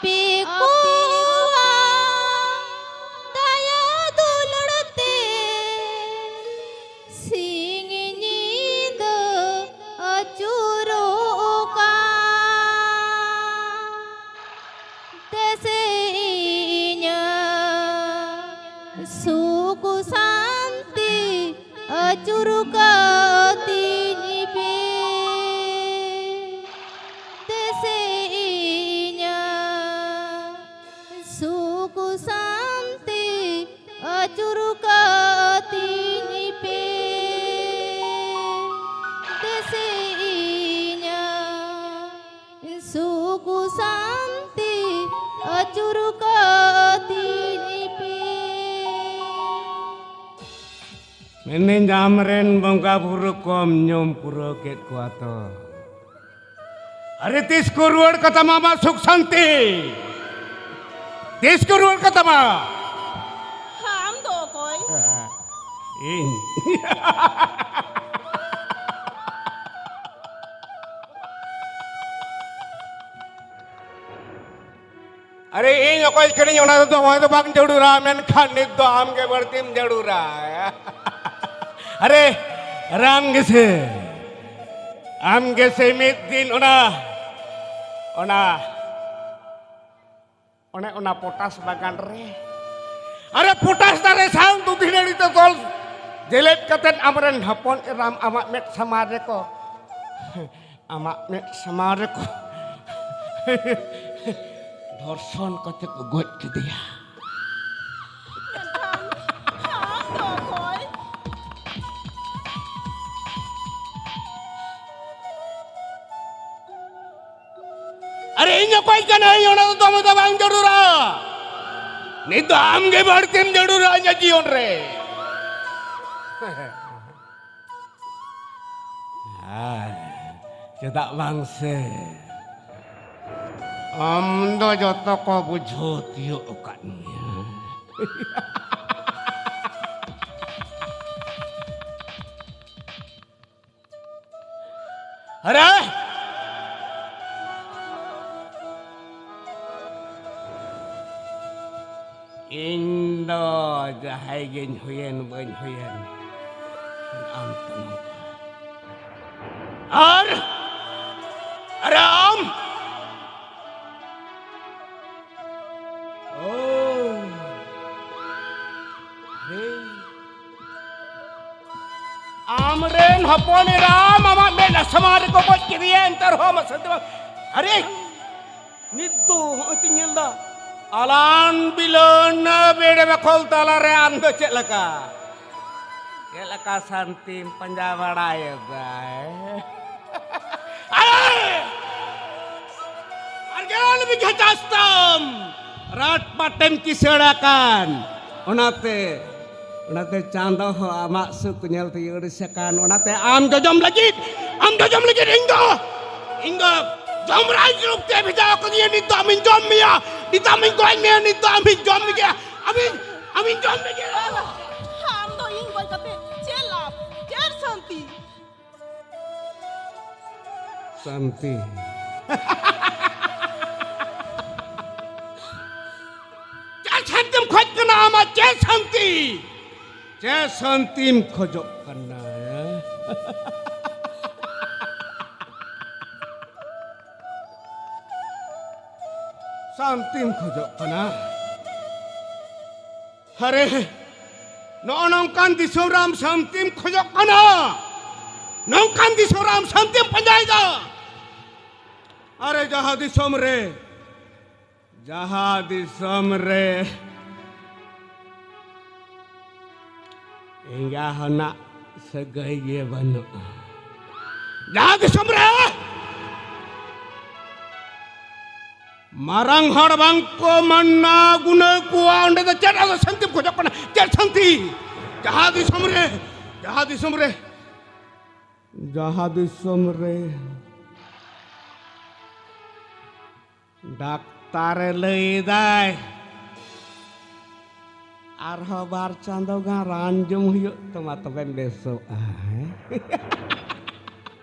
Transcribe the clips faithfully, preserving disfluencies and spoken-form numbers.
ᱟᱯᱮ ᱠᱚᱣᱟᱜ ᱫᱟᱭᱟ ᱫᱩᱞᱟᱹᱲ ᱛᱮ ᱥᱤᱧ ᱧᱤᱫᱟᱹ ᱟᱹᱪᱩᱨᱚᱜ ᱠᱟᱱ᱾ ᱫᱮᱥᱮ ᱤᱧᱟᱹᱜ ᱥᱩᱠ ᱥᱟᱱᱛᱤ ᱟᱹᱪᱩᱨ ᱠᱟᱹᱛᱤᱧ ᱯᱮ᱾ ᱫᱮᱥᱮ ᱤᱧᱟᱹᱜ ᱥᱩᱠ ᱥᱟᱱᱛᱤ ᱟᱹᱪᱩᱨ ᱠᱟᱹᱛᱤᱧ ᱯᱮ᱾ ᱫᱮᱥᱮ ᱤᱧᱟᱹᱜ ᱥᱩᱠ ᱥᱟᱱᱛᱤ ᱟᱹᱪᱩᱨ ᱠᱟᱹᱛᱤᱧ ᱯᱮ᱾ ᱢᱮᱱᱫᱟᱹᱧ, ᱟᱢᱨᱮᱱ ᱵᱚᱸᱜᱟ ᱵᱩᱨᱩ ᱠᱚᱢ ᱧᱩᱢ ᱯᱩᱨᱟᱹᱣ ᱠᱮᱫ ᱠᱚᱣᱟ ᱛᱚ? ᱟᱨᱮ, ᱛᱤᱥ ᱠᱚ ᱨᱩᱣᱟᱹᱲ ᱠᱟᱛᱟᱢᱟ ᱟᱢᱟᱜ ᱥᱩᱠ ᱥᱟᱱᱛᱤ? ᱛᱤᱥ ᱠᱚ ᱨᱩᱣᱟᱹᱲ ᱠᱟᱛᱟᱢᱟ? ᱟᱢ ᱫᱚ ᱚᱠᱚᱭ? ᱤᱧ᱾ ᱟᱨᱮ, ᱤᱧ ᱚᱠᱚᱭ ᱠᱟᱹᱱᱟᱹᱧ ᱚᱱᱟ ᱫᱚ ᱫᱚᱢᱮ ᱫᱚ ᱵᱟᱝ ᱡᱟᱹᱨᱩᱲᱟ, ᱢᱮᱱᱠᱷᱟᱱ ᱱᱤᱛ ᱫᱚ ᱟᱢ ᱜᱮ ᱵᱟᱹᱲᱛᱤᱢ ᱡᱟᱹᱨᱩᱲᱟ᱾ ᱟᱨᱮ, ᱨᱟᱢ ᱜᱮᱥᱮ, ᱟᱢ ᱜᱮᱥᱮ ᱢᱤᱫ ᱫᱤᱱ ᱚᱱᱟ, ᱚᱱᱟ, ᱚᱱᱮ ᱚᱱᱟ ᱯᱚᱴᱟᱥ ᱵᱟᱜᱟᱱ ᱨᱮ, ᱟᱨᱮ, ᱯᱚᱴᱟᱥ ᱫᱟᱨᱮ ᱥᱟᱶ ᱫᱩᱫᱷᱤ ᱱᱟᱹᱲᱤ ᱛᱮ ᱛᱚᱞ ᱡᱮᱞᱮᱫ ᱠᱟᱛᱮᱫ ᱟᱢᱨᱮᱱ ᱦᱚᱯᱚᱱ ᱮᱨᱟᱢ ᱟᱢᱟᱜ ᱢᱮᱫ ᱥᱟᱢᱟᱝ ᱨᱮᱠᱚ ᱟᱢᱟᱜ ᱢᱮᱫ ᱥᱟᱢᱟᱝ ᱨᱮᱠᱚ ᱫᱷᱚᱨᱥᱚᱱ ᱠᱟᱛᱮ ᱠᱚ ᱜᱚᱡ ᱠᱮᱫᱮᱭᱟ᱾ ᱟᱨᱮ, ᱤᱧ ᱚᱠᱚᱭ ᱠᱟᱱᱟᱹᱧ ᱚᱱᱟ ᱫᱚ ᱫᱚᱢᱮ ᱫᱚ ᱵᱟᱝ ᱡᱟᱹᱨᱩᱲᱟ᱾ ᱱᱤᱛ ᱫᱚ ᱟᱢ ᱜᱮ ᱵᱟᱹᱲᱛᱤᱢ ᱡᱟᱹᱨᱩᱲᱟ ᱤᱧᱟᱹᱜ ᱡᱤᱭᱚᱱ ᱨᱮ᱾ ᱟᱨ ᱪᱮᱫᱟᱜ ᱵᱟᱝ ᱥᱮ, ᱟᱢ ᱫᱚ ᱡᱚᱛᱚ ᱠᱚ ᱵᱩᱡᱷᱟᱹᱣ ᱛᱤᱭᱳᱜ ᱟᱠᱟᱫ ᱢᱮᱭᱟ᱾ ᱟᱨᱮ! ᱫᱚ ᱡᱟᱦᱟᱸᱭ ᱜᱤᱧ ᱦᱩᱭᱮᱱ ᱵᱟᱹᱧ ᱦᱩᱭᱮᱱ, ᱟᱢ ᱛᱮ ᱱᱚᱝᱠᱟ᱾ ᱟᱨ ᱟᱨ ᱟᱢ ᱳ, ᱨᱮ, ᱟᱢᱨᱮᱱ ᱦᱚᱯᱚᱱ ᱮᱨᱟᱢ ᱟᱢᱟᱜ ᱢᱮᱫ ᱥᱟᱢᱟᱝ ᱨᱮᱠᱚ ᱜᱚᱡ ᱠᱮᱫᱮᱭᱟ, ᱮᱱᱛᱮ ᱨᱮᱦᱚᱸ ᱟᱢᱟᱜ ᱥᱟᱹᱫᱷᱩ ᱵᱟᱝ᱾ ᱟᱨᱮ, ᱱᱤᱛ ᱫᱚ ᱦᱚᱸᱜᱼᱚᱭ ᱛᱚᱧ ᱧᱮᱞ ᱫᱟ, ᱟᱞᱟᱱ ᱵᱤᱞᱚᱱ ᱵᱮᱲ ᱵᱟᱠᱷᱳᱞ ᱛᱟᱞᱟᱨᱮ ᱟᱢ ᱫᱚ ᱪᱮᱫ ᱞᱮᱠᱟ? ᱪᱮᱫ ᱞᱮᱠᱟ ᱥᱟᱱᱛᱤᱢ ᱯᱟᱸᱡᱟ ᱵᱟᱲᱟᱭᱮᱫᱟ? ᱟᱨᱮ! ᱟᱨ ᱜᱮᱞ ᱵᱤᱜᱷᱟᱹ ᱪᱟᱥ ᱛᱟᱢ, ᱨᱟᱴ ᱯᱟᱴᱮᱢ ᱠᱤᱥᱟᱹᱲ ᱟᱠᱟᱱ᱾ ᱚᱱᱟᱛᱮ, ᱚᱱᱟᱛᱮ ᱪᱟᱸᱫᱚ ᱦᱚᱸ ᱟᱢᱟᱜ ᱥᱩᱠ ᱧᱮᱞ ᱛᱮ ᱟᱹᱲᱤᱥ ᱟᱠᱟᱱ᱾ ᱚᱱᱟᱛᱮ ᱟᱢ ᱡᱚᱡᱚᱢ ᱞᱟᱹᱜᱤᱫ, ᱟᱢ ᱡᱚᱡᱚᱢ ᱞᱟᱹᱜᱤᱫ ᱤᱧ ᱫᱚ, ᱤᱧ ᱫᱚ ᱡᱚᱢᱨᱟᱡᱽ ᱨᱩᱯ ᱛᱮ ᱵᱷᱮᱡᱟ ᱟᱠᱟᱫᱤᱧᱟ᱾ ᱱᱤᱛ ᱫᱚ ᱟᱢᱤᱧ ᱡᱚᱢ ᱢᱮᱭᱟ, ᱱᱤᱛ ᱫᱚ ᱟᱢᱤᱧ ᱜᱚᱡ ᱢᱮᱭᱟ, ᱱᱤᱛ ᱫᱚ ᱟᱢᱤᱧ ᱡᱚᱢ ᱢᱮᱭᱟ, ᱟᱢᱤᱧ, ᱟᱢᱤᱧ ᱡᱚᱢ ᱢᱮᱭᱟ᱾ ᱟᱢ ᱫᱚ ᱤᱧ ᱜᱚᱡ ᱠᱟᱛᱮ ᱪᱮᱫ ᱞᱟᱵᱷ? ᱪᱮᱫ ᱥᱟᱱᱛᱤ? ᱥᱟᱱᱛᱤ᱾ ᱪᱮᱫ ᱥᱟᱱᱛᱤᱢ ᱠᱷᱚᱡ ᱠᱟᱱᱟ? ᱟᱢᱟᱜ ᱪᱮᱫ ᱥᱟᱱᱛᱤ? ᱪᱮᱫ ᱥᱟᱱᱛᱤᱢ ᱠᱷᱚᱡᱚᱜ ᱠᱟᱱᱟ? ᱥᱟᱱᱛᱤᱢ ᱠᱷᱚᱡᱚᱜ ᱠᱟᱱᱟ? ᱟᱨᱮ, ᱱᱚᱜᱼᱚ ᱱᱚᱝᱠᱟᱱ ᱫᱤᱥᱚᱢ ᱨᱮ ᱟᱢ ᱥᱟᱱᱛᱤᱢ ᱠᱷᱚᱡᱚᱜ ᱠᱟᱱᱟ? ᱱᱚᱝᱠᱟᱱ ᱫᱤᱥᱚᱢ ᱨᱮ ᱟᱢ ᱥᱟᱱᱛᱤᱢ ᱯᱟᱸᱡᱟᱭᱮᱫᱟ? ᱟᱨᱮ, ᱡᱟᱦᱟᱸ ᱫᱤᱥᱚᱢ ᱨᱮ, ᱡᱟᱦᱟᱸ ᱫᱤᱥᱚᱢ ᱨᱮ ᱮᱸᱜᱟ ᱦᱚᱱᱟᱜ ᱥᱟᱹᱜᱟᱹᱭ ᱜᱮ ᱵᱟᱹᱱᱩᱜᱼᱟ, ᱡᱟᱦᱟᱸ ᱫᱤᱥᱚᱢ ᱨᱮ ᱢᱟᱨᱟᱝ ᱦᱚᱲ ᱵᱟᱝ ᱠᱚ ᱢᱟᱱᱱᱟ ᱜᱩᱱᱟᱹ ᱠᱚᱣᱟ, ᱚᱸᱰᱮ ᱫᱚ ᱪᱮᱫ ᱟᱫᱚ ᱥᱟᱱᱛᱤᱢ ᱠᱷᱚᱡᱚᱜ ᱠᱟᱱᱟ? ᱪᱮᱫ ᱥᱟᱱᱛᱤ? ᱡᱟᱦᱟᱸ ᱫᱤᱥᱚᱢ ᱨᱮ, ᱡᱟᱦᱟᱸ ᱫᱤᱥᱚᱢ ᱨᱮ, ᱡᱟᱦᱟᱸ ᱫᱤᱥᱚᱢ ᱨᱮ ᱰᱟᱠᱛᱟᱨᱮ ᱞᱟᱹᱭᱫᱟᱭ, ᱟᱨᱦᱚᱸ ᱵᱟᱨ ᱪᱟᱸᱫᱚ ᱜᱟᱱ ᱨᱟᱱ ᱡᱚᱢ ᱦᱩᱭᱩᱜ ᱛᱟᱢᱟ, ᱛᱚᱵᱮᱢ ᱵᱮᱥᱚᱜᱼᱟ᱾ ᱦᱮᱸ?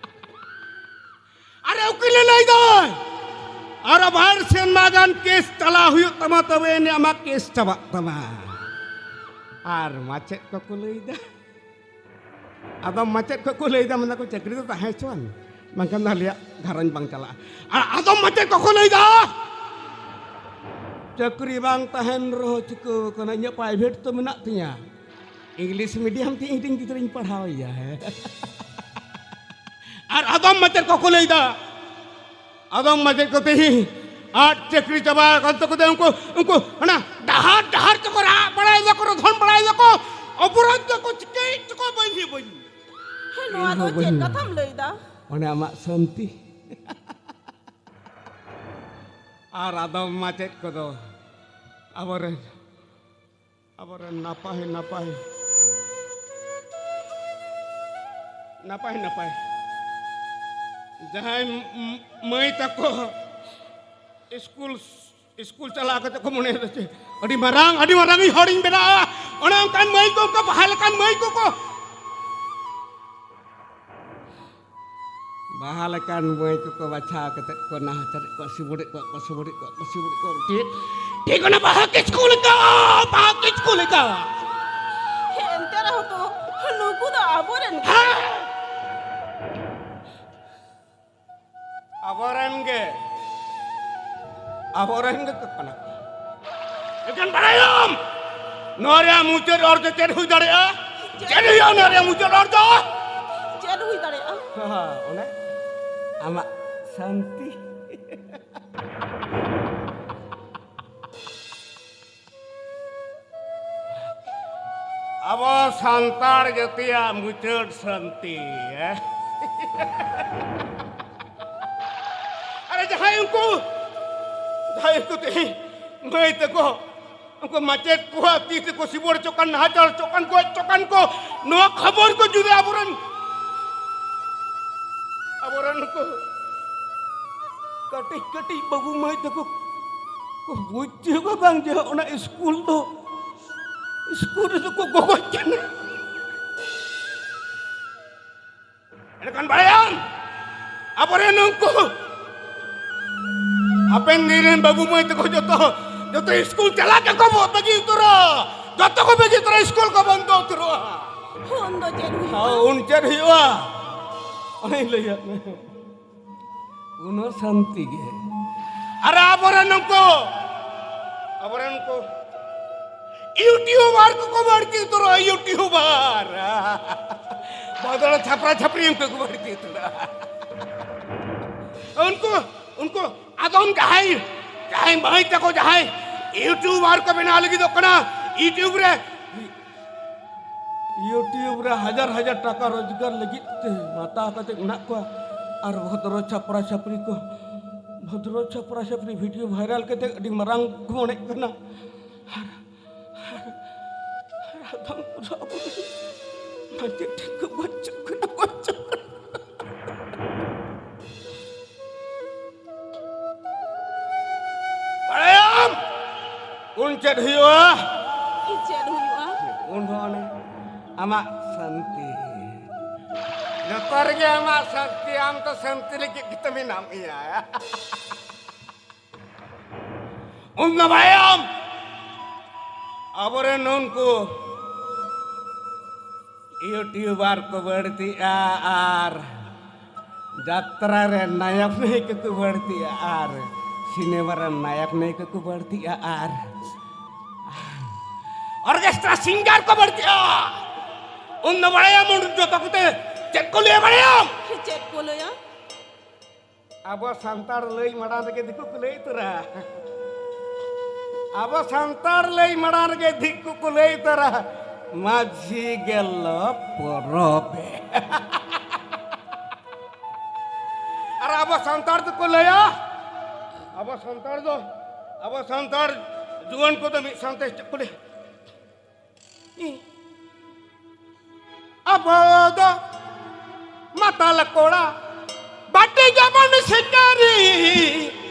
ᱟᱨᱮ ᱩᱠᱤᱞᱮ ᱞᱟᱹᱭᱫᱟᱭ, ᱟᱨᱚ ᱵᱟᱨ ᱥᱮᱨᱢᱟ ᱜᱟᱱ ᱠᱮᱥ ᱪᱟᱞᱟᱣ ᱦᱩᱭᱩᱜ ᱛᱟᱢᱟ, ᱛᱚᱵᱮ ᱟᱹᱱᱤᱡ ᱟᱢᱟᱜ ᱠᱮᱥ ᱪᱟᱵᱟᱜ ᱛᱟᱢᱟ᱾ ᱟᱨ ᱢᱟᱪᱮᱫ ᱠᱚᱠᱚ ᱞᱟᱹᱭᱫᱟ, ᱟᱫᱚᱢ ᱢᱟᱪᱮᱫ ᱠᱚᱠᱚ ᱞᱟᱹᱭᱫᱟ, ᱢᱮᱱᱫᱟ ᱠᱚ, "ᱪᱟᱹᱠᱨᱤ ᱫᱚ ᱛᱟᱦᱮᱸ ᱦᱚᱪᱚᱣᱟᱱ, ᱵᱟᱝᱠᱷᱟᱱ ᱫᱚ ᱟᱞᱮᱭᱟᱜ ᱜᱷᱟᱨᱚᱸᱡᱽ ᱵᱟᱝ ᱪᱟᱞᱟᱜᱼᱟ᱾" ᱟᱨ ᱟᱫᱚᱢ ᱢᱟᱪᱮᱫ ᱠᱚᱠᱚ ᱞᱟᱹᱭᱫᱟ, "ᱪᱟᱹᱠᱨᱤ ᱵᱟᱝ ᱛᱟᱦᱮᱱ ᱨᱮᱦᱚᱸ ᱪᱤᱠᱟᱹᱣ ᱠᱟᱱᱟ, ᱤᱧᱟᱹᱜ ᱯᱨᱟᱭᱵᱷᱮᱴ ᱛᱚ ᱢᱮᱱᱟᱜ ᱛᱤᱧᱟ, ᱤᱝᱞᱤᱥ ᱢᱤᱰᱤᱭᱟᱢ ᱛᱮ ᱤᱧ ᱨᱮᱱ ᱜᱤᱫᱽᱨᱟᱹᱧ ᱯᱟᱲᱦᱟᱣᱮᱭᱟ᱾" ᱦᱮᱸ᱾ ᱟᱨ ᱟᱫᱚᱢ ᱢᱟᱪᱮᱫ ᱠᱚᱠᱚ ᱞᱟᱹᱭᱫᱟ, ᱟᱫᱚᱢ ᱢᱟᱪᱮᱫ ᱠᱚ ᱛᱮᱦᱮᱧ ᱟᱨ ᱪᱟᱹᱠᱨᱤ ᱪᱟᱵᱟ ᱟᱠᱟᱱ ᱛᱟᱠᱚ ᱛᱮ ᱩᱱᱠᱩ, ᱩᱱᱠᱩ ᱚᱱᱟ ᱰᱟᱦᱟᱨ, ᱰᱟᱦᱟᱨ ᱛᱮᱠᱚ ᱨᱟᱜ ᱵᱟᱲᱟᱭ ᱫᱟᱠᱚ, ᱨᱚᱫᱷᱚᱱ ᱵᱟᱲᱟᱭ ᱫᱟᱠᱚ, ᱚᱯᱚᱨᱟᱫ ᱫᱟᱠᱚ, ᱪᱤᱠᱟᱹᱭ ᱪᱚᱠᱚ ᱵᱟᱹᱧ, ᱵᱟᱹᱧ᱾ ᱱᱚᱣᱟ ᱫᱚ ᱤᱧᱦᱚᱸ ᱪᱮᱫ ᱵᱟᱹᱧ ᱠᱟᱛᱷᱟᱢ ᱞᱟᱹᱭᱫᱟ? ᱚᱱᱮ ᱟᱢᱟᱜ ᱥᱟᱱᱛᱤ᱾ ᱟᱨ ᱟᱫᱚᱢ ᱢᱟᱪᱮᱫ ᱠᱚᱫᱚ ᱟᱵᱚᱨᱮᱱ, ᱟᱵᱚᱨᱮᱱ ᱱᱟᱯᱟᱭ, ᱱᱟᱯᱟᱭ, ᱱᱟᱯᱟᱭ, ᱱᱟᱯᱟᱭ ᱡᱟᱦᱟᱸᱭ ᱢ-, ᱢ-, ᱢᱟᱹᱭ ᱛᱟᱠᱚ ᱥᱠᱩᱞ, ᱥᱠᱩᱞ ᱪᱟᱞᱟᱣ ᱠᱟᱛᱮ ᱠᱚ ᱢᱚᱱᱮᱭᱮᱫᱟ ᱪᱮ ᱟᱹᱰᱤ ᱢᱟᱨᱟᱝ, ᱟᱹᱰᱤ ᱢᱟᱨᱟᱝ ᱤᱧ ᱦᱚᱲᱤᱧ ᱵᱮᱱᱟᱜᱼᱟ, ᱚᱱᱮ ᱚᱱᱠᱟᱱ ᱢᱟᱹᱭ ᱠᱚ, ᱚᱱᱠᱟ ᱵᱟᱦᱟ ᱞᱮᱠᱟᱱ ᱢᱟᱹᱭ ᱠᱚᱠᱚ ᱵᱟᱦᱟ ᱞᱮᱠᱟᱱ ᱢᱟᱹᱭ ᱠᱚᱠᱚ ᱵᱟᱪᱷᱟᱣ ᱠᱟᱛᱮ ᱠᱚ ᱱᱟᱦᱟᱪᱟᱨᱮᱫ ᱠᱚᱣᱟ, ᱥᱤᱵᱩᱲᱮᱫ ᱠᱚᱣᱟ ᱠᱚ, ᱥᱤᱵᱩᱲᱮᱫ ᱠᱚᱣᱟ ᱠᱚ, ᱥᱤᱵᱩᱲᱮᱫ ᱠᱚᱣᱟ ᱠᱚ᱾ ᱴᱷᱤᱠ, ᱴᱷᱤᱠ ᱚᱱᱟ ᱵᱟᱦᱟ ᱠᱤᱥᱠᱩ ᱞᱮᱠᱟ, ᱵᱟᱦᱟ ᱠᱤᱥᱠᱩ ᱞᱮᱠᱟ᱾ ᱮᱱᱛᱮ ᱨᱮᱦᱚᱸ ᱛᱚ ᱱᱩᱠᱩ ᱫᱚ ᱟᱵᱚᱨᱮᱱ ᱠᱟᱱᱟ᱾ ᱦᱮᱸ᱾ ᱟᱵᱚᱨᱮᱱ ᱜᱮ, ᱟᱵᱚᱨᱮᱱ ᱜᱮ ᱠᱚ ᱠᱟᱱᱟ ᱠᱚ᱾ ᱮᱱᱠᱷᱟᱱ ᱵᱟᱲᱟᱭᱟᱢ, ᱱᱚᱣᱟ ᱨᱮᱭᱟᱜ ᱢᱩᱪᱟᱹᱫ ᱚᱨᱡᱚ ᱪᱮᱫ ᱦᱩᱭ ᱫᱟᱲᱮᱭᱟᱜᱼᱟ? ᱪᱮᱫ ᱦᱩᱭᱩᱜᱼᱟ ᱱᱚᱣᱟ ᱨᱮᱭᱟᱜ ᱢᱩᱪᱟᱹᱫ ᱚᱨᱡᱚ? ᱪᱮᱫ ᱦᱩᱭ ᱫᱟᱲᱮᱭᱟᱜᱼᱟ? ᱦᱮᱸ, ᱚᱱᱮ ᱟᱢᱟᱜ ᱥᱟᱱᱛᱤ᱾ ᱟᱵᱚ ᱥᱟᱱᱛᱟᱲ ᱡᱟᱹᱛᱤᱭᱟᱜ ᱢᱩᱪᱟᱹᱫ ᱥᱟᱱᱛᱤ, ᱦᱮᱸ? ᱟᱨᱮ ᱡᱟᱦᱟᱸᱭ ᱩᱱᱠᱩ, ᱡᱟᱦᱟᱸᱭ ᱩᱱᱠᱩ ᱛᱮᱦᱮᱧ ᱢᱟᱹᱭ ᱛᱟᱠᱚ, ᱩᱱᱠᱩ ᱢᱟᱪᱮᱫ ᱠᱚᱣᱟᱜ ᱛᱤ ᱛᱮᱠᱚ ᱥᱤᱵᱚᱲ ᱦᱚᱪᱚᱜ ᱠᱟᱱ, ᱱᱟᱦᱟᱪᱟᱨ ᱦᱚᱪᱚᱜ ᱠᱟᱱ, ᱜᱚᱡ ᱦᱚᱪᱚᱜ ᱠᱟᱱ ᱠᱚ, ᱱᱚᱣᱟ ᱠᱷᱚᱵᱚᱨ ᱠᱚ ᱡᱩᱫᱤ ᱟᱵᱚᱨᱮᱱ, ᱟᱵᱚᱨᱮᱱ ᱱᱩᱠᱩ ᱠᱟᱹᱴᱤᱡ ᱠᱟᱹᱴᱤᱡ ᱵᱟᱹᱵᱩ ᱢᱟᱹᱭ ᱛᱟᱠᱚ ᱠᱚ ᱵᱩᱡᱽ ᱪᱚ ᱠᱚ ᱵᱟᱝ ᱡᱮ ᱚᱱᱟ ᱥᱠᱩᱞ ᱫᱚ, ᱥᱠᱩᱞ ᱨᱮᱫᱚ ᱠᱚ ᱜᱚᱜᱚᱡ ᱠᱟᱱᱟ᱾ ᱮᱱᱠᱷᱟᱱ ᱵᱟᱲᱟᱭᱟᱢ, ᱟᱵᱚᱨᱮᱱ ᱩᱱᱠᱩ ᱦᱟᱯᱮᱱ ᱫᱤᱱ ᱨᱮᱱ ᱵᱟᱹᱵᱩ ᱢᱟᱹᱭ ᱛᱟᱠᱚ ᱡᱚᱛᱚ, ᱡᱚᱛᱚ ᱥᱠᱩᱞ ᱪᱟᱞᱟᱜ ᱜᱮᱠᱚ ᱵᱟᱹᱜᱤ ᱩᱛᱟᱹᱨᱟ᱾ ᱡᱚᱛᱚ ᱠᱚ ᱵᱟᱹᱜᱤ ᱩᱛᱟᱹᱨᱟ, ᱥᱠᱩᱞ ᱠᱚ ᱵᱚᱱᱫᱚ ᱩᱛᱟᱹᱨᱚᱜᱼᱟ᱾ ᱩᱱ ᱫᱚ ᱪᱮᱫ ᱦᱩᱭᱩᱜᱼᱟ? ᱦᱮᱸ, ᱩᱱ ᱪᱮᱫ ᱦᱩᱭᱩᱜᱼᱟ? ᱚᱱᱮᱧ ᱞᱟᱹᱭᱟᱫ ᱢᱮ, ᱩᱱ ᱦᱚᱸ ᱥᱟᱱᱛᱤ ᱜᱮ᱾ ᱟᱨ ᱟᱵᱚᱨᱮᱱ ᱱᱩᱠᱩ, ᱟᱵᱚᱨᱮᱱ ᱱᱩᱠᱩ ᱤᱭᱩᱴᱤᱭᱩᱵᱟᱨ ᱠᱚᱠᱚ ᱵᱟᱹᱲᱛᱤ ᱩᱛᱟᱹᱨᱚᱜᱼᱟ, ᱤᱭᱩᱴᱤᱭᱩᱵᱟᱨ᱾ ᱵᱷᱚᱫᱨᱚ ᱪᱷᱟᱯᱨᱟ ᱪᱷᱟᱯᱨᱤ ᱩᱱᱠᱩ ᱠᱚ ᱵᱟᱹᱲᱛᱤ ᱩᱛᱟᱹᱨᱚᱜᱼᱟ᱾ ᱩᱱᱠᱩ, ᱩᱱᱠᱩ ᱟᱫᱚᱢ ᱡᱟᱦᱟᱸᱭ, ᱡᱟᱦᱟᱸᱭ ᱢᱟᱹᱭ ᱛᱟᱠᱚ ᱡᱟᱦᱟᱸᱭ ᱤᱭᱩᱴᱤᱭᱩᱵᱟᱨ ᱠᱚ ᱵᱮᱱᱟᱣ ᱞᱟᱹᱜᱤᱫᱚᱜ ᱠᱟᱱᱟ, ᱤᱭᱩᱴᱤᱭᱩᱵᱽ ᱨᱮ, ᱤᱭᱩᱴᱤᱭᱩᱵᱽ ᱨᱮ ᱦᱟᱡᱟᱨ ᱦᱟᱡᱟᱨ ᱴᱟᱠᱟ ᱨᱳᱡᱽᱜᱟᱨ ᱞᱟᱹᱜᱤᱫ ᱛᱮ ᱢᱟᱛᱟᱣ ᱠᱟᱛᱮ ᱢᱮᱱᱟᱜ ᱠᱚᱣᱟ᱾ ᱟᱨ ᱵᱷᱚᱫᱨᱚ ᱪᱷᱟᱯᱨᱟ ᱪᱷᱟᱯᱨᱤ ᱠᱚ, ᱵᱷᱚᱫᱨᱚ ᱪᱷᱟᱯᱨᱟ ᱪᱷᱟᱯᱨᱤ ᱵᱷᱤᱰᱤᱭᱳ ᱵᱷᱟᱭᱨᱟᱞ ᱠᱟᱛᱮ ᱟᱹᱰᱤ ᱢᱟᱨᱟᱝ ᱠᱚ ᱢᱚᱱᱮᱜ ᱠᱟᱱᱟ᱾ ᱟᱨ, ᱟᱨ, ᱟᱨ ᱟᱫᱚᱢ ᱠᱚᱫᱚ ᱟᱵᱚ ᱢᱟᱹᱡᱷᱤ ᱴᱷᱮᱱ ᱠᱚ ᱜᱚᱡ ᱦᱚᱪᱚᱜ ᱠᱟᱱᱟ, ᱜᱚᱡ ᱦᱚᱪᱚᱜ ᱠᱟᱱᱟ᱾ ᱵᱟᱲᱟᱭᱟᱢ, ᱩᱱ ᱪᱮᱫ ᱦᱩᱭᱩᱜᱼᱟ? ᱪᱮᱫ ᱦᱩᱭᱩᱜᱼᱟ? ᱩᱱ ᱦᱚᱸ ᱚᱱᱮ ᱟᱢᱟᱜ ᱥᱟᱱᱛᱤ᱾ ᱡᱚᱛᱚ ᱨᱮᱜᱮ ᱟᱢᱟᱜ ᱥᱟᱱᱛᱤ, ᱟᱢ ᱫᱚ ᱥᱟᱱᱛᱤ ᱞᱟᱹᱜᱤᱫ ᱜᱮᱛᱚ ᱢᱮᱱᱟᱜ ᱢᱮᱭᱟ᱾ ᱩᱱ ᱫᱚ ᱵᱟᱲᱟᱭᱟᱢ, ᱟᱵᱚᱨᱮᱱ ᱱᱩᱱᱠᱩ ᱤᱭᱩᱴᱤᱭᱩᱵᱟᱨ ᱠᱚ ᱵᱟᱹᱲᱛᱤᱜᱼᱟ, ᱟᱨ ᱡᱟᱛᱨᱟ ᱨᱮ ᱱᱟᱭᱚᱠ ᱱᱟᱭᱤᱠᱟ ᱠᱚ ᱵᱟᱹᱲᱛᱤᱜᱼᱟ, ᱟᱨ ᱥᱤᱱᱮᱢᱟ ᱨᱮ ᱱᱟᱭᱚᱠ ᱱᱟᱭᱤᱠᱟ ᱠᱚ ᱵᱟᱹᱲᱛᱤᱜᱼᱟ, ᱟᱨ ᱚᱨᱠᱮᱥᱴᱨᱟ ᱥᱤᱝᱜᱟᱨ ᱠᱚ ᱵᱟᱹᱲᱛᱤᱜᱼᱟ᱾ ᱩᱱ ᱫᱚ ᱵᱟᱲᱟᱭᱟᱢ, ᱩᱱ ᱡᱚᱛᱚ ᱠᱚᱛᱮ ᱪᱮᱫ ᱠᱚ ᱞᱟᱹᱭᱟ ᱵᱟᱲᱟᱭᱟᱢ? ᱪᱮᱫ ᱠᱚ ᱞᱟᱹᱭᱟ? ᱟᱵᱚ ᱥᱟᱱᱛᱟᱲ ᱞᱟᱹᱭ ᱢᱟᱲᱟᱝ ᱨᱮᱜᱮ ᱫᱤᱠᱩ ᱠᱚ ᱞᱟᱹᱭ ᱩᱛᱟᱹᱨᱟ᱾ ᱟᱵᱚ ᱥᱟᱱᱛᱟᱲ ᱞᱟᱹᱭ ᱢᱟᱲᱟᱝ ᱨᱮᱜᱮ ᱫᱤᱠᱩ ᱠᱚ ᱞᱟᱹᱭ ᱩᱛᱟᱹᱨᱟ, "ᱢᱟᱹᱡᱷᱤ ᱜᱮᱞᱚ ᱯᱚᱨᱚᱵᱮ᱾" ᱟᱨ ᱟᱵᱚ ᱥᱟᱱᱛᱟᱲ ᱫᱚᱠᱚ ᱞᱟᱹᱭᱟ, ᱟᱵᱚ ᱥᱟᱱᱛᱟᱲ ᱫᱚ, ᱟᱵᱚ ᱥᱟᱱᱛᱟᱲ ᱡᱩᱣᱟᱹᱱ ᱠᱚᱫᱚ ᱢᱤᱫ ᱥᱟᱶᱛᱮ ᱪᱮᱫ ᱠᱚ ᱞᱟᱹᱭᱟ? ᱟᱵᱚ ᱫᱚ ᱢᱟᱛᱟᱞ ᱠᱚᱲᱟ, ᱵᱟᱹᱴᱤ ᱡᱮᱢᱚᱱ ᱥᱤᱠᱟᱨᱤ᱾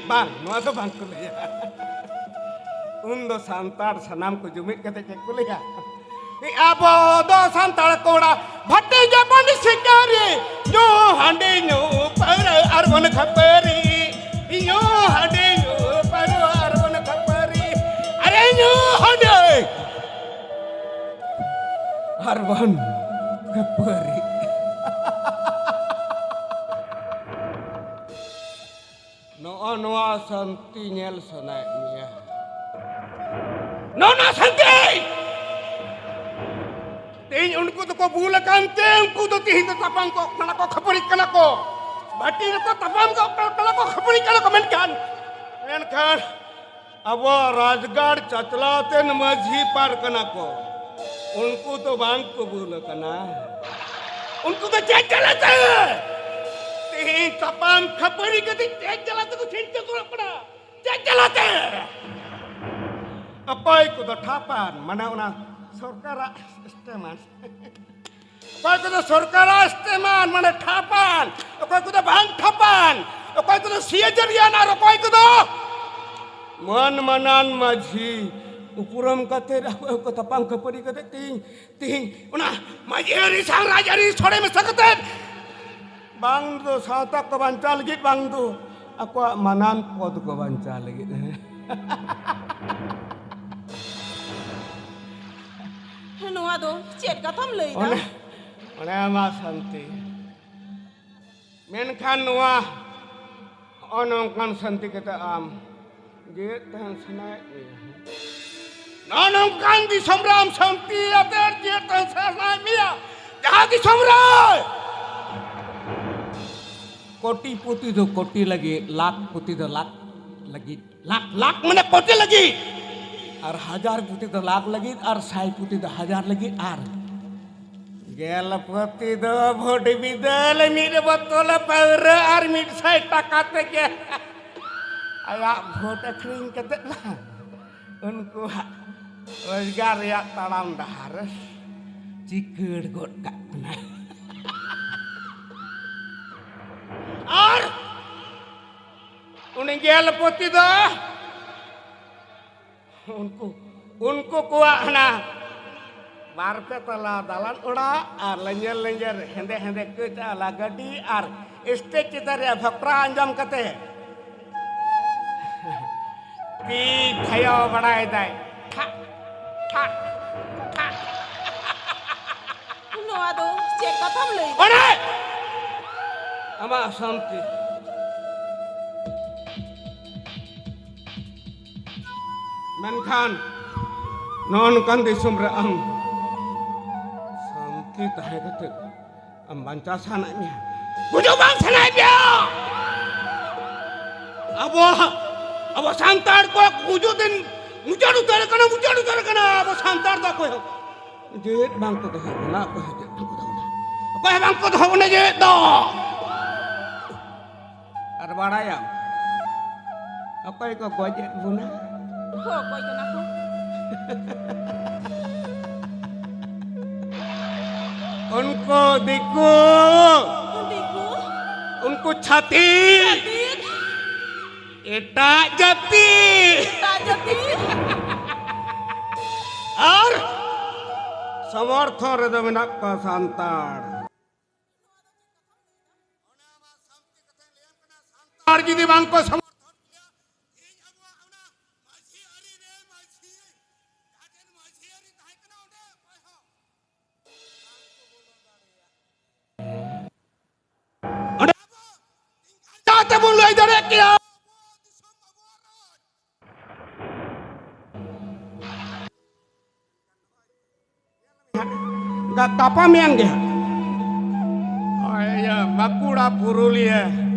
ᱵᱟᱝ, ᱱᱚᱣᱟ ᱫᱚ ᱵᱟᱝ ᱠᱚ ᱞᱟᱹᱭᱟ᱾ ᱩᱱ ᱫᱚ ᱥᱟᱱᱛᱟᱲ ᱥᱟᱱᱟᱢ ᱠᱚ ᱡᱩᱢᱤᱫ ᱠᱟᱛᱮ ᱪᱮᱫ ᱠᱚ ᱞᱟᱹᱭᱟ? ᱟᱵᱚ ᱫᱚ ᱥᱟᱱᱛᱟᱲ ᱠᱚᱲᱟ, ᱵᱷᱟᱹᱴᱤ ᱡᱮᱢᱚᱱ ᱥᱤᱠᱟᱨᱤ, ᱧᱩ ᱦᱟᱺᱰᱤ ᱧᱩ ᱯᱟᱹᱣᱨᱟᱹ ᱟᱨ ᱵᱚᱱ ᱠᱷᱟᱹᱯᱟᱹᱨᱤ᱾ ᱧᱩ ᱦᱟᱺᱰᱤ ᱧᱩ ᱯᱟᱹᱣᱨᱟᱹ ᱟᱨ ᱵᱚᱱ ᱠᱷᱟᱹᱯᱟᱹᱨᱤ᱾ ᱟᱨᱮ ᱧᱩ ᱦᱟᱺᱰᱤ᱾ ᱟᱨ ᱵᱟᱝ ᱠᱷᱟᱹᱯᱟᱹᱨᱤ᱾ ᱱᱚᱜᱼᱚ ᱱᱚᱣᱟ ᱥᱟᱱᱛᱤ ᱧᱮᱞ ᱥᱟᱱᱟᱭᱮᱫ ᱢᱮᱭᱟ? ᱱᱚᱜᱼᱚ ᱱᱚᱣᱟ ᱥᱟᱱᱛᱤ! ᱛᱮᱦᱮᱧ ᱩᱱᱠᱩ ᱫᱚᱠᱚ ᱵᱷᱩᱞ ᱟᱠᱟᱱ ᱛᱮ ᱩᱱᱠᱩ ᱫᱚ ᱛᱮᱦᱮᱧ ᱫᱚ ᱛᱟᱯᱟᱢ ᱠᱚᱜ ᱠᱟᱱᱟ ᱠᱚ, ᱠᱷᱟᱹᱯᱟᱹᱨᱤᱜ ᱠᱟᱱᱟ ᱠᱚ, ᱵᱟᱹᱴᱤ ᱨᱮᱠᱚ ᱛᱟᱯᱟᱢ ᱠᱚᱜ ᱠᱟᱱᱟ ᱠᱚ, ᱠᱷᱟᱹᱯᱟᱹᱨᱤᱜ ᱠᱟᱱᱟ ᱠᱚ, ᱢᱮᱱᱠᱷᱟᱱ, ᱢᱮᱱᱠᱷᱟᱱ ᱟᱵᱚᱣᱟᱜ ᱨᱟᱡᱽᱜᱟᱲ ᱪᱟᱪᱞᱟᱣ ᱛᱮᱱ ᱢᱟᱹᱡᱷᱤ ᱯᱟᱨ ᱠᱟᱱᱟ ᱠᱚ᱾ ᱩᱱᱠᱩ ᱫᱚ ᱵᱟᱝ ᱠᱚ ᱵᱷᱩᱞ ᱟᱠᱟᱱᱟ᱾ ᱩᱱᱠᱩ ᱫᱚ ᱪᱮᱫ ᱡᱟᱞᱟᱛᱮ? ᱛᱮᱦᱮᱧ ᱛᱟᱯᱟᱢ ᱠᱷᱟᱹᱯᱟᱹᱨᱤ ᱠᱟᱛᱮ ᱪᱮᱫ ᱡᱟᱞᱟ ᱛᱮᱠᱚ ᱥᱤᱧ ᱪᱟᱸᱫᱳ ᱠᱟᱱᱟ? ᱪᱮᱫ ᱡᱟᱞᱟᱛᱮ? ᱚᱠᱚᱭ ᱠᱚᱫᱚ ᱴᱷᱟᱯᱟᱱ, ᱢᱟᱱᱮ ᱚᱱᱟ ᱥᱚᱨᱠᱟᱨᱟᱜ ᱥᱤᱥᱴᱮᱢ, ᱚᱠᱚᱭ ᱠᱚᱫᱚ ᱥᱚᱨᱠᱟᱨᱟᱜ ᱥᱤᱥᱴᱮᱢ, ᱢᱟᱱᱮ ᱴᱷᱟᱯᱟᱱ, ᱚᱠᱚᱭ ᱠᱚᱫᱚ ᱵᱟᱝ ᱴᱷᱟᱯᱟᱱ, ᱚᱠᱚᱭ ᱠᱚᱫᱚ ᱥᱤᱭᱟᱹᱡᱟᱹᱨᱤᱭᱟᱱ ᱟᱨ ᱚᱠᱚᱭ ᱠᱚᱫᱚ ᱢᱟᱹᱱ ᱢᱟᱱᱟᱱ ᱢᱟᱹᱡᱷᱤ᱾ ᱩᱯᱨᱩᱢ ᱠᱟᱛᱮ ᱚᱠᱚᱭ ᱠᱚ ᱛᱟᱯᱟᱢ ᱠᱷᱟᱹᱯᱟᱹᱨᱤ ᱠᱟᱛᱮ ᱛᱤᱧ ᱛᱮᱦᱮᱧ ᱚᱱᱟ ᱢᱟᱹᱡᱷᱤ ᱟᱹᱨᱤ ᱥᱟᱶ ᱨᱟᱡᱽ ᱟᱹᱨᱤ ᱥᱚᱲᱮ ᱢᱮᱥᱟ ᱠᱟᱛᱮ ᱵᱟᱝ ᱫᱚ ᱥᱟᱶᱛᱟ ᱠᱚ ᱵᱟᱧᱪᱟᱣ ᱞᱟᱹᱜᱤᱫ, ᱵᱟᱝ ᱫᱚ ᱟᱠᱚᱣᱟᱜ ᱢᱟᱱᱟᱱ ᱯᱚᱫ ᱠᱚ ᱵᱟᱧᱪᱟᱣ ᱞᱟᱹᱜᱤᱫ᱾ ᱱᱚᱣᱟ ᱫᱚ ᱪᱮᱫ ᱠᱟᱛᱷᱟᱢ ᱞᱟᱹᱭ ᱮᱫᱟ? ᱚᱱᱮ ᱚᱱᱮ ᱟᱢᱟᱜ ᱥᱟᱱᱛᱤ᱾ ᱢᱮᱱᱠᱷᱟᱱ ᱱᱚᱣᱟ ᱦᱚᱸᱜᱼᱚ ᱱᱚᱝᱠᱟᱱ ᱥᱟᱱᱛᱤ ᱠᱟᱛᱮ ᱟᱢ ᱡᱮᱣᱮᱫ ᱛᱟᱦᱮᱱ ᱥᱟᱱᱟᱭᱮᱫ ᱢᱮᱭᱟ᱾ ᱱᱚᱜᱼᱚ ᱱᱚᱝᱠᱟᱱ ᱫᱤᱥᱚᱢ ᱨᱮ ᱟᱢ ᱥᱟᱱᱛᱤ ᱟᱛᱮ ᱡᱮᱣᱮᱫ ᱛᱟᱦᱮᱱ ᱥᱟᱱᱟᱭᱮᱫ ᱢᱮᱭᱟ, ᱡᱟᱦᱟᱸ ᱫᱤᱥᱚᱢ ᱨᱮ ᱠᱳᱴᱤ ᱯᱩᱛᱤ ᱫᱚ ᱠᱳᱴᱤ ᱞᱟᱹᱜᱤᱫ, ᱞᱟᱠᱷ ᱯᱩᱛᱤ ᱫᱚ ᱞᱟᱠᱷ ᱞᱟᱹᱜᱤᱫ, ᱞᱟᱠᱷ ᱞᱟᱠᱷ ᱢᱟᱱᱮ ᱠᱳᱴᱤ ᱞᱟᱹᱜᱤᱫ, ᱟᱨ ᱦᱟᱡᱟᱨ ᱯᱩᱛᱤ ᱫᱚ ᱞᱟᱠᱷ ᱞᱟᱹᱜᱤᱫ, ᱟᱨ ᱥᱟᱭ ᱯᱩᱛᱤ ᱫᱚ ᱦᱟᱡᱟᱨ ᱞᱟᱹᱜᱤᱫ, ᱟᱨ ᱜᱮᱞ ᱯᱩᱛᱤ ᱫᱚ ᱵᱷᱳᱴ ᱵᱤᱫᱟᱹᱞ, ᱢᱤᱫ ᱵᱳᱛᱚᱞ ᱯᱟᱹᱣᱨᱟᱹ ᱟᱨ ᱢᱤᱫ ᱥᱟᱭ ᱴᱟᱠᱟ ᱛᱮᱜᱮ ᱟᱭᱟᱜ ᱵᱷᱳᱴ ᱟᱹᱠᱷᱨᱤᱧ ᱠᱟᱛᱮ ᱩᱱᱠᱩᱣᱟᱜ ᱨᱳᱡᱽᱜᱟᱨ ᱨᱮᱭᱟᱜ ᱛᱟᱲᱟᱢ ᱰᱟᱦᱟᱨ ᱪᱤᱠᱟᱹᱲ ᱜᱚᱫ ᱠᱟᱜ ᱠᱟᱱᱟ᱾ ᱟᱨ ᱩᱱᱤ ᱜᱮᱞ ᱯᱩᱛᱤ ᱫᱚ ᱩᱱᱠᱩ ᱩᱱᱠᱩ ᱠᱚᱣᱟᱜ ᱦᱟᱱᱟ ᱵᱟᱨ ᱯᱮ ᱛᱟᱞᱟ ᱫᱟᱞᱟᱱ ᱚᱲᱟᱜ ᱟᱨ ᱞᱮᱸᱡᱮᱨ ᱞᱮᱸᱡᱮᱨ ᱦᱮᱸᱫᱮ ᱦᱮᱸᱫᱮ ᱠᱟᱹᱪ ᱟᱞᱟ ᱜᱟᱹᱰᱤ ᱟᱨ ᱥᱴᱮᱡᱽ ᱪᱮᱛᱟᱱ ᱨᱮᱭᱟᱜ ᱵᱷᱚᱠᱨᱟ ᱟᱸᱡᱚᱢ ᱠᱟᱛᱮ ᱛᱤ ᱛᱷᱟᱭᱚ ᱵᱟᱲᱟᱭᱮᱫᱟᱭ, ᱴᱷᱟᱠ ᱴᱷᱟᱠ ᱴᱷᱟᱠ᱾ ᱟᱫᱚ ᱪᱮᱫ ᱠᱟᱛᱷᱟᱢ ᱞᱟᱹᱭ? ᱚᱱᱮ ᱟᱢᱟᱜ ᱥᱟᱱᱛᱤ᱾ ᱢᱮᱱᱠᱷᱟᱱ ᱱᱚᱜᱼᱚ ᱱᱚᱝᱠᱟᱱ ᱫᱤᱥᱚᱢ ᱨᱮ ᱟᱢ ᱥᱟᱱᱛᱤ ᱛᱟᱦᱮᱸ ᱠᱟᱛᱮ ᱟᱢ ᱵᱟᱧᱪᱟᱣ ᱥᱟᱱᱟᱭᱮᱫ ᱢᱮᱭᱟ, ᱜᱩᱡᱩᱜ ᱵᱟᱝ ᱥᱟᱱᱟᱭᱮᱫ ᱢᱮᱭᱟ? ᱟᱵᱚ, ᱟᱵᱚ ᱥᱟᱱᱛᱟᱲ ᱠᱚ ᱜᱩᱡᱩᱜ ᱫᱤᱱ ᱢᱩᱪᱟᱹᱫ ᱩᱛᱟᱹᱨ ᱟᱠᱟᱱᱟ, ᱢᱩᱪᱟᱹᱫ ᱩᱛᱟᱹᱨ ᱟᱠᱟᱱᱟ᱾ ᱟᱵᱚ ᱥᱟᱱᱛᱟᱲ ᱫᱚ ᱚᱠᱚᱭ ᱦᱚᱸ ᱡᱮᱣᱮᱫ ᱵᱟᱝ ᱠᱚ ᱫᱚᱦᱚ ᱵᱚᱱᱟ, ᱚᱠᱚᱭ ᱦᱚᱸ ᱡᱮᱣᱮᱫ ᱵᱟᱝ ᱠᱚ ᱫᱚᱦᱚ ᱵᱚᱱᱟ, ᱚᱠᱚᱭ ᱦᱚᱸ ᱵᱟᱝ ᱠᱚ ᱫᱚᱦᱚ ᱵᱚᱱᱟ ᱡᱮᱣᱮᱫ ᱫᱚ᱾ ᱟᱨ ᱵᱟᱲᱟᱭᱟᱢ, ᱚᱠᱚᱭ ᱠᱚ ᱜᱚᱡᱮᱫ ᱵᱚᱱᱟ? ᱦᱚᱸ, ᱚᱠᱚᱭ ᱠᱟᱱᱟ ᱠᱚ? ᱩᱱᱠᱩ ᱫᱤᱠᱩ, ᱫᱤᱠᱩ, ᱩᱱᱠᱩ ᱪᱷᱟᱹᱛᱤᱠ, ᱪᱷᱟᱹᱛᱤᱠ, ᱮᱴᱟᱜ ᱡᱟᱹᱛᱤ᱾ ᱮᱴᱟᱜ ᱡᱟᱹᱛᱤ᱾ ᱟᱨ ᱥᱚᱢᱚᱨᱛᱷᱚᱱ ᱨᱮᱫᱚ ᱢᱮᱱᱟᱜ ᱠᱚᱣᱟ ᱥᱟᱱᱛᱟᱲ᱾ ᱟᱨ ᱡᱩᱫᱤ ᱵᱟᱝ ᱠᱚ ᱥᱚᱢᱚᱨᱛᱷᱚᱱ ᱠᱮᱭᱟ, ᱛᱮᱦᱮᱧ ᱟᱵᱚᱣᱟᱜ ᱚᱱᱟ ᱢᱟᱹᱡᱷᱤ ᱟᱹᱨᱤ ᱨᱮ ᱢᱟᱹᱡᱷᱤ, ᱡᱟᱦᱟᱸ ᱴᱷᱮᱱ ᱢᱟᱹᱡᱷᱤ ᱟᱹᱨᱤ ᱛᱟᱦᱮᱸ ᱠᱟᱱᱟ, ᱚᱸᱰᱮ ᱚᱠᱚᱭ ᱦᱚᱸ ᱚᱸᱰᱮ ᱟᱵᱚ ᱪᱤᱠᱟᱹ ᱛᱮᱵᱚᱱ ᱞᱟᱹᱭ ᱫᱟᱲᱮᱭᱟᱜ ᱠᱮᱭᱟ? ᱜᱟ-, ᱜᱟᱯᱟ ᱢᱮᱭᱟᱝ ᱜᱮ ᱦᱟᱸᱜ᱾ ᱳᱭ ᱤᱭᱟᱹ, ᱵᱟᱸᱠᱩᱲᱟ, ᱯᱩᱨᱩᱞᱤᱭᱟᱹ,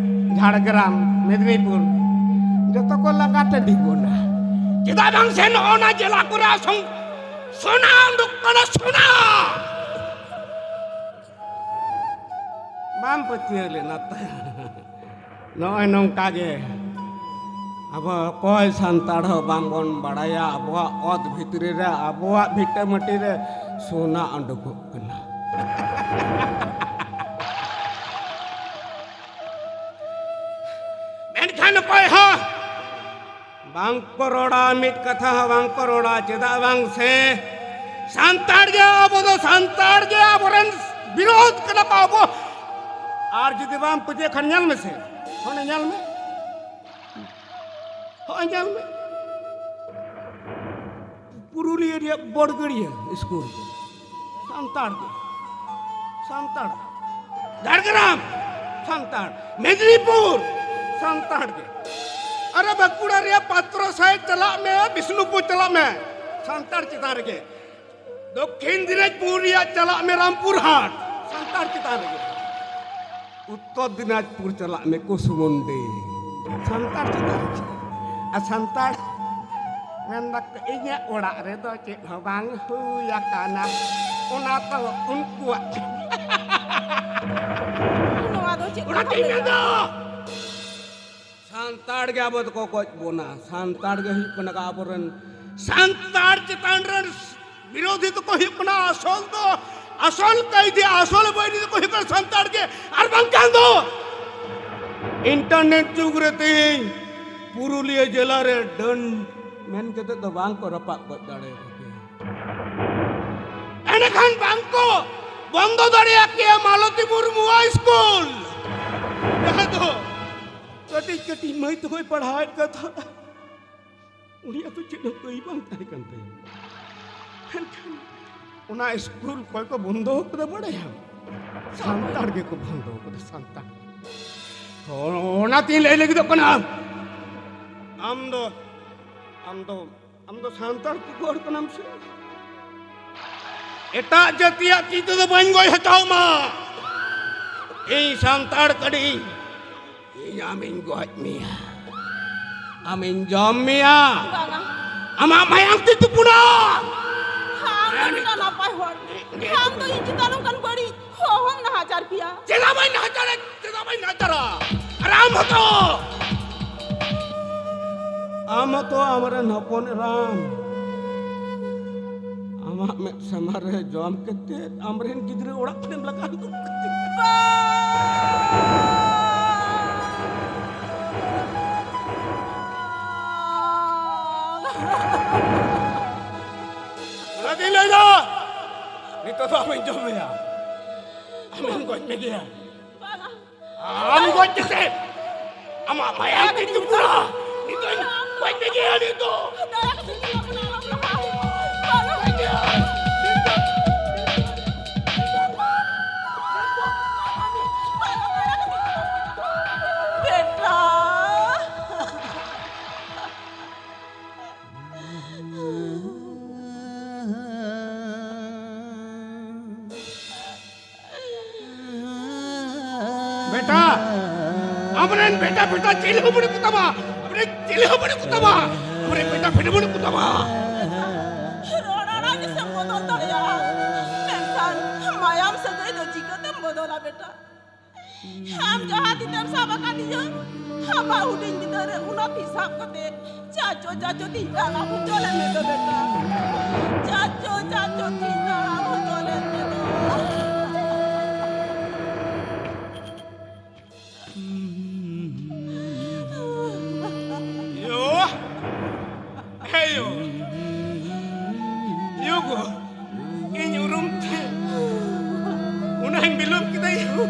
ᱡᱷᱟᱲᱜᱨᱟᱢ, ᱢᱮᱫᱽᱱᱤᱯᱩᱨ, ᱡᱚᱛᱚ ᱠᱚ ᱞᱟᱸᱜᱟ ᱴᱟᱺᱰᱤ ᱵᱚᱱᱟ᱾ ᱪᱮᱫᱟᱜ ᱵᱟᱝ ᱥᱮ ᱱᱚᱜᱼᱚ ᱱᱟ ᱡᱮᱞᱟ ᱠᱚᱨᱮ ᱥᱚᱝ-, ᱥᱚᱱᱟ ᱩᱰᱩᱠ ᱠᱟᱱᱟ, ᱥᱚᱱᱟ᱾ ᱵᱟᱢ ᱯᱟᱹᱛᱭᱟᱹᱣ ᱞᱮᱱᱟ ᱛᱚ? ᱱᱚᱜᱼᱚᱭ ᱱᱚᱝᱠᱟ ᱜᱮ ᱟᱵᱚ ᱚᱠᱚᱭ ᱥᱟᱱᱛᱟᱲ ᱦᱚᱸ ᱵᱟᱝ ᱵᱚᱱ ᱵᱟᱲᱟᱭᱟ, ᱟᱵᱚᱣᱟᱜ ᱚᱛ ᱵᱷᱤᱛᱨᱤ ᱨᱮ, ᱟᱵᱚᱣᱟᱜ ᱵᱷᱤᱴᱟᱹ ᱢᱟᱹᱴᱤ ᱨᱮ ᱥᱚᱱᱟ ᱩᱰᱩᱠᱚᱜ ᱠᱟᱱᱟ᱾ ᱢᱮᱱᱠᱷᱟᱱ ᱚᱠᱚᱭ ᱦᱚᱸ ᱵᱟᱝ ᱠᱚ ᱨᱚᱲᱟ, ᱢᱤᱫ ᱠᱟᱛᱷᱟ ᱦᱚᱸ ᱵᱟᱝ ᱠᱚ ᱨᱚᱲᱟ᱾ ᱪᱮᱫᱟᱜ ᱵᱟᱝ ᱥᱮ ᱥᱟᱱᱛᱟᱲ ᱜᱮ, ᱟᱵᱚ ᱫᱚ ᱥᱟᱱᱛᱟᱲ ᱜᱮ ᱟᱵᱚᱨᱮᱱ ᱵᱤᱨᱳᱫᱷ ᱠᱟᱱᱟ ᱠᱚ ᱟᱵᱚ᱾ ᱟᱨ ᱡᱩᱫᱤ ᱵᱟᱢ ᱯᱟᱹᱛᱭᱟᱹᱜ ᱠᱷᱟᱱ ᱧᱮᱞ ᱢᱮᱥᱮ, ᱦᱚᱸ ᱧᱮᱞ ᱢᱮ, ᱦᱚᱸ ᱧᱮᱞ ᱢᱮ, ᱯᱩᱨᱩᱞᱤᱭᱟᱹ ᱨᱮᱭᱟᱜ ᱵᱚᱲᱜᱟᱹᱲᱤᱭᱟᱹ ᱥᱠᱩᱞ ᱥᱟᱱᱛᱟᱲ ᱜᱮ᱾ ᱥᱟᱱᱛᱟᱲ᱾ ᱡᱷᱟᱲᱜᱨᱟᱢ, ᱥᱟᱱᱛᱟᱲ᱾ ᱢᱮᱫᱽᱱᱤᱯᱩᱨ, ᱥᱟᱱᱛᱟᱲ ᱜᱮ᱾ ᱟᱨᱮ ᱵᱟᱸᱠᱩᱲᱟ ᱨᱮᱭᱟᱜ ᱯᱟᱛᱨᱚ ᱥᱟᱭᱤᱰ ᱪᱟᱞᱟᱜ ᱢᱮ, ᱵᱤᱥᱱᱩᱯᱩᱨ ᱪᱟᱞᱟᱜ ᱢᱮ, ᱥᱟᱱᱛᱟᱲ ᱪᱮᱛᱟᱱ ᱨᱮᱜᱮ᱾ ᱫᱚᱠᱠᱷᱤᱱ ᱫᱤᱱᱟᱡᱽᱯᱩᱨ ᱨᱮᱭᱟᱜ ᱪᱟᱞᱟᱜ ᱢᱮ ᱨᱟᱢᱯᱩᱨᱦᱟᱴ, ᱥᱟᱱᱛᱟᱲ ᱪᱮᱛᱟᱱ ᱨᱮᱜᱮ᱾ ᱩᱛᱛᱚᱨ ᱫᱤᱱᱟᱡᱽᱯᱩᱨ ᱪᱟᱞᱟᱜ ᱢᱮ ᱠᱩᱥᱢᱩᱱᱰᱤ, ᱥᱟᱱᱛᱟᱲ ᱪᱮᱛᱟᱱ ᱨᱮᱜᱮ᱾ ᱟᱨ ᱥᱟᱱᱛᱟᱲ ᱢᱮᱱ ᱫᱟᱠᱚ, "ᱤᱧᱟᱹᱜ ᱚᱲᱟᱜ ᱨᱮᱫᱚ ᱪᱮᱫ ᱦᱚᱸ ᱵᱟᱝ ᱦᱩᱭ ᱟᱠᱟᱱᱟ, ᱚᱱᱟ ᱛᱚ ᱩᱱᱠᱩᱣᱟᱜ ᱪᱮᱫ?" ᱱᱚᱣᱟ ᱫᱚ ᱪᱮᱫ ᱚᱱᱟ ᱠᱟᱛᱷᱟ ᱪᱮᱫ ᱠᱟᱱᱟ? ᱢᱮᱱᱫᱟ? ᱥᱟᱱᱛᱟᱲ ᱜᱮ ᱟᱵᱚ ᱫᱚᱠᱚ ᱜᱚᱡ ᱵᱚᱱᱟ᱾ ᱥᱟᱱᱛᱟᱲ ᱜᱮ ᱦᱩᱭᱩᱜ ᱠᱟᱱᱟ ᱠᱚ ᱟᱵᱚᱨᱮᱱ, ᱥᱟᱱᱛᱟᱲ ᱪᱮᱛᱟᱱ ᱨᱮᱱ ᱵᱤᱨᱳᱫᱷᱤ ᱫᱚᱠᱚ ᱦᱩᱭᱩᱜ ᱠᱟᱱᱟ ᱟᱥᱚᱞ ᱫᱚ, ᱟᱥᱚᱞ ᱠᱟᱹᱭᱫᱤ, ᱟᱥᱚᱞ ᱵᱟᱹᱭᱨᱤ ᱫᱚᱠᱚ ᱦᱩᱭᱩᱜ ᱠᱟᱱᱟ ᱥᱟᱱᱛᱟᱲ ᱜᱮ᱾ ᱟᱨ ᱵᱟᱝᱠᱷᱟᱱ ᱫᱚ ᱤᱱᱴᱟᱨᱱᱮᱴ ᱡᱩᱜᱽ ᱨᱮ ᱛᱮᱦᱮᱧ ᱯᱩᱨᱩᱞᱤᱭᱟᱹ ᱡᱮᱞᱟ ᱨᱮ ᱰᱟᱹᱱ ᱢᱮᱱ ᱠᱟᱛᱮ ᱫᱚ ᱵᱟᱝ ᱠᱚ ᱨᱟᱯᱟᱜ ᱜᱚᱡ ᱫᱟᱲᱮᱭᱟᱠᱚ ᱠᱮᱭᱟ᱾ ᱮᱸᱰᱮᱠᱷᱟᱱ ᱵᱟᱝ ᱠᱚ ᱵᱚᱱᱫᱚ ᱫᱟᱲᱮᱭᱟᱜ ᱠᱮᱭᱟ ᱢᱟᱞᱚᱛᱤ ᱢᱩᱨᱢᱩᱣᱟᱜ ᱥᱠᱩᱞ, ᱡᱟᱦᱟᱸ ᱫᱚ ᱠᱟᱹᱴᱤᱡ ᱠᱟᱹᱴᱤᱡ ᱢᱟᱹᱭ ᱛᱟᱠᱚᱭ ᱯᱟᱲᱦᱟᱣᱮᱫ ᱠᱚ ᱛᱟᱦᱮᱸᱫ᱾ ᱩᱱᱤᱭᱟᱜ ᱫᱚ ᱪᱮᱫ ᱦᱚᱸ ᱠᱟᱹᱭ ᱵᱟᱝ ᱛᱟᱦᱮᱸ ᱠᱟᱱ ᱛᱟᱭᱟ᱾ ᱢᱮᱱᱠᱷᱟᱱ ᱚᱱᱟ ᱥᱠᱩᱞ ᱚᱠᱚᱭ ᱠᱚ ᱵᱚᱱᱫᱚ ᱠᱟᱫᱟ ᱵᱟᱲᱟᱭᱟᱢ? ᱥᱟᱱᱛᱟᱲ ᱜᱮᱠᱚ ᱵᱚᱱᱫᱚ ᱠᱟᱫᱟ, ᱥᱟᱱᱛᱟᱲ᱾ ᱛᱚ, ᱚᱱᱟᱛᱤᱧ ᱞᱟᱹᱭ ᱞᱟᱹᱜᱤᱫᱚᱜ ᱠᱟᱱᱟ, ᱟᱢ ᱫᱚ, ᱟᱢ ᱫᱚ, ᱟᱢ ᱫᱚ ᱥᱟᱱᱛᱟᱲ ᱠᱚ ᱦᱚᱲ ᱠᱟᱱᱟᱢ ᱥᱮ? ᱮᱴᱟᱜ ᱡᱟᱹᱛᱤᱭᱟᱜ ᱛᱤ ᱛᱮᱫᱚ ᱵᱟᱹᱧ ᱜᱚᱡ ᱦᱚᱪᱚᱣᱟᱢᱟ᱾ ᱤᱧ ᱥᱟᱱᱛᱟᱲ ᱠᱟᱹᱱᱟᱹᱧ᱾ ᱤᱧ ᱟᱢᱤᱧ ᱜᱚᱡ ᱢᱮᱭᱟ, ᱟᱢᱤᱧ ᱡᱚᱢ ᱢᱮᱭᱟ, ᱵᱟᱝᱟ᱾ ᱟᱢᱟᱜ ᱢᱟᱭᱟᱝ ᱛᱮ ᱛᱩᱯᱩᱱᱟ᱾ ᱟᱢ ᱫᱚ ᱢᱤᱫᱴᱟᱝ ᱱᱟᱯᱟᱭ ᱦᱚᱲ᱾ ᱟᱢ ᱫᱚ ᱤᱧ ᱪᱮᱛᱟᱱ ᱱᱚᱝᱠᱟᱱ ᱵᱟᱹᱲᱤᱡ ᱦᱚᱦᱚᱢ ᱱᱟᱦᱟᱪᱟᱨ ᱠᱮᱭᱟ᱾ ᱪᱮᱫᱟᱜ ᱵᱟᱹᱧ ᱱᱟᱦᱟᱪᱟᱨᱟ? ᱪᱮᱫᱟᱜ ᱵᱟᱹᱧ ᱱᱟᱦᱟᱪᱟᱨᱟ? ᱟᱨ ᱟᱢ ᱦᱚᱸᱛᱚ, ᱟᱢ ᱦᱚᱸᱛᱚ ᱟᱢᱨᱮᱱ ᱦᱚᱯᱚᱱ ᱮᱨᱟᱢ ᱟᱢᱟᱜ ᱢᱮᱫ ᱥᱟᱢᱟᱝ ᱨᱮ ᱡᱚᱢ ᱠᱟᱛᱮ ᱟᱢᱨᱮᱱ ᱜᱤᱫᱽᱨᱟᱹ ᱚᱲᱟᱜ ᱠᱷᱚᱱᱮᱢ ᱞᱟᱜᱟ ᱟᱹᱜᱩ ᱠᱟᱫᱮᱭᱟ᱾ ᱚᱱᱟᱛᱤᱧ ᱞᱟᱹᱭᱫᱟ, ᱱᱤᱛᱚᱜ ᱫᱚ ᱟᱢᱤᱧ ᱡᱚᱢ ᱢᱮᱭᱟ, ᱟᱢᱤᱧ ᱜᱚᱡ ᱢᱮᱜᱮᱭᱟ᱾ ᱟᱢ ᱜᱚᱡ ᱠᱟᱛᱮ ᱟᱢᱟᱜ ᱢᱟᱭᱟᱢ ᱛᱮ ᱛᱩᱯᱩᱱᱟ᱾ ᱱᱤᱛᱚᱜ ᱤᱧ ᱜᱚᱡ ᱢᱮᱜᱮᱭᱟ ᱱᱤᱛᱚᱜ᱾ ᱵᱮᱴᱟ, ᱟᱢᱨᱮᱱ ᱵᱮᱴᱟ ᱵᱮᱴᱟ ᱪᱤᱞᱤ ᱦᱚᱸ ᱵᱟᱹᱱᱩᱜ ᱠᱚᱛᱟᱢᱟ᱾ ᱟᱢᱨᱮᱱ ᱪᱤᱞᱤ ᱦᱚᱸ ᱵᱟᱹᱱᱩᱜ ᱠᱚᱛᱟᱢᱟ᱾ ᱟᱢᱨᱮᱱ ᱵᱮᱴᱟ ᱵᱮᱴᱟ ᱵᱟᱹᱱᱩᱜ ᱠᱚᱛᱟᱢᱟ᱾ ᱨᱚᱲ ᱟᱲᱟᱝ ᱜᱮᱥᱮᱢ ᱵᱚᱫᱚᱞ ᱫᱟᱲᱮᱭᱟᱜᱼᱟ, ᱢᱮᱱᱠᱷᱟᱱ ᱢᱟᱭᱟᱢ ᱥᱟᱹᱜᱟᱹᱭ ᱫᱚ ᱪᱤᱠᱟᱹᱛᱮᱢ ᱵᱚᱫᱚᱞᱟ ᱵᱮᱴᱟ? ᱟᱢ ᱡᱟᱦᱟᱸ ᱛᱤᱱᱟᱹᱜ ᱮᱢ ᱥᱟᱵ ᱟᱠᱟᱫᱤᱧᱟ, ᱟᱢᱟᱜ ᱦᱩᱰᱤᱧ ᱵᱤᱫᱟᱹᱞ ᱨᱮ ᱚᱱᱟ ᱛᱤ ᱥᱟᱵ ᱠᱟᱛᱮ ᱪᱟᱪᱚ ᱪᱟᱪᱚ ᱛᱤᱧ ᱛᱟᱲᱟᱢ ᱦᱚᱪᱚ ᱞᱮᱫ ᱢᱮ ᱫᱚ ᱵᱮᱴᱟ᱾ ᱪᱟᱪᱚ ᱪᱟᱪᱚ ᱛᱤᱧ ᱛᱟᱲᱟᱢ ᱦᱚᱪᱚ ᱞᱮᱫ ᱢᱮ ᱫᱚ᱾ ᱭᱳ, ᱦᱮᱸ ᱭᱳ, ᱭᱳ ᱜᱳ, ᱤᱧ ᱩᱨᱩᱢ ᱛᱮ ᱚᱱᱟᱧ ᱵᱤᱞᱚᱢ ᱠᱮᱫᱟ ᱭᱳ᱾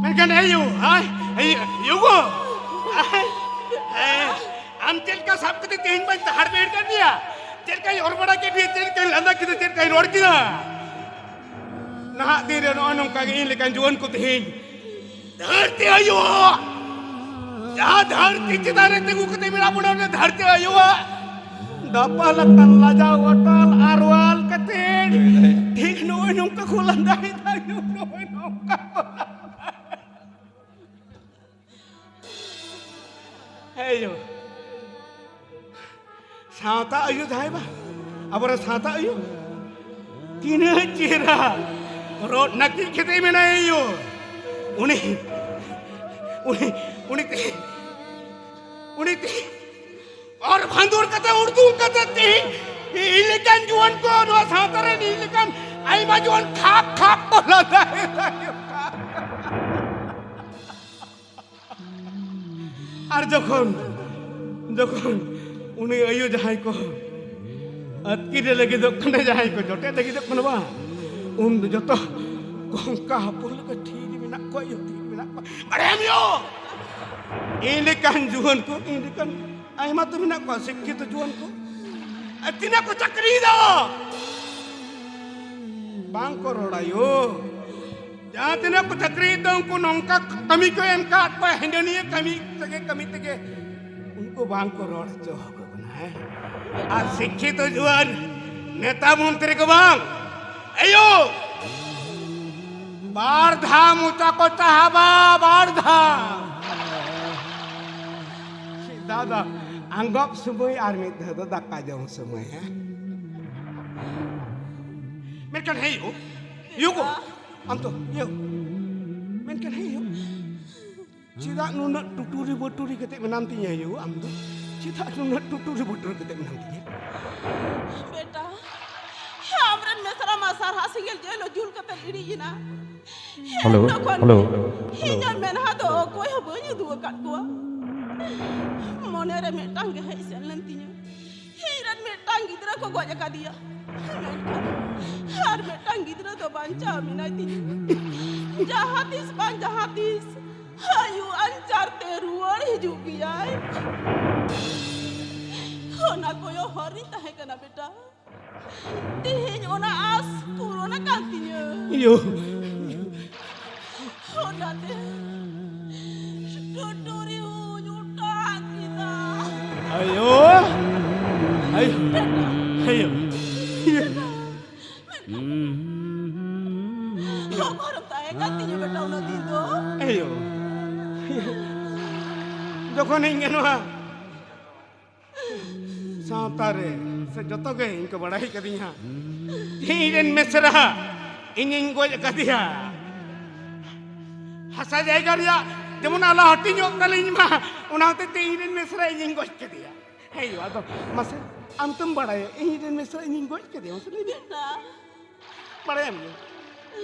ᱢᱮᱱᱠᱷᱟᱱ ᱮ ᱭᱳ, ᱟᱭ, ᱮ ᱭᱳ ᱜᱳ, ᱟᱭ, ᱮ, ᱟᱢ ᱪᱮᱫ ᱞᱮᱠᱟ ᱥᱟᱵ ᱠᱟᱛᱮ ᱛᱮᱦᱮᱧ ᱵᱟᱹᱧ ᱛᱟᱦᱟᱲ ᱵᱮᱲ ᱠᱟᱫ ᱢᱮᱭᱟ, ᱪᱮᱫ ᱞᱮᱠᱟᱧ ᱚᱨ ᱵᱟᱲᱟ ᱠᱮᱫ ᱢᱮᱭᱟ, ᱪᱮᱫ ᱞᱮᱠᱟᱧ ᱞᱟᱸᱫᱟ ᱠᱮᱫᱟ, ᱪᱮᱫ ᱞᱮᱠᱟᱧ ᱨᱚᱲ ᱠᱮᱫᱟ᱾ ᱱᱟᱦᱟᱜ ᱫᱤᱱ ᱨᱮ ᱱᱚᱜᱼᱚ ᱱᱚᱝᱠᱟ ᱜᱮ ᱤᱧ ᱞᱮᱠᱟᱱ ᱡᱩᱣᱟᱹᱱ ᱠᱚ ᱛᱮᱦᱮᱧ ᱫᱷᱟᱹᱨᱛᱤ ᱟᱭᱳᱣᱟᱜ, ᱡᱟᱦᱟᱸ ᱫᱷᱟᱹᱨᱛᱤ ᱪᱮᱛᱟᱱ ᱨᱮ ᱛᱤᱸᱜᱩ ᱠᱟᱛᱮ ᱢᱮᱱᱟᱜ ᱵᱚᱱᱟ, ᱚᱱᱟ ᱫᱷᱟᱹᱨᱛᱤ ᱟᱭᱳᱣᱟᱜ ᱫᱟᱯᱟᱞ ᱟᱠᱟᱱ ᱞᱟᱡᱟᱣ ᱚᱴᱟᱞ ᱟᱨᱣᱟᱞ ᱠᱟᱛᱮ ᱴᱷᱤᱠ ᱱᱚᱜᱼᱚᱭ ᱱᱚᱝᱠᱟ ᱠᱚ ᱞᱟᱸᱫᱟᱭᱮᱫᱟ, ᱱᱚᱜᱼᱚᱭ ᱱᱚᱝᱠᱟ ᱠᱚ ᱞᱟᱸᱫᱟᱭᱮᱫᱟ᱾ ᱦᱮᱸ ᱭᱳ᱾ ᱥᱟᱶᱛᱟ ᱟᱭᱳ ᱡᱟᱦᱟᱸᱭ ᱵᱟ, ᱟᱵᱚᱨᱮᱱ ᱥᱟᱶᱛᱟ ᱟᱭᱳ, ᱛᱤᱱᱟᱹᱜ ᱪᱮᱦᱨᱟ ᱨᱚᱲ ᱱᱟᱹᱠᱤᱡ ᱠᱟᱛᱮ ᱢᱮᱱᱟᱭᱟ ᱭᱳ᱾ ᱩᱱᱤ, ᱩᱱᱤ, ᱩᱱᱤ ᱛᱮ, ᱩᱱᱤ ᱛᱮ, ᱚᱨ ᱵᱷᱟᱸᱫᱩᱨ ᱠᱟᱛᱮ, ᱩᱲᱫᱩᱝ ᱠᱟᱛᱮ ᱛᱮᱦᱮᱧ ᱤᱧ ᱞᱮᱠᱟᱱ ᱡᱩᱣᱟᱹᱱ ᱠᱚ, ᱱᱚᱣᱟ ᱥᱟᱶᱛᱟ ᱨᱮᱱ ᱤᱧ ᱞᱮᱠᱟᱱ ᱟᱭᱢᱟ ᱡᱩᱣᱟᱹᱱ ᱠᱷᱟᱯ ᱠᱷᱟᱯ ᱠᱚ ᱞᱟᱸᱫᱟᱭᱮᱫᱟ ᱭᱳ᱾ ᱟᱨ ᱡᱚᱠᱷᱚᱱ, ᱡᱚᱠᱷᱚᱱ ᱩᱱᱤ ᱟᱭᱳ ᱡᱟᱦᱟᱸᱭ ᱠᱚ ᱟᱹᱛᱠᱤᱨ ᱮ ᱞᱟᱹᱜᱤᱫᱚᱜ ᱠᱟᱱᱟ, ᱡᱟᱦᱟᱸᱭ ᱠᱚ ᱡᱚᱴᱮᱫ ᱞᱟᱹᱜᱤᱫᱚᱜ ᱠᱟᱱᱟ ᱵᱟᱝ, ᱩᱱ ᱫᱚ ᱡᱚᱛᱚ ᱠᱚᱝᱠᱟ ᱦᱚᱯᱚᱱ ᱞᱮᱠᱟ ᱴᱷᱤᱠ ᱜᱮ ᱢᱮᱱᱟᱜ ᱠᱚᱣᱟ ᱭᱳ, ᱴᱷᱤᱠ ᱜᱮ ᱢᱮᱱᱟᱜ ᱠᱚᱣᱟ᱾ ᱵᱟᱲᱟᱭᱟᱢ ᱭᱳ, ᱤᱧ ᱞᱮᱠᱟᱱ ᱡᱩᱣᱟᱹᱱ ᱠᱚ, ᱤᱧ ᱞᱮᱠᱟᱱ ᱟᱭᱢᱟ ᱛᱚ ᱢᱮᱱᱟᱜ ᱠᱚᱣᱟ ᱥᱤᱠᱠᱷᱤᱛᱚ ᱡᱩᱣᱟᱹᱱ ᱠᱚ, ᱟᱨ ᱛᱤᱱᱟᱹᱜ ᱠᱚ ᱪᱟᱹᱠᱨᱤᱭᱮᱫᱟ, ᱵᱟᱝ ᱠᱚ ᱨᱚᱲᱟ ᱭᱳ᱾ ᱡᱟᱦᱟᱸ ᱛᱤᱱᱟᱹᱜ ᱠᱚ ᱪᱟᱹᱠᱨᱤᱭᱮᱫ ᱫᱚ, ᱩᱱᱠᱩ ᱱᱚᱝᱠᱟ ᱠᱟᱹᱢᱤ ᱠᱚ ᱮᱢ ᱠᱟᱜ ᱠᱚᱣᱟ, ᱦᱤᱱᱟᱹ ᱱᱤᱭᱟᱹ ᱠᱟᱹᱢᱤ ᱛᱮᱜᱮ, ᱠᱟᱹᱢᱤ ᱛᱮᱜᱮ ᱩᱱᱠᱩ ᱵᱟᱝ ᱠᱚ ᱨᱚᱲ ᱦᱚᱪᱚ ᱟᱠᱚ ᱠᱟᱱᱟ, ᱦᱮᱸ? ᱟᱨ ᱥᱤᱠᱠᱷᱤᱛᱚ ᱡᱩᱣᱟᱹᱱ, ᱱᱮᱛᱟ ᱢᱚᱱᱛᱨᱤ ᱠᱚ ᱵᱟᱝ, ᱮᱭᱳ, ᱵᱟᱨ ᱫᱷᱟᱣ ᱢᱚᱪᱟ ᱠᱚ ᱪᱟᱦᱟᱵᱟ, ᱵᱟᱨ ᱫᱷᱟᱣ᱾ ᱢᱤᱫ ᱫᱷᱟᱣ ᱫᱚ ᱟᱸᱜᱚᱵ ᱥᱚᱢᱚᱭ ᱟᱨ ᱢᱤᱫ ᱫᱷᱟᱣ ᱫᱚ ᱫᱟᱠᱟ ᱡᱚᱢ ᱥᱚᱢᱚᱭ, ᱦᱮᱸ? ᱢᱮᱱᱠᱷᱟᱱ ᱦᱮᱸ ᱭᱳ, ᱭᱳ ᱜᱳ, ᱟᱢ ᱫᱚ ᱭᱳ, ᱢᱮᱱᱠᱷᱟᱱ ᱦᱮᱸ ᱭᱳ, ᱪᱮᱫᱟᱜ ᱱᱩᱱᱟᱹᱜ ᱴᱩᱴᱩᱨᱤ ᱵᱟᱹᱴᱩᱨᱤ ᱠᱟᱛᱮ ᱢᱮᱱᱟᱢ ᱛᱤᱧᱟᱹ ᱭᱳ? ᱟᱢ ᱫᱚ ᱪᱮᱫᱟᱜ ᱱᱩᱱᱟᱹᱜ ᱴᱩᱴᱩᱨᱤ ᱵᱟᱹᱴᱩᱨᱤ ᱠᱟᱛᱮ ᱢᱮᱱᱟᱢ ᱛᱤᱧᱟᱹ? ᱵᱮᱴᱟ, ᱟᱢᱨᱮᱱ ᱢᱮᱥᱨᱟ ᱢᱟ ᱥᱟᱨᱦᱟ ᱥᱮᱸᱜᱮᱞ ᱡᱮᱞ ᱡᱩᱞ ᱠᱟᱛᱮ ᱤᱲᱤᱡ ᱮᱱᱟ᱾ ᱦᱮᱞᱳ, ᱡᱚᱠᱷᱚᱱ ᱦᱮᱞᱳ, ᱤᱧᱟᱹᱜ ᱢᱮᱫᱦᱟ ᱫᱚ ᱚᱠᱚᱭ ᱦᱚᱸ ᱵᱟᱹᱧ ᱩᱫᱩᱜ ᱟᱠᱟᱫ ᱠᱚᱣᱟ᱾ ᱢᱚᱱᱮᱨᱮ ᱢᱤᱫᱴᱟᱝ ᱜᱮ ᱦᱮᱡ ᱥᱮᱱ ᱞᱮᱱ ᱛᱤᱧᱟᱹ, ᱤᱧᱨᱮᱱ ᱢᱤᱫᱴᱟᱝ ᱜᱤᱫᱽᱨᱟᱹ ᱠᱚ ᱜᱚᱡ ᱟᱠᱟᱫᱮᱭᱟ, ᱢᱮᱱᱠᱷᱟᱱ ᱟᱨ ᱢᱤᱫᱴᱟᱝ ᱜᱤᱫᱽᱨᱟᱹ ᱫᱚ ᱵᱟᱧᱪᱟᱣ ᱢᱮᱱᱟᱭ ᱛᱤᱧᱟᱹ᱾ ᱡᱟᱦᱟᱸ ᱛᱤᱥ ᱵᱟᱝ ᱡᱟᱦᱟᱸ ᱛᱤᱥ ᱟᱭᱩ ᱟᱧᱪᱟᱨ ᱛᱮ ᱨᱩᱣᱟᱹᱲ ᱦᱤᱡᱩᱜ ᱜᱮᱭᱟᱭ᱾ ᱚᱱᱟ ᱠᱚᱭᱚᱜ ᱦᱚᱨ ᱨᱤᱧ ᱛᱟᱦᱮᱸ ᱠᱟᱱᱟ ᱵᱮᱴᱟ᱾ ᱛᱮᱦᱮᱧ ᱚᱱᱟ ᱟᱥ ᱯᱩᱨᱚᱱ ᱟᱠᱟᱱ ᱛᱤᱧᱟᱹ᱾ ᱭᱳ᱾ ᱚᱱᱟᱛᱮ ᱴᱩᱴᱩᱨᱤ ᱦᱚᱸᱧ ᱚᱴᱟᱜ ᱠᱮᱫᱟ᱾ ᱟᱭᱳ᱾ ᱟᱭᱳ᱾ ᱟᱭᱳ᱾ ᱚᱠᱟᱨᱮᱢ ᱛᱟᱦᱮᱸ ᱠᱟᱱ ᱛᱤᱧᱟᱹ ᱵᱮᱴᱟ ᱩᱱᱟᱹᱜ ᱫᱤᱱ ᱫᱚ? ᱟᱭᱳ᱾ ᱡᱚᱠᱷᱚᱱᱤᱧ ᱧᱮᱞᱚᱜᱼᱟ, ᱥᱟᱶᱛᱟ ᱨᱮ ᱥᱮ ᱡᱚᱛᱚ ᱜᱮ ᱤᱧ ᱠᱚ ᱵᱟᱲᱟᱭ ᱠᱟᱫᱤᱧᱟ᱾ ᱤᱧ ᱨᱮᱱ ᱢᱮᱥᱨᱟ ᱤᱧᱤᱧ ᱜᱚᱡ ᱟᱠᱟᱫᱮᱭᱟ᱾ ᱦᱟᱥᱟ ᱡᱟᱭᱜᱟ ᱨᱮᱭᱟᱜ ᱡᱮᱢᱚᱱ ᱟᱞᱚ ᱦᱟᱹᱴᱤᱧᱚᱜ ᱛᱟᱹᱞᱤᱧ ᱢᱟ, ᱚᱱᱟ ᱦᱚᱛᱮᱡ ᱛᱮ ᱤᱧ ᱨᱮᱱ ᱢᱮᱥᱨᱟ ᱤᱧᱤᱧ ᱜᱚᱡ ᱠᱮᱫᱮᱭᱟ᱾ ᱦᱮᱸ ᱭᱳ, ᱟᱫᱚ ᱢᱟᱥᱮ ᱟᱢ ᱛᱚᱢ ᱵᱟᱲᱟᱭᱟ ᱤᱧ ᱨᱮᱱ ᱢᱮᱥᱨᱟ ᱤᱧᱤᱧ ᱜᱚᱡ ᱠᱮᱫᱮᱭᱟ, ᱢᱟᱥᱮ ᱞᱟᱹᱭ ᱢᱮ᱾ ᱵᱮᱴᱟ᱾ ᱵᱟᱲᱟᱭᱟᱢ ᱜᱮ,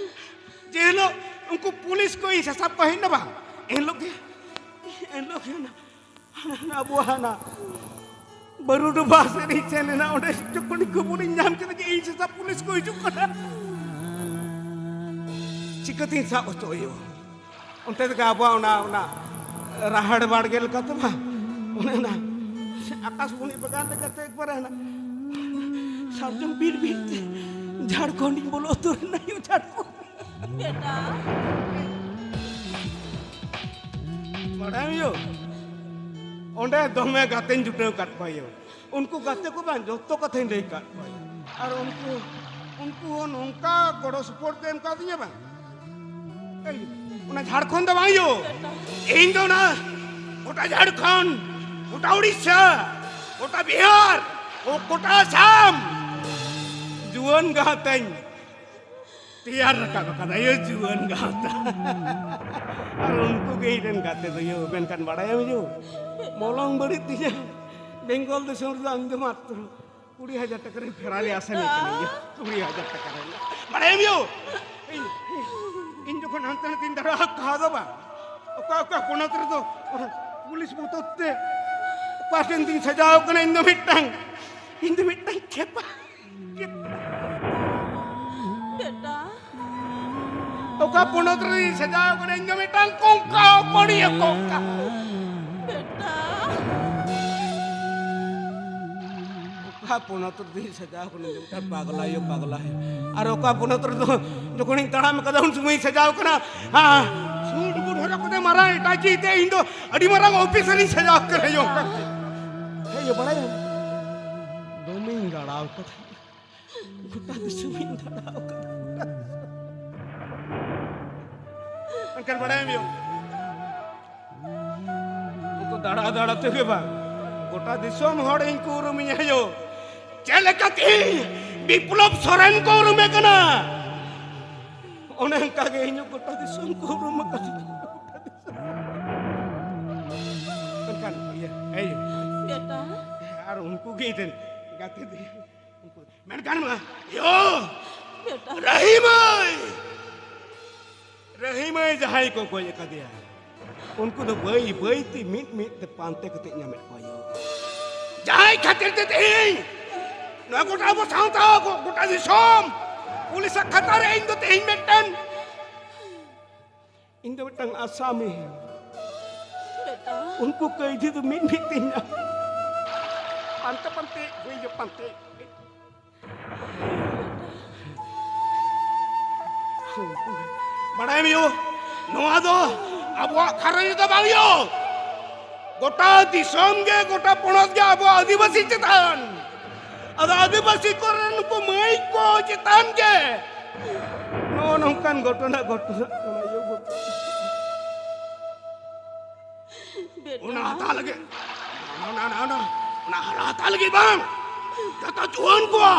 ᱡᱮ ᱦᱤᱞᱳᱜ ᱩᱱᱠᱩ ᱯᱩᱞᱤᱥ ᱠᱚ ᱤᱧ ᱥᱟᱥᱟᱵ ᱠᱚ ᱦᱮᱡ ᱮᱱᱟ ᱵᱟᱝ, ᱮᱱ ᱦᱤᱞᱳᱜ ᱜᱮ, ᱮᱱ ᱦᱤᱞᱳᱜ ᱜᱮ ᱚᱱᱟ ᱦᱟᱱᱟ ᱟᱵᱚ ᱦᱟᱱᱟ ᱵᱟᱹᱨᱩᱰᱩᱵᱟ ᱥᱮᱫ ᱤᱧ ᱥᱮᱱ ᱞᱮᱱᱟ, ᱚᱸᱰᱮ ᱡᱚᱠᱷᱚᱱ ᱠᱷᱚᱵᱚᱨᱤᱧ ᱧᱟᱢ ᱠᱮᱫᱟ ᱡᱮ ᱤᱧ ᱥᱮᱛᱟ ᱯᱩᱞᱤᱥ ᱠᱚ ᱦᱤᱡᱩᱜ ᱠᱟᱱᱟ, ᱪᱤᱠᱟᱹᱛᱤᱧ ᱥᱟᱵ ᱦᱚᱪᱚ ᱦᱩᱭᱩᱜᱼᱟ? ᱚᱱᱛᱮ ᱛᱮᱜᱮ ᱟᱵᱚᱣᱟᱜ ᱚᱱᱟ, ᱚᱱᱟ ᱨᱟᱦᱟᱲ ᱵᱟᱲᱜᱮ ᱞᱮᱠᱟ ᱛᱮ ᱵᱟᱝ, ᱚᱱᱮ ᱚᱱᱟ ᱟᱠᱟᱥᱢᱚᱱᱤ ᱵᱟᱜᱟᱱ ᱞᱮᱠᱟᱛᱮ ᱮᱠᱵᱟᱨᱮ ᱦᱟᱱᱟ ᱥᱟᱨᱡᱚᱢ ᱵᱤᱨ ᱵᱤᱨ ᱛᱮ ᱡᱷᱟᱲᱠᱷᱚᱸᱰᱤᱧ ᱵᱚᱞᱚ ᱩᱛᱟᱹᱨ ᱮᱱᱟ ᱭᱳ, ᱡᱷᱟᱲᱠᱷᱚᱸᱰ᱾ ᱵᱮᱴᱟ᱾ ᱵᱟᱲᱟᱭᱟᱢ ᱭᱳ, ᱚᱸᱰᱮ ᱫᱚᱢᱮ ᱜᱟᱛᱮᱧ ᱡᱩᱴᱟᱹᱣ ᱠᱟᱫ ᱠᱚᱣᱟ ᱭᱳ᱾ ᱩᱱᱠᱩ ᱜᱟᱛᱮ ᱠᱚ ᱵᱟᱝ, ᱡᱚᱛᱚ ᱠᱟᱛᱷᱟᱧ ᱞᱟᱹᱭ ᱠᱟᱫ ᱠᱚᱣᱟ ᱭᱳ᱾ ᱟᱨ ᱩᱱᱠᱩ, ᱩᱱᱠᱩ ᱦᱚᱸ ᱱᱚᱝᱠᱟ ᱜᱚᱲᱚ ᱥᱚᱯᱚᱦᱚᱫ ᱠᱚ ᱮᱢ ᱠᱟᱣᱫᱤᱧᱟ ᱵᱟᱝ᱾ ᱮᱭ, ᱚᱱᱟ ᱡᱷᱟᱲᱠᱷᱚᱸᱰ ᱫᱚ ᱵᱟᱝ ᱭᱳ, ᱤᱧ ᱫᱚ ᱚᱱᱟ ᱜᱚᱴᱟ ᱡᱷᱟᱲᱠᱷᱚᱸᱰ, ᱜᱚᱴᱟ ᱩᱲᱤᱥᱥᱟ, ᱜᱚᱴᱟ ᱵᱤᱦᱟᱨ, ᱜᱚᱴᱟ ᱟᱥᱟᱢ ᱡᱩᱣᱟᱹᱱ ᱜᱟᱶᱛᱟᱧ ᱛᱮᱭᱟᱨ ᱨᱟᱠᱟᱵ ᱟᱠᱟᱫᱟ ᱭᱳ, ᱡᱩᱣᱟᱹᱱ ᱜᱟᱶᱛᱟ᱾ ᱟᱨ ᱩᱱᱠᱩ ᱜᱮ ᱤᱧ ᱨᱮᱱ ᱜᱟᱛᱮ ᱫᱚ ᱭᱳ᱾ ᱢᱮᱱᱠᱷᱟᱱ ᱵᱟᱲᱟᱭᱟᱢ ᱭᱳ, ᱢᱚᱞᱚᱝ ᱵᱟᱹᱲᱤᱡ ᱛᱤᱧᱟᱹ, ᱵᱮᱝᱜᱚᱞ ᱫᱤᱥᱚᱢ ᱨᱮᱫᱚ ᱟᱢ ᱫᱚ ᱢᱟᱛᱨᱚ ᱠᱩᱲᱤ ᱦᱟᱡᱟᱨ ᱴᱟᱠᱟ ᱨᱮ ᱯᱷᱮᱨᱟᱨᱤ ᱟᱥᱮᱱ ᱠᱟᱱᱟ ᱭᱳ, ᱠᱩᱲᱤ ᱦᱟᱡᱟᱨ ᱴᱟᱠᱟ ᱨᱮ᱾ ᱵᱟᱲᱟᱭᱟᱢ ᱭᱳ, ᱤᱧ, ᱤᱧ ᱡᱚᱠᱷᱚᱱ ᱦᱟᱱᱛᱮ ᱱᱟᱛᱮᱧ ᱫᱟᱬᱟ ᱟᱠᱟᱫᱟ ᱵᱟᱝ, ᱚᱠᱟ ᱚᱠᱟ ᱯᱚᱱᱚᱛ ᱨᱮᱫᱚ ᱯᱩᱞᱤᱥ ᱵᱚᱛᱚᱨ ᱛᱮ ᱚᱠᱟ ᱴᱷᱮᱱ ᱫᱩᱧ ᱥᱟᱡᱟᱣ ᱠᱟᱱᱟ, ᱤᱧ ᱫᱚ ᱢᱤᱫᱴᱟᱝ, ᱤᱧ ᱫᱚ ᱢᱤᱫᱴᱟᱝ ᱪᱷᱮᱯᱟ᱾ ᱵᱮᱴᱟ᱾ ᱚᱠᱟ ᱯᱚᱱᱚᱛ ᱨᱮᱧ ᱥᱟᱡᱟᱣ ᱠᱟᱱᱟ, ᱤᱧ ᱫᱚ ᱢᱤᱫᱴᱟᱝ ᱠᱚᱝᱠᱟ, ᱯᱟᱹᱲᱤᱭᱟᱹ ᱠᱚᱝᱠᱟ᱾ ᱵᱮᱴᱟ᱾ ᱚᱠᱟ ᱯᱚᱱᱚᱛ ᱨᱮᱫᱚᱧ ᱥᱟᱡᱟᱣ ᱠᱟᱱᱟ, ᱤᱧ ᱫᱚ ᱢᱤᱫᱴᱟᱝ ᱯᱟᱜᱽᱞᱟ ᱭᱳ, ᱯᱟᱜᱽᱞᱟ᱾ ᱟᱨ ᱚᱠᱟ ᱯᱚᱱᱚᱛ ᱨᱮᱫᱚ ᱡᱚᱠᱷᱚᱱᱤᱧ ᱛᱟᱲᱟᱢ ᱠᱟᱫᱟ, ᱩᱱ ᱥᱚᱢᱚᱭᱤᱧ ᱥᱟᱡᱟᱣ ᱠᱟᱱᱟ, ᱦᱮᱸ, ᱥᱩᱴ ᱵᱩᱴ ᱦᱚᱨᱚᱜ ᱠᱟᱛᱮ ᱢᱟᱨᱟᱝ ᱮᱴᱟᱪᱤ ᱛᱮ ᱤᱧ ᱫᱚ ᱟᱹᱰᱤ ᱢᱟᱨᱟᱝ ᱚᱯᱷᱤᱥᱟᱨᱤᱧ ᱥᱟᱡᱟᱣ ᱠᱟᱱᱟ ᱭᱳ᱾ ᱦᱮᱸ ᱭᱳ, ᱵᱟᱲᱟᱭᱟᱢ, ᱫᱚᱢᱮᱧ ᱫᱟᱬᱟᱣ ᱠᱟᱫᱟ᱾ ᱜᱚᱴᱟ ᱫᱤᱥᱚᱢᱤᱧ ᱫᱟᱬᱟ ᱟᱠᱟᱫᱟ᱾ ᱢᱮᱱᱠᱷᱟᱱ ᱵᱟᱲᱟᱭᱟᱢ ᱭᱳ, ᱩᱱᱠᱩ ᱫᱟᱬᱟ ᱫᱟᱬᱟ ᱛᱮᱜᱮ ᱵᱟᱝ, ᱜᱚᱴᱟ ᱫᱤᱥᱚᱢ ᱦᱚᱲ ᱤᱧ ᱠᱚ ᱩᱨᱩᱢᱤᱧᱟ ᱭᱳ᱾ ᱪᱮᱫ ᱞᱮᱠᱟᱛᱮ ᱤᱧ ᱵᱤᱯᱞᱚᱵ ᱥᱚᱨᱮᱱ ᱠᱚ ᱩᱨᱩᱢᱮ ᱠᱟᱱᱟ, ᱚᱱᱮ ᱚᱱᱠᱟ ᱜᱮ ᱤᱧ ᱦᱚᱸ ᱜᱚᱴᱟ ᱫᱤᱥᱚᱢ ᱠᱚ ᱩᱨᱩᱢ ᱟᱠᱟᱫᱤᱧᱟ᱾ ᱢᱮᱱᱠᱷᱟᱱ ᱤᱭᱟᱹ, ᱮᱭ, ᱵᱮᱴᱟ᱾ ᱟᱨ ᱩᱱᱠᱩ ᱜᱮ ᱤᱧ ᱨᱮᱱ ᱜᱟᱛᱮ ᱫᱚ᱾ ᱢᱮᱱᱠᱷᱟᱱ ᱢᱟ, ᱭᱳ, ᱵᱮᱴᱟ᱾ ᱨᱟᱹᱦᱤ ᱢᱟᱹᱭ, ᱨᱟᱹᱦᱤ ᱢᱟᱹᱭ ᱡᱟᱦᱟᱸᱭ ᱠᱚ ᱜᱚᱡ ᱟᱠᱟᱫᱮᱭᱟ, ᱩᱱᱠᱩ ᱫᱚ ᱵᱟᱹᱭ ᱵᱟᱹᱭ ᱛᱮ ᱢᱤᱫ ᱢᱤᱫ ᱛᱮ ᱯᱟᱱᱛᱮ ᱠᱟᱛᱮ ᱧᱟᱢᱮᱫ ᱠᱚᱣᱟ ᱭᱳ᱾ ᱡᱟᱦᱟᱸᱭ ᱠᱷᱟᱹᱛᱤᱨ ᱛᱮ ᱛᱮᱦᱮᱧ ᱱᱚᱣᱟ ᱜᱚᱴᱟ ᱟᱵᱚ ᱥᱟᱶᱛᱟ, ᱜᱚ-, ᱜᱚᱴᱟ ᱫᱤᱥᱚᱢ ᱯᱩᱞᱤᱥᱟᱜ ᱠᱷᱟᱛᱟ ᱨᱮ ᱤᱧ ᱫᱚ ᱛᱮᱦᱮᱧ ᱢᱤᱫᱴᱟᱝ, ᱤᱧ ᱫᱚ ᱢᱤᱫᱴᱟᱝ ᱟᱥᱟᱢᱤ᱾ ᱵᱮᱴᱟ᱾ ᱩᱱᱠᱩ ᱠᱟᱹᱭᱫᱷᱤ ᱫᱚ ᱢᱤᱫ ᱢᱤᱫ ᱛᱮᱧ ᱧᱟᱢ᱾ ᱯᱟᱱᱛᱮ ᱯᱟᱱᱛᱮ, ᱦᱩᱭ ᱜᱮ ᱯᱟᱱᱛᱮ᱾ ᱵᱟᱲᱟᱭᱟᱢ ᱭᱳ, ᱱᱚᱣᱟ ᱫᱚ ᱟᱵᱚᱣᱟᱜ ᱜᱷᱟᱨᱚᱸᱡᱽ ᱫᱚ ᱵᱟᱝ ᱭᱳ, ᱜᱚᱴᱟ ᱫᱤᱥᱚᱢ ᱜᱮ, ᱜᱚᱴᱟ ᱯᱚᱱᱚᱛ ᱜᱮ ᱟᱵᱚ ᱟᱹᱫᱤᱵᱟᱹᱥᱤ ᱪᱮᱛᱟᱱ ᱟᱫᱚ ᱟᱹᱫᱤᱵᱟᱹᱥᱤ ᱠᱚᱨᱮᱱ ᱱᱩᱠᱩ ᱢᱟᱹᱭ ᱠᱚ ᱪᱮᱛᱟᱱ ᱜᱮ ᱱᱚᱜᱼᱚ ᱱᱚᱝᱠᱟᱱ ᱜᱷᱚᱴᱚᱱᱟ ᱜᱷᱚᱴᱚᱱᱟᱜ ᱠᱟᱱᱟ᱾ ᱭᱳ ᱜᱷᱚᱴᱚᱱᱟ᱾ ᱵᱮᱴᱟ᱾ ᱚᱱᱟ ᱦᱟᱛᱟᱣ ᱞᱟᱹᱜᱤᱫ, ᱚᱱᱟ, ᱚᱱᱟ, ᱚᱱᱟ, ᱚᱱᱟ ᱦᱟᱨᱟ ᱦᱟᱛᱟᱣ ᱞᱟᱹᱜᱤᱫ ᱵᱟᱝ, ᱡᱚᱛᱚ ᱡᱩᱣᱟᱹᱱ ᱠᱚᱣᱟ,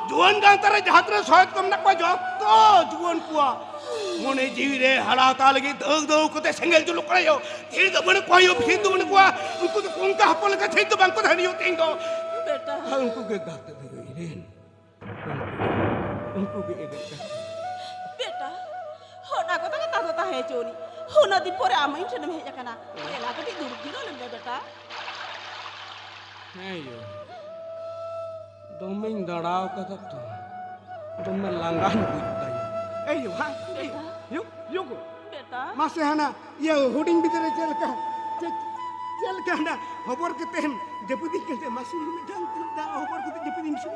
ᱡᱩᱣᱟᱹᱱ ᱜᱟᱶᱛᱟ ᱨᱮ ᱡᱟᱦᱟᱸ ᱛᱤᱱᱟᱹᱜ ᱥᱚᱦᱮᱫ ᱠᱚ ᱢᱮᱱᱟᱜ ᱠᱚᱣᱟ, ᱡᱚᱛᱚ ᱡᱩᱣᱟᱹᱱ ᱠᱚᱣᱟ ᱢᱚᱱᱮ ᱡᱤᱣᱤ ᱨᱮ ᱦᱟᱨᱟ ᱦᱟᱛᱟᱣ ᱞᱟᱹᱜᱤᱫ ᱫᱟᱹᱣ ᱫᱟᱹᱣ ᱠᱟᱛᱮ ᱥᱮᱸᱜᱮᱞ ᱡᱩᱞᱩᱜ ᱠᱟᱱᱟ᱾ ᱭᱳ, ᱛᱷᱤᱨ ᱫᱚ ᱵᱟᱹᱱᱩᱜ ᱠᱚᱣᱟ, ᱭᱳ, ᱛᱷᱤᱨ ᱫᱚ ᱵᱟᱹᱱᱩᱜ ᱠᱚᱣᱟ᱾ ᱩᱱᱠᱩ ᱫᱚ ᱚᱱᱠᱟ ᱦᱚᱯᱚᱱ ᱞᱮᱠᱟ ᱛᱷᱤᱨ ᱫᱚ ᱵᱟᱝ ᱠᱚ ᱛᱟᱦᱮᱱ, ᱭᱳ, ᱛᱮᱦᱮᱧ ᱫᱚ᱾ ᱵᱮᱴᱟ᱾ ᱟᱨ ᱩᱱᱠᱩ ᱜᱮ ᱜᱟᱛᱮ ᱫᱚ, ᱭᱳ, ᱤᱧ ᱨᱮᱱ᱾ ᱩᱱᱠᱩ ᱜᱮ ᱮᱵᱮᱞ ᱠᱟᱛᱷᱟ᱾ ᱵᱮᱴᱟ, ᱚᱱᱟ ᱠᱚᱫᱚ ᱠᱟᱛᱷᱟ ᱫᱚ ᱛᱟᱦᱮᱸ ᱦᱚᱪᱚ ᱟᱹᱱᱤᱡ᱾ ᱩᱱᱟᱹᱜ ᱫᱤᱱ ᱯᱚᱨᱮ ᱟᱢ ᱤᱧ ᱴᱷᱮᱱᱮᱢ ᱦᱮᱡ ᱟᱠᱟᱱᱟ᱾ ᱫᱮᱞᱟ ᱠᱟᱹᱴᱤᱡ ᱫᱩᱲᱩᱵ ᱡᱤᱨᱟᱹᱣ ᱞᱮᱱ ᱢᱮ ᱵᱮᱴᱟ᱾ ᱦᱮᱸ ᱭᱳ, ᱫᱚᱢᱮᱧ ᱫᱟᱬᱟ ᱟᱠᱟᱫᱟ ᱛᱚ, ᱫᱚᱢᱮ ᱞᱟᱸᱜᱟᱧ ᱵᱩᱡᱽ ᱮᱫᱟ ᱭᱳ᱾ ᱮᱭ ᱭᱳ, ᱦᱮᱸ, ᱮᱭ ᱭᱳ, ᱵᱮᱴᱟ᱾ ᱭᱳ, ᱭᱳ ᱜᱳ᱾ ᱵᱮᱴᱟ᱾ ᱢᱟᱥᱮ ᱦᱟᱱᱟ ᱤᱭᱟᱹ ᱦᱩᱰᱤᱧ ᱵᱤᱫᱟᱹᱞ ᱨᱮ ᱪᱮᱫ ᱞᱮᱠᱟ, ᱪᱮᱫ, ᱪᱮᱫ ᱞᱮᱠᱟ ᱦᱟᱱᱟ ᱦᱚᱵᱚᱨ ᱠᱟᱛᱮ ᱡᱟᱹᱯᱤᱫᱤᱧ ᱠᱟᱱ ᱛᱟᱦᱮᱸ, ᱢᱟᱥᱮ ᱢᱤᱫᱴᱟᱝ ᱫᱟᱜ ᱦᱚᱵᱚᱨ ᱠᱟᱛᱮ ᱡᱟᱹᱯᱤᱫᱤᱧ ᱥᱮ᱾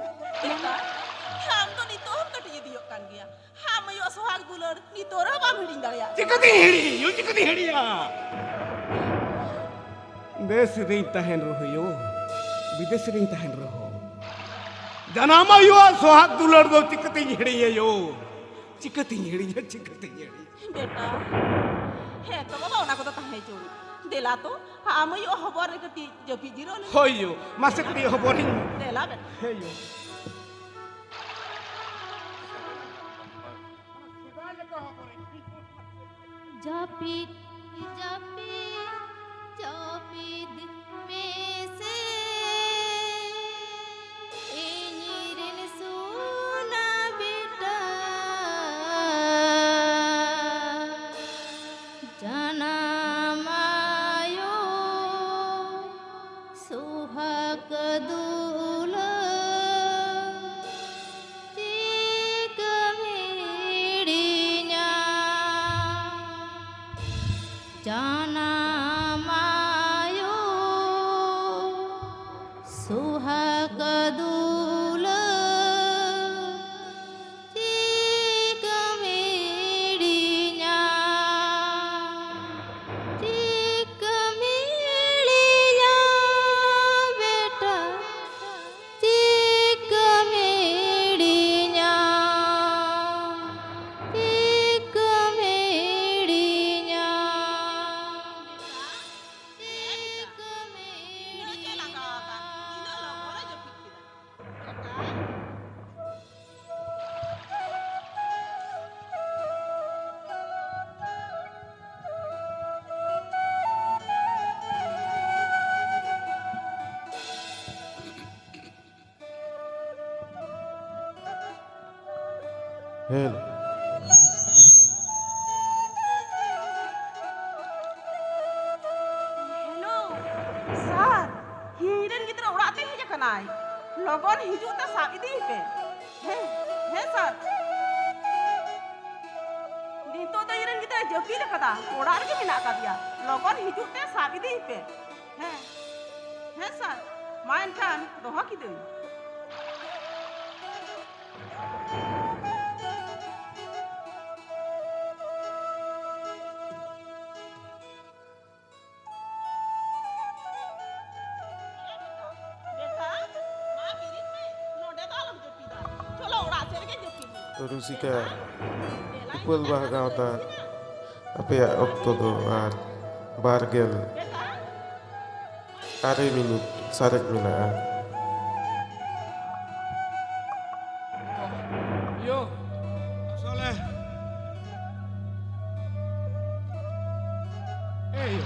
ᱵᱮᱴᱟ, ᱟᱢ ᱫᱚ ᱱᱤᱛᱚᱜ ᱦᱚᱸᱢ ᱠᱟᱹᱴᱤᱡ ᱤᱫᱤᱭᱚᱜ ᱠᱟᱱ ᱜᱮᱭᱟ᱾ ᱟᱢ ᱟᱭᱳᱣᱟᱜ ᱥᱚᱦᱟᱜ ᱫᱩᱞᱟᱹᱲ ᱱᱤᱛᱚᱜ ᱨᱮᱦᱚᱸ ᱵᱟᱢ ᱦᱤᱲᱤᱧ ᱫᱟᱲᱮᱭᱟᱜ ᱠᱟᱱᱟ᱾ ᱪᱤᱠᱟᱹᱛᱤᱧ ᱦᱤᱲᱤᱧ, ᱭᱳ, ᱪᱤᱠᱟᱹᱛᱤᱧ ᱦᱤᱲᱤᱧᱟ? ᱫᱮᱥ ᱨᱤᱧ ᱛᱟᱦᱮᱱ ᱨᱮᱦᱚᱸ ᱭᱳ, ᱵᱤᱫᱮᱥ ᱨᱤᱧ ᱛᱟᱦᱮᱱ ᱨᱮᱦᱚᱸ, ᱡᱟᱱᱟᱢ ᱟᱭᱳᱣᱟᱜ ᱥᱚᱦᱟᱜ ᱫᱩᱞᱟᱹᱲ ᱫᱚ ᱪᱤᱠᱟᱹᱛᱤᱧ ᱦᱤᱲᱤᱧᱟ ᱭᱳ? ᱪᱤᱠᱟᱹᱛᱤᱧ ᱦᱤᱲᱤᱧᱟ, ᱪᱤᱠᱟᱹᱛᱤᱧ ᱦᱤᱲᱤᱧᱟ? ᱵᱮᱴᱟ, ᱦᱮᱸ ᱛᱚ ᱵᱟᱵᱟ, ᱚᱱᱟ ᱠᱚᱫᱚ ᱛᱟᱦᱮᱸ ᱦᱚᱪᱚ ᱟᱹᱱᱤᱡ᱾ ᱫᱮᱞᱟ ᱛᱚ, ᱟᱢ ᱟᱭᱳ ᱦᱚᱵᱚᱨ ᱨᱮ ᱠᱟᱹᱴᱤᱡ ᱡᱟᱹᱯᱤᱫ ᱡᱤᱨᱟᱹᱣ ᱞᱮᱱ᱾ ᱦᱳᱭ ᱭᱳ, ᱢᱟᱥᱮ ᱠᱟᱹᱴᱤᱡ ᱦᱚᱵᱚᱨᱤᱧ ᱢᱮ᱾ ᱫᱮᱞᱟ ᱵᱮᱴᱟ᱾ ᱦᱮᱸ ᱭᱳ᱾ ᱡᱟᱹᱯᱤᱫ, ᱡᱟᱹᱯᱤᱫ, ᱡᱟᱹᱯᱤᱫ ᱢᱮᱥᱮ ᱤᱧᱨᱮᱱ ᱥᱳᱱᱟ ᱵᱮᱴᱟ᱾ ᱡᱟᱱᱟᱢ ᱟᱭᱳ ᱥᱳᱦᱟᱜᱽ ᱫᱩᱞᱟᱹᱲ ᱪᱤᱠᱟᱹᱢ ᱦᱤᱲᱤᱧᱟ? ᱡᱟᱱᱟᱢ ᱟᱭᱳ ᱦᱮᱸ᱾ ᱦᱮᱞᱳ, ᱥᱟᱨ, ᱤᱧ ᱨᱮᱱ ᱜᱤᱫᱽᱨᱟᱹ ᱚᱲᱟᱜ ᱛᱮ ᱦᱮᱡ ᱟᱠᱟᱱᱟᱭ᱾ ᱞᱚᱜᱚᱱ ᱦᱤᱡᱩᱜ ᱛᱮ ᱥᱟᱵ ᱤᱫᱤᱭᱮ ᱯᱮ᱾ ᱦᱮᱸ, ᱦᱮᱸ ᱥᱟᱨ᱾ ᱱᱤᱛᱚᱜ ᱫᱚ ᱤᱧ ᱨᱮᱱ ᱜᱤᱫᱽᱨᱟᱹᱭ ᱡᱟᱹᱯᱤᱫ ᱟᱠᱟᱫᱟ, ᱚᱲᱟᱜ ᱨᱮᱜᱮ ᱢᱮᱱᱟᱜ ᱟᱠᱟᱫᱮᱭᱟ᱾ ᱞᱚᱜᱚᱱ ᱦᱤᱡᱩᱜ ᱛᱮ ᱥᱟᱵ ᱤᱫᱤᱭᱮ ᱯᱮ᱾ ᱦᱮᱸ, ᱦᱮᱸ ᱥᱟᱨ, ᱢᱟ ᱮᱱᱠᱷᱟᱱ ᱫᱚᱦᱚ ᱠᱤᱫᱟᱹᱧ᱾ ᱵᱮᱴᱟ, ᱢᱟ ᱵᱮᱨᱮᱫ ᱢᱮ, ᱱᱚᱰᱮ ᱫᱚ ᱟᱞᱚᱢ ᱡᱟᱹᱯᱤᱫᱟ᱾ ᱪᱚᱞᱚ, ᱚᱲᱟᱜ ᱥᱮᱫ ᱨᱮᱜᱮ ᱡᱟᱹᱯᱤᱫ ᱢᱮ᱾ ᱨᱩᱥᱤᱠᱟ, ᱫᱮᱞᱟ, ᱩᱯᱟᱹᱞ ᱤᱧ ᱵᱟᱦᱟ ᱴᱟᱠᱟ ᱜᱟᱶᱛᱟ, ᱠᱚᱧ ᱤᱥᱤᱱᱟ᱾ ᱟᱯᱮᱭᱟᱜ ᱚᱠᱛᱚ ᱫᱚ ᱟᱨ ᱵᱟᱨ ᱜᱮᱞ ᱵᱮᱴᱟ, ᱟᱨᱮ ᱢᱤᱱᱤᱴ ᱥᱟᱨᱮᱡ ᱢᱮᱱᱟᱜᱼᱟ᱾ ᱭᱳ᱾ ᱥᱚᱞᱮ᱾ ᱮ ᱭᱳ᱾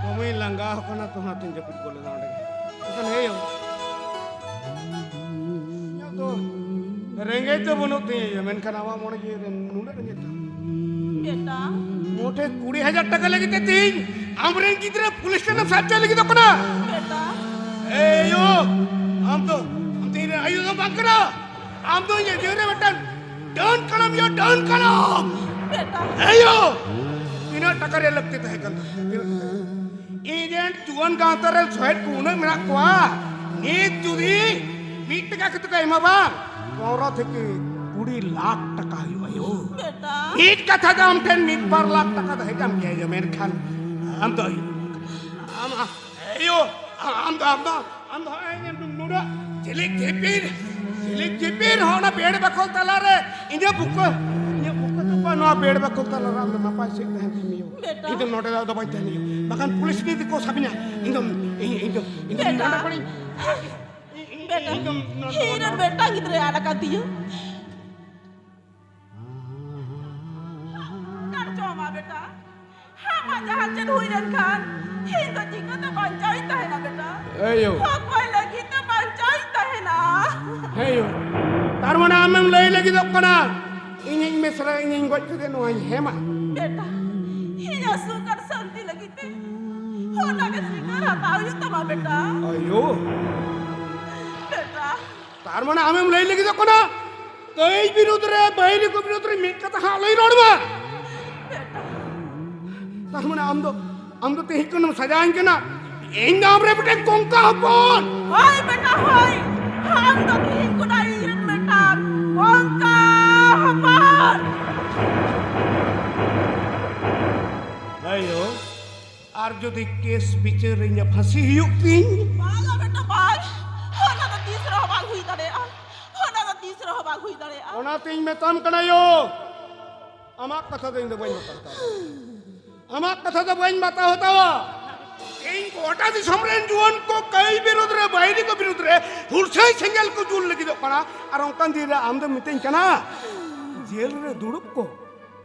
ᱫᱚᱢᱮᱧ ᱞᱟᱸᱜᱟ ᱟᱠᱟᱱᱟ ᱛᱚ, ᱚᱱᱟᱛᱮᱧ ᱡᱟᱹᱯᱤᱫ ᱜᱚᱫ ᱞᱮᱫᱟ ᱚᱸᱰᱮ ᱜᱮ᱾ ᱮᱱᱠᱷᱟᱱ ᱮ ᱭᱳ, ᱤᱧᱟᱹᱜ ᱫᱚ ᱨᱮᱸᱜᱮᱡ ᱫᱚ ᱵᱟᱹᱱᱩᱜ ᱛᱤᱧᱟᱹ ᱭᱳ, ᱢᱮᱱᱠᱷᱟᱱ ᱟᱢᱟᱜ ᱢᱚᱱᱮ ᱡᱤᱣᱤ ᱨᱮ ᱱᱩᱱᱟᱹᱜ ᱨᱮᱸᱜᱮᱡ ᱛᱟᱢ? ᱵᱮᱴᱟ᱾ ᱢᱳᱴᱮ ᱠᱩᱲᱤ ᱦᱟᱡᱟᱨ ᱴᱟᱠᱟ ᱞᱟᱹᱜᱤᱫ ᱛᱮ ᱛᱮᱦᱮᱧ ᱟᱢᱨᱮᱱ ᱜᱤᱫᱽᱨᱟᱹ ᱯᱩᱞᱤᱥ ᱴᱷᱮᱱ ᱮᱢ ᱥᱟᱵ ᱦᱚᱪᱚ ᱞᱟᱹᱜᱤᱫᱚᱜ ᱠᱟᱱᱟ? ᱵᱮᱴᱟ᱾ ᱮ ᱭᱳ, ᱟᱢ ᱫᱚ, ᱟᱢ ᱫᱚ ᱤᱧ ᱨᱮᱱ ᱟᱭᱳ ᱫᱚ ᱵᱟᱝ ᱠᱟᱱᱟ᱾ ᱟᱢ ᱫᱚ ᱤᱧᱟᱹᱜ ᱡᱤᱭᱚᱱ ᱨᱮ ᱢᱤᱫᱴᱟᱝ ᱰᱟᱹᱱ ᱠᱟᱱᱟᱢ ᱭᱳ, ᱰᱟᱹᱱ ᱠᱟᱱᱟᱢ᱾ ᱵᱮᱴᱟ᱾ ᱮ ᱭᱳ, ᱛᱤᱱᱟᱹᱜ ᱴᱟᱠᱟ ᱨᱮᱭᱟᱜ ᱞᱟᱹᱠᱛᱤ ᱛᱟᱦᱮᱸ ᱠᱟᱱ ᱛᱟᱢᱟ? ᱛᱤᱱᱟᱹᱜ ᱴᱟᱠᱟ? ᱤᱧ ᱨᱮᱱ ᱡᱩᱣᱟᱹᱱ ᱜᱟᱶᱛᱟ ᱨᱮᱱ ᱥᱚᱦᱮᱫ ᱠᱚ ᱩᱱᱟᱹᱜ ᱢᱮᱱᱟᱜ ᱠᱚᱣᱟ, ᱱᱤᱛ ᱡᱩᱫᱤ ᱢᱤᱫ ᱴᱟᱠᱟ ᱠᱟᱛᱮ ᱠᱚ ᱮᱢᱟ ᱵᱟᱝ, ᱯᱚᱱᱨᱚ ᱛᱷᱮᱠᱮ ᱠᱩᱲᱤ ᱞᱟᱠᱷ ᱴᱟᱠᱟ ᱦᱩᱭᱩᱜᱼᱟ ᱭᱳ᱾ ᱵᱮᱴᱟ᱾ ᱢᱤᱫ ᱠᱟᱛᱷᱟ ᱫᱚ ᱟᱢ ᱴᱷᱮᱱ ᱢᱤᱫ ᱵᱟᱨ ᱞᱟᱠᱷ ᱴᱟᱠᱟ ᱫᱚ ᱦᱮᱡ ᱟᱢ ᱜᱮᱭᱟ ᱭᱳ, ᱢᱮᱱᱠᱷᱟᱱ ᱟᱢ ᱫᱚ ᱟᱢ, ᱮᱭᱳ, ᱟᱢ ᱫᱚ, ᱟᱢ ᱫᱚ, ᱟᱢ ᱫᱚ ᱦᱚᱸᱜᱼᱚᱭ ᱧᱮᱞ ᱢᱮ, ᱱᱩᱱᱟᱹᱜ ᱡᱷᱤᱞᱤᱠ ᱡᱷᱤᱯᱤᱨ, ᱡᱷᱤᱞᱤᱠ ᱡᱷᱤᱯᱤᱨ ᱦᱚᱸ ᱚᱱᱟ ᱵᱮᱲ ᱵᱟᱠᱷᱳᱞ ᱛᱟᱞᱟᱨᱮ ᱤᱧᱟᱹᱜ ᱵᱩᱠᱟᱹ, ᱤᱧᱟᱹᱜ ᱵᱩᱠᱟᱹ ᱛᱚᱯᱟ ᱱᱚᱣᱟ ᱵᱮᱲ ᱵᱟᱠᱷᱳᱞ ᱛᱟᱞᱟᱨᱮ ᱟᱢ ᱫᱚ ᱱᱟᱯᱟᱭ ᱥᱮᱫ ᱛᱟᱦᱮᱱ ᱛᱤᱧ ᱢᱮ᱾ ᱵᱮᱴᱟ᱾ ᱤᱧ ᱫᱚ ᱱᱚᱰᱮ ᱫᱚ ᱟᱫᱚ ᱵᱟᱹᱧ ᱛᱟᱦᱮᱱᱟ᱾ ᱵᱟᱠᱷᱟᱱ ᱯᱩᱞᱤᱥ ᱱᱤᱛ ᱠᱚ ᱥᱟᱵᱤᱧᱟ᱾ ᱤᱧ ᱫᱚ, ᱤᱧ, ᱤᱧ ᱫᱚ, ᱤᱧ ᱫᱚ ᱵᱮᱴᱟ᱾ ᱱᱚᱰᱮ ᱠᱷᱚᱱᱤᱧ, ᱤᱧ, ᱤᱧ, ᱵᱮᱴᱟ᱾ ᱤᱧ ᱫᱚ ᱱᱚᱰᱮ ᱤᱧ ᱨᱮᱱ ᱵᱮᱴᱟ ᱜᱤᱫᱽᱨᱟᱹᱭ ᱟᱫ ᱟᱠᱟᱫ ᱛᱤᱧᱟᱹ᱾ ᱠᱟᱲ ᱪᱚ ᱢᱟ ᱵᱮᱴᱟ, ᱟᱢᱟᱜ ᱡᱟᱦᱟᱸ ᱪᱮᱫ ᱦᱩᱭ ᱞᱮᱱᱠᱷᱟᱱ, ᱤᱧ ᱫᱚ ᱪᱤᱠᱟᱹᱛᱮ ᱵᱟᱧᱪᱟᱣ ᱤᱧ ᱛᱟᱦᱮᱱᱟ ᱵᱮᱴᱟ? ᱮᱭ ᱭᱳ᱾ ᱚᱠᱚᱭ ᱞᱟᱹᱜᱤᱫ ᱛᱮ ᱵᱟᱧᱪᱟᱣ ᱤᱧ ᱛᱟᱦᱮᱱᱟ? ᱮᱭ ᱭᱳ᱾ ᱛᱟᱨ ᱢᱟᱱᱮ ᱟᱢᱮᱢ ᱞᱟᱹᱭ ᱞᱟᱹᱜᱤᱫᱚᱜ ᱠᱟᱱᱟ ᱤᱧᱤᱧ ᱢᱮᱥᱨᱟ, ᱤᱧᱤᱧ ᱜᱚᱡ ᱠᱟᱛᱮ ᱱᱚᱣᱟᱧ ᱦᱮᱢᱟ? ᱵᱮᱴᱟ, ᱤᱧᱟᱹᱜ ᱥᱩᱠ ᱟᱨ ᱥᱟᱱᱛᱤ ᱞᱟᱹᱜᱤᱫ ᱛᱮ ᱚᱱᱟ ᱜᱮ ᱥᱤᱠᱟᱨ ᱦᱟᱛᱟᱣ ᱦᱩᱭᱩᱜ ᱛᱟᱢᱟ ᱵᱮᱴᱟ᱾ ᱟᱭᱳ, ᱵᱮᱴᱟ᱾ ᱛᱟᱨ ᱢᱟᱱᱮ ᱟᱢᱮᱢ ᱞᱟᱹᱭ ᱞᱟᱹᱜᱤᱫᱚᱜ ᱠᱟᱱᱟ ᱠᱟᱹᱭ ᱵᱤᱨᱩᱫᱽ ᱨᱮ, ᱵᱟᱹᱭᱨᱤ ᱠᱚ ᱵᱤᱨᱩᱫᱽ ᱨᱮ ᱢᱤᱫ ᱠᱟᱛᱷᱟ ᱦᱟᱸᱜ ᱞᱟᱹᱭ ᱨᱚᱲ ᱢᱟ᱾ ᱵᱮᱴᱟ᱾ ᱛᱟᱨ ᱢᱟᱱᱮ ᱟᱢ ᱫᱚ, ᱟᱢ ᱫᱚ ᱛᱮᱦᱮᱧ ᱠᱷᱚᱱᱮᱢ ᱥᱟᱡᱟᱣᱤᱧ ᱠᱟᱱᱟ? ᱤᱧ ᱫᱚ ᱟᱢᱨᱮ ᱢᱤᱫᱴᱮᱱ ᱠᱚᱝᱠᱟ ᱦᱚᱯᱚᱱ᱾ ᱦᱳᱭ ᱵᱮᱴᱟ, ᱦᱳᱭ᱾ ᱟᱢ ᱫᱚ ᱛᱮᱦᱮᱧ ᱠᱷᱚᱱᱟᱜ ᱤᱧ ᱨᱮᱱ ᱢᱤᱫᱴᱟᱝ ᱠᱚᱝᱠᱟ ᱦᱚᱯᱚᱱ᱾ ᱟᱭᱳ, ᱟᱨ ᱡᱩᱫᱤ ᱠᱮᱥ ᱵᱤᱪᱟᱹᱨ ᱨᱮ ᱤᱧᱟᱹᱜ ᱯᱷᱟᱹᱥᱤ ᱦᱩᱭᱩᱜ ᱛᱤᱧ? ᱵᱟᱝᱟ ᱵᱮᱴᱟ, ᱵᱟᱝ᱾ ᱚᱱᱟ ᱫᱚ ᱛᱤᱥ ᱨᱮᱦᱚᱸ ᱵᱟᱝ ᱦᱩᱭ ᱫᱟᱲᱮᱭᱟᱜᱼᱟ᱾ ᱚᱱᱟ ᱫᱚ ᱛᱤᱥ ᱨᱮᱦᱚᱸ ᱵᱟᱝ ᱦᱩᱭ ᱫᱟᱲᱮᱭᱟᱜᱼᱟ᱾ ᱚᱱᱟᱛᱤᱧ ᱢᱮᱛᱟᱢ ᱠᱟᱱᱟ ᱭᱳ, ᱟᱢᱟᱜ ᱠᱟᱛᱷᱟ ᱫᱚ ᱤᱧ ᱫᱚ ᱵᱟᱹᱧ ᱵᱟᱛᱟᱣ ᱦᱟᱛᱟᱣᱟ᱾ ᱟᱢᱟᱜ ᱠᱟᱛᱷᱟ ᱫᱚ ᱵᱟᱹᱧ ᱵᱟᱛᱟᱣ ᱦᱟᱛᱟᱣᱟ᱾ ᱤᱧ ᱜᱚᱴᱟ ᱫᱤᱥᱚᱢ ᱨᱮᱱ ᱡᱩᱣᱟᱹᱱ ᱠᱚ ᱠᱟᱹᱭ ᱵᱤᱨᱩᱫᱽ ᱨᱮ, ᱵᱟᱹᱭᱨᱤ ᱠᱚ ᱵᱤᱨᱩᱫᱽ ᱨᱮ ᱦᱩᱞᱥᱟᱹᱭ ᱥᱮᱸᱜᱮᱞ ᱠᱚ ᱡᱩᱞ ᱞᱟᱹᱜᱤᱫᱚᱜ ᱠᱟᱱᱟ, ᱟᱨ ᱚᱱᱠᱟᱱ ᱫᱤᱱ ᱨᱮ ᱟᱢ ᱫᱚᱢ ᱢᱤᱛᱟᱹᱧ ᱠᱟᱱᱟ ᱡᱮᱞ ᱨᱮ ᱫᱩᱲᱩᱵ ᱠᱚ?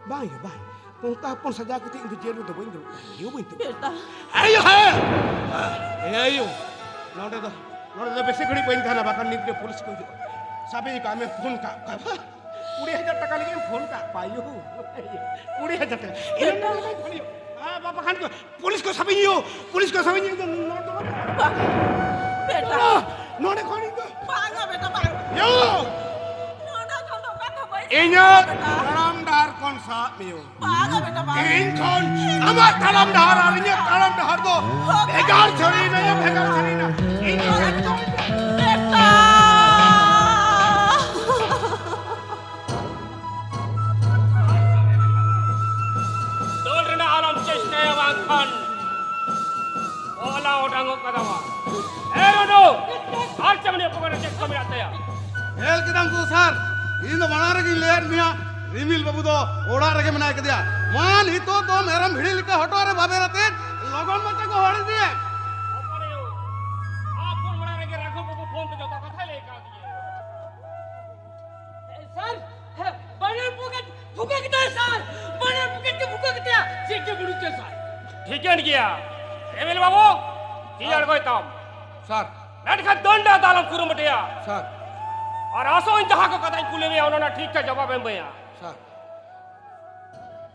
ᱵᱟᱝ ᱭᱳ, ᱵᱟᱝ᱾ ᱚᱱᱠᱟ ᱦᱚᱯᱚᱱ ᱥᱟᱡᱟᱣ ᱠᱟᱛᱮ ᱤᱧ ᱫᱚ ᱡᱮᱞ ᱨᱮᱫᱚ ᱵᱟᱹᱧ ᱫᱩᱲᱩᱵ ᱠᱟᱱᱟ ᱭᱳ, ᱵᱟᱹᱧ ᱫᱩᱲᱩᱵ ᱠᱟᱱᱟ᱾ ᱵᱮᱴᱟ᱾ ᱟᱭᱳ, ᱦᱮᱸ᱾ ᱮ ᱟᱭᱳ, ᱱᱚᱰᱮ ᱫᱚ, ᱱᱚᱰᱮ ᱫᱚ ᱵᱮᱥᱤ ᱜᱷᱟᱹᱲᱤᱡ ᱵᱟᱹᱧ ᱛᱟᱦᱮᱱᱟ, ᱵᱟᱠᱷᱟᱱ ᱱᱤᱛ ᱜᱮ ᱯᱩᱞᱤᱥ ᱠᱚ ᱦᱤᱡᱩᱜᱼᱟ᱾ ᱥᱟᱵᱮ ᱦᱤᱡᱩᱜᱼᱟ, ᱟᱢᱮ ᱯᱷᱳᱱ ᱠᱟᱜ ᱠᱚᱣᱟ᱾ ᱠᱩᱲᱤ ᱦᱟᱡᱟᱨ ᱴᱟᱠᱟ ᱞᱟᱹᱜᱤᱫ ᱮᱢ ᱯᱷᱳᱱ ᱠᱟᱜ ᱠᱚᱣᱟ ᱭᱳ᱾ ᱠᱩᱲᱤ ᱦᱟᱡᱟᱨ ᱴᱟᱠᱟ᱾ ᱤᱧ ᱫᱚ ᱵᱟᱹᱧ ᱯᱷᱳᱱ ᱭᱳ᱾ ᱦᱮᱸ, ᱵᱟ-, ᱵᱟᱠᱷᱟᱱ ᱠᱚ ᱯᱩᱞᱤᱥ ᱠᱚ ᱥᱟᱵᱤᱧ ᱭᱳ, ᱯᱩᱞᱤᱥ ᱠᱚ ᱥᱟᱵᱤᱧ ᱭᱳ, ᱱᱚᱰᱮ ᱫᱚ ᱵᱟᱝ᱾ ᱵᱮᱴᱟ᱾ ᱱᱚᱰᱮ ᱠᱷᱚᱱ ᱤᱧ ᱫᱚ ᱵᱟᱝᱟ ᱵᱮᱴᱟ, ᱵᱟᱝ᱾ ᱭᱳ! ᱱᱚᱰᱮ ᱠᱷᱚᱱ ᱫᱚ ᱚᱠᱟ ᱛᱮᱦᱚᱸ ᱵᱟᱹᱧ ᱤᱧᱟᱹᱜ ᱥᱟᱵᱚᱜᱼᱟ ᱵᱮᱴᱟ᱾ ᱛᱟᱲᱟᱢ ᱰᱟᱦᱟᱨ ᱠᱷᱚᱱ ᱥᱟᱵ ᱢᱮ ᱭᱳ᱾ ᱵᱟᱝᱟ ᱵᱮᱴᱟ, ᱵᱟᱝ᱾ ᱛᱮᱦᱮᱧ ᱠᱷᱚᱱ ᱟᱢᱟᱜ ᱛᱟᱲᱟᱢ ᱰᱟᱦᱟᱨ ᱟᱨ ᱤᱧᱟᱹᱜ ᱛᱟᱲᱟᱢ ᱰᱟᱦᱟᱨ ᱫᱚ ᱵᱷᱮᱜᱟᱨ ᱥᱟᱹᱨᱤᱭᱮᱱᱟ ᱭᱳ, ᱵᱷᱮᱜᱟᱨ ᱥᱟᱹᱨᱤᱭᱮᱱᱟ᱾ ᱤᱧ ᱫᱚ ᱮᱠᱫᱚᱢ ᱵᱮᱴᱟ᱾ ᱫᱟᱹᱲ ᱨᱮᱱᱟᱜ ᱟᱞᱚᱢ ᱪᱮᱥᱴᱟᱭᱟ, ᱵᱟᱝᱠᱷᱟᱱ ᱚᱞᱟ ᱚᱰᱟᱝᱚᱜ ᱠᱟᱫᱟᱢᱟ᱾ ᱮ ᱨᱚᱰᱚ, ᱟᱨ ᱪᱮᱫ ᱩᱱᱤ ᱯᱚᱠᱮᱴ ᱨᱮ ᱪᱮᱫ ᱠᱚ ᱢᱮᱱᱟᱜ ᱛᱟᱭᱟ? ᱧᱮᱞ ᱠᱮᱫᱟᱢ ᱛᱚ ᱥᱟᱨ, ᱤᱧ ᱫᱚ ᱢᱟᱲᱟᱝ ᱨᱮᱜᱤᱧ ᱞᱟᱹᱭᱟᱫ ᱢᱮᱭᱟ, ᱨᱤᱢᱤᱞ ᱵᱟᱹᱵᱩ ᱫᱚ ᱚᱲᱟᱜ ᱨᱮᱜᱮ ᱢᱮᱱᱟᱭ ᱠᱟᱫᱮᱭᱟ᱾ ᱢᱟ ᱱᱤᱛᱚᱜ ᱫᱚ ᱢᱮᱨᱚᱢ ᱵᱷᱤᱲᱤ ᱞᱮᱠᱟ ᱦᱚᱴᱚᱜ ᱨᱮ ᱵᱟᱵᱮᱨ ᱟᱛᱮᱫ ᱞᱚᱜᱚᱱ ᱢᱟᱪᱷᱟ ᱠᱚ ᱦᱚᱲ ᱤᱫᱤᱭᱮᱢ᱾ ᱵᱟᱵᱟᱨᱮ, ᱟᱢ ᱯᱷᱳᱱ ᱢᱟᱲᱟᱝ ᱨᱮᱜᱮ ᱨᱟᱜᱷᱚᱵ ᱵᱟᱹᱵᱩ ᱯᱷᱳᱱ ᱛᱮ ᱡᱚᱛᱚ ᱠᱟᱛᱷᱟᱭ ᱞᱟᱹᱭ ᱠᱟᱣᱫᱤᱧᱟ᱾ ᱥᱟᱨ, ᱦᱮᱸ, ᱵᱟᱱᱟᱨ ᱯᱚᱠᱮᱴ ᱯᱷᱩᱠᱟ ᱠᱮᱫᱟᱭ ᱥᱟᱨ, ᱵᱟᱱᱟᱨ ᱯᱚᱠᱮᱴ ᱜᱮ ᱯᱷᱩᱠᱟ ᱠᱮᱫᱟᱭ, ᱪᱮᱫ ᱜᱮ ᱵᱟᱹᱱᱩᱜ ᱛᱟᱭᱟ ᱥᱟᱨ᱾ ᱴᱷᱤᱠᱟᱹᱱ ᱜᱮᱭᱟ, ᱨᱤᱢᱤᱞ ᱵᱟᱹᱵᱩ, ᱛᱤ ᱥᱟᱨ᱾ ᱟᱬᱜᱚᱭ ᱛᱟᱢ᱾ ᱥᱟᱨ᱾ ᱢᱮᱱᱠᱷᱟᱱ ᱫᱚᱱᱰᱟ ᱫᱚ ᱟᱞᱚᱢ ᱠᱩᱨᱩᱢᱩᱴᱩᱭᱟ᱾ ᱥᱟᱨ᱾ ᱟᱨ ᱟᱥᱚᱜ ᱟᱹᱧ ᱡᱟᱦᱟᱸ ᱠᱚ ᱠᱟᱛᱷᱟᱧ ᱠᱩᱞᱤ ᱢᱮᱭᱟ, ᱚᱱᱟ ᱨᱮᱱᱟᱜ ᱴᱷᱤᱠ ᱴᱷᱟᱠ ᱡᱚᱵᱟᱵ ᱮᱢ ᱮᱢᱟ᱾ ᱥᱟᱨ,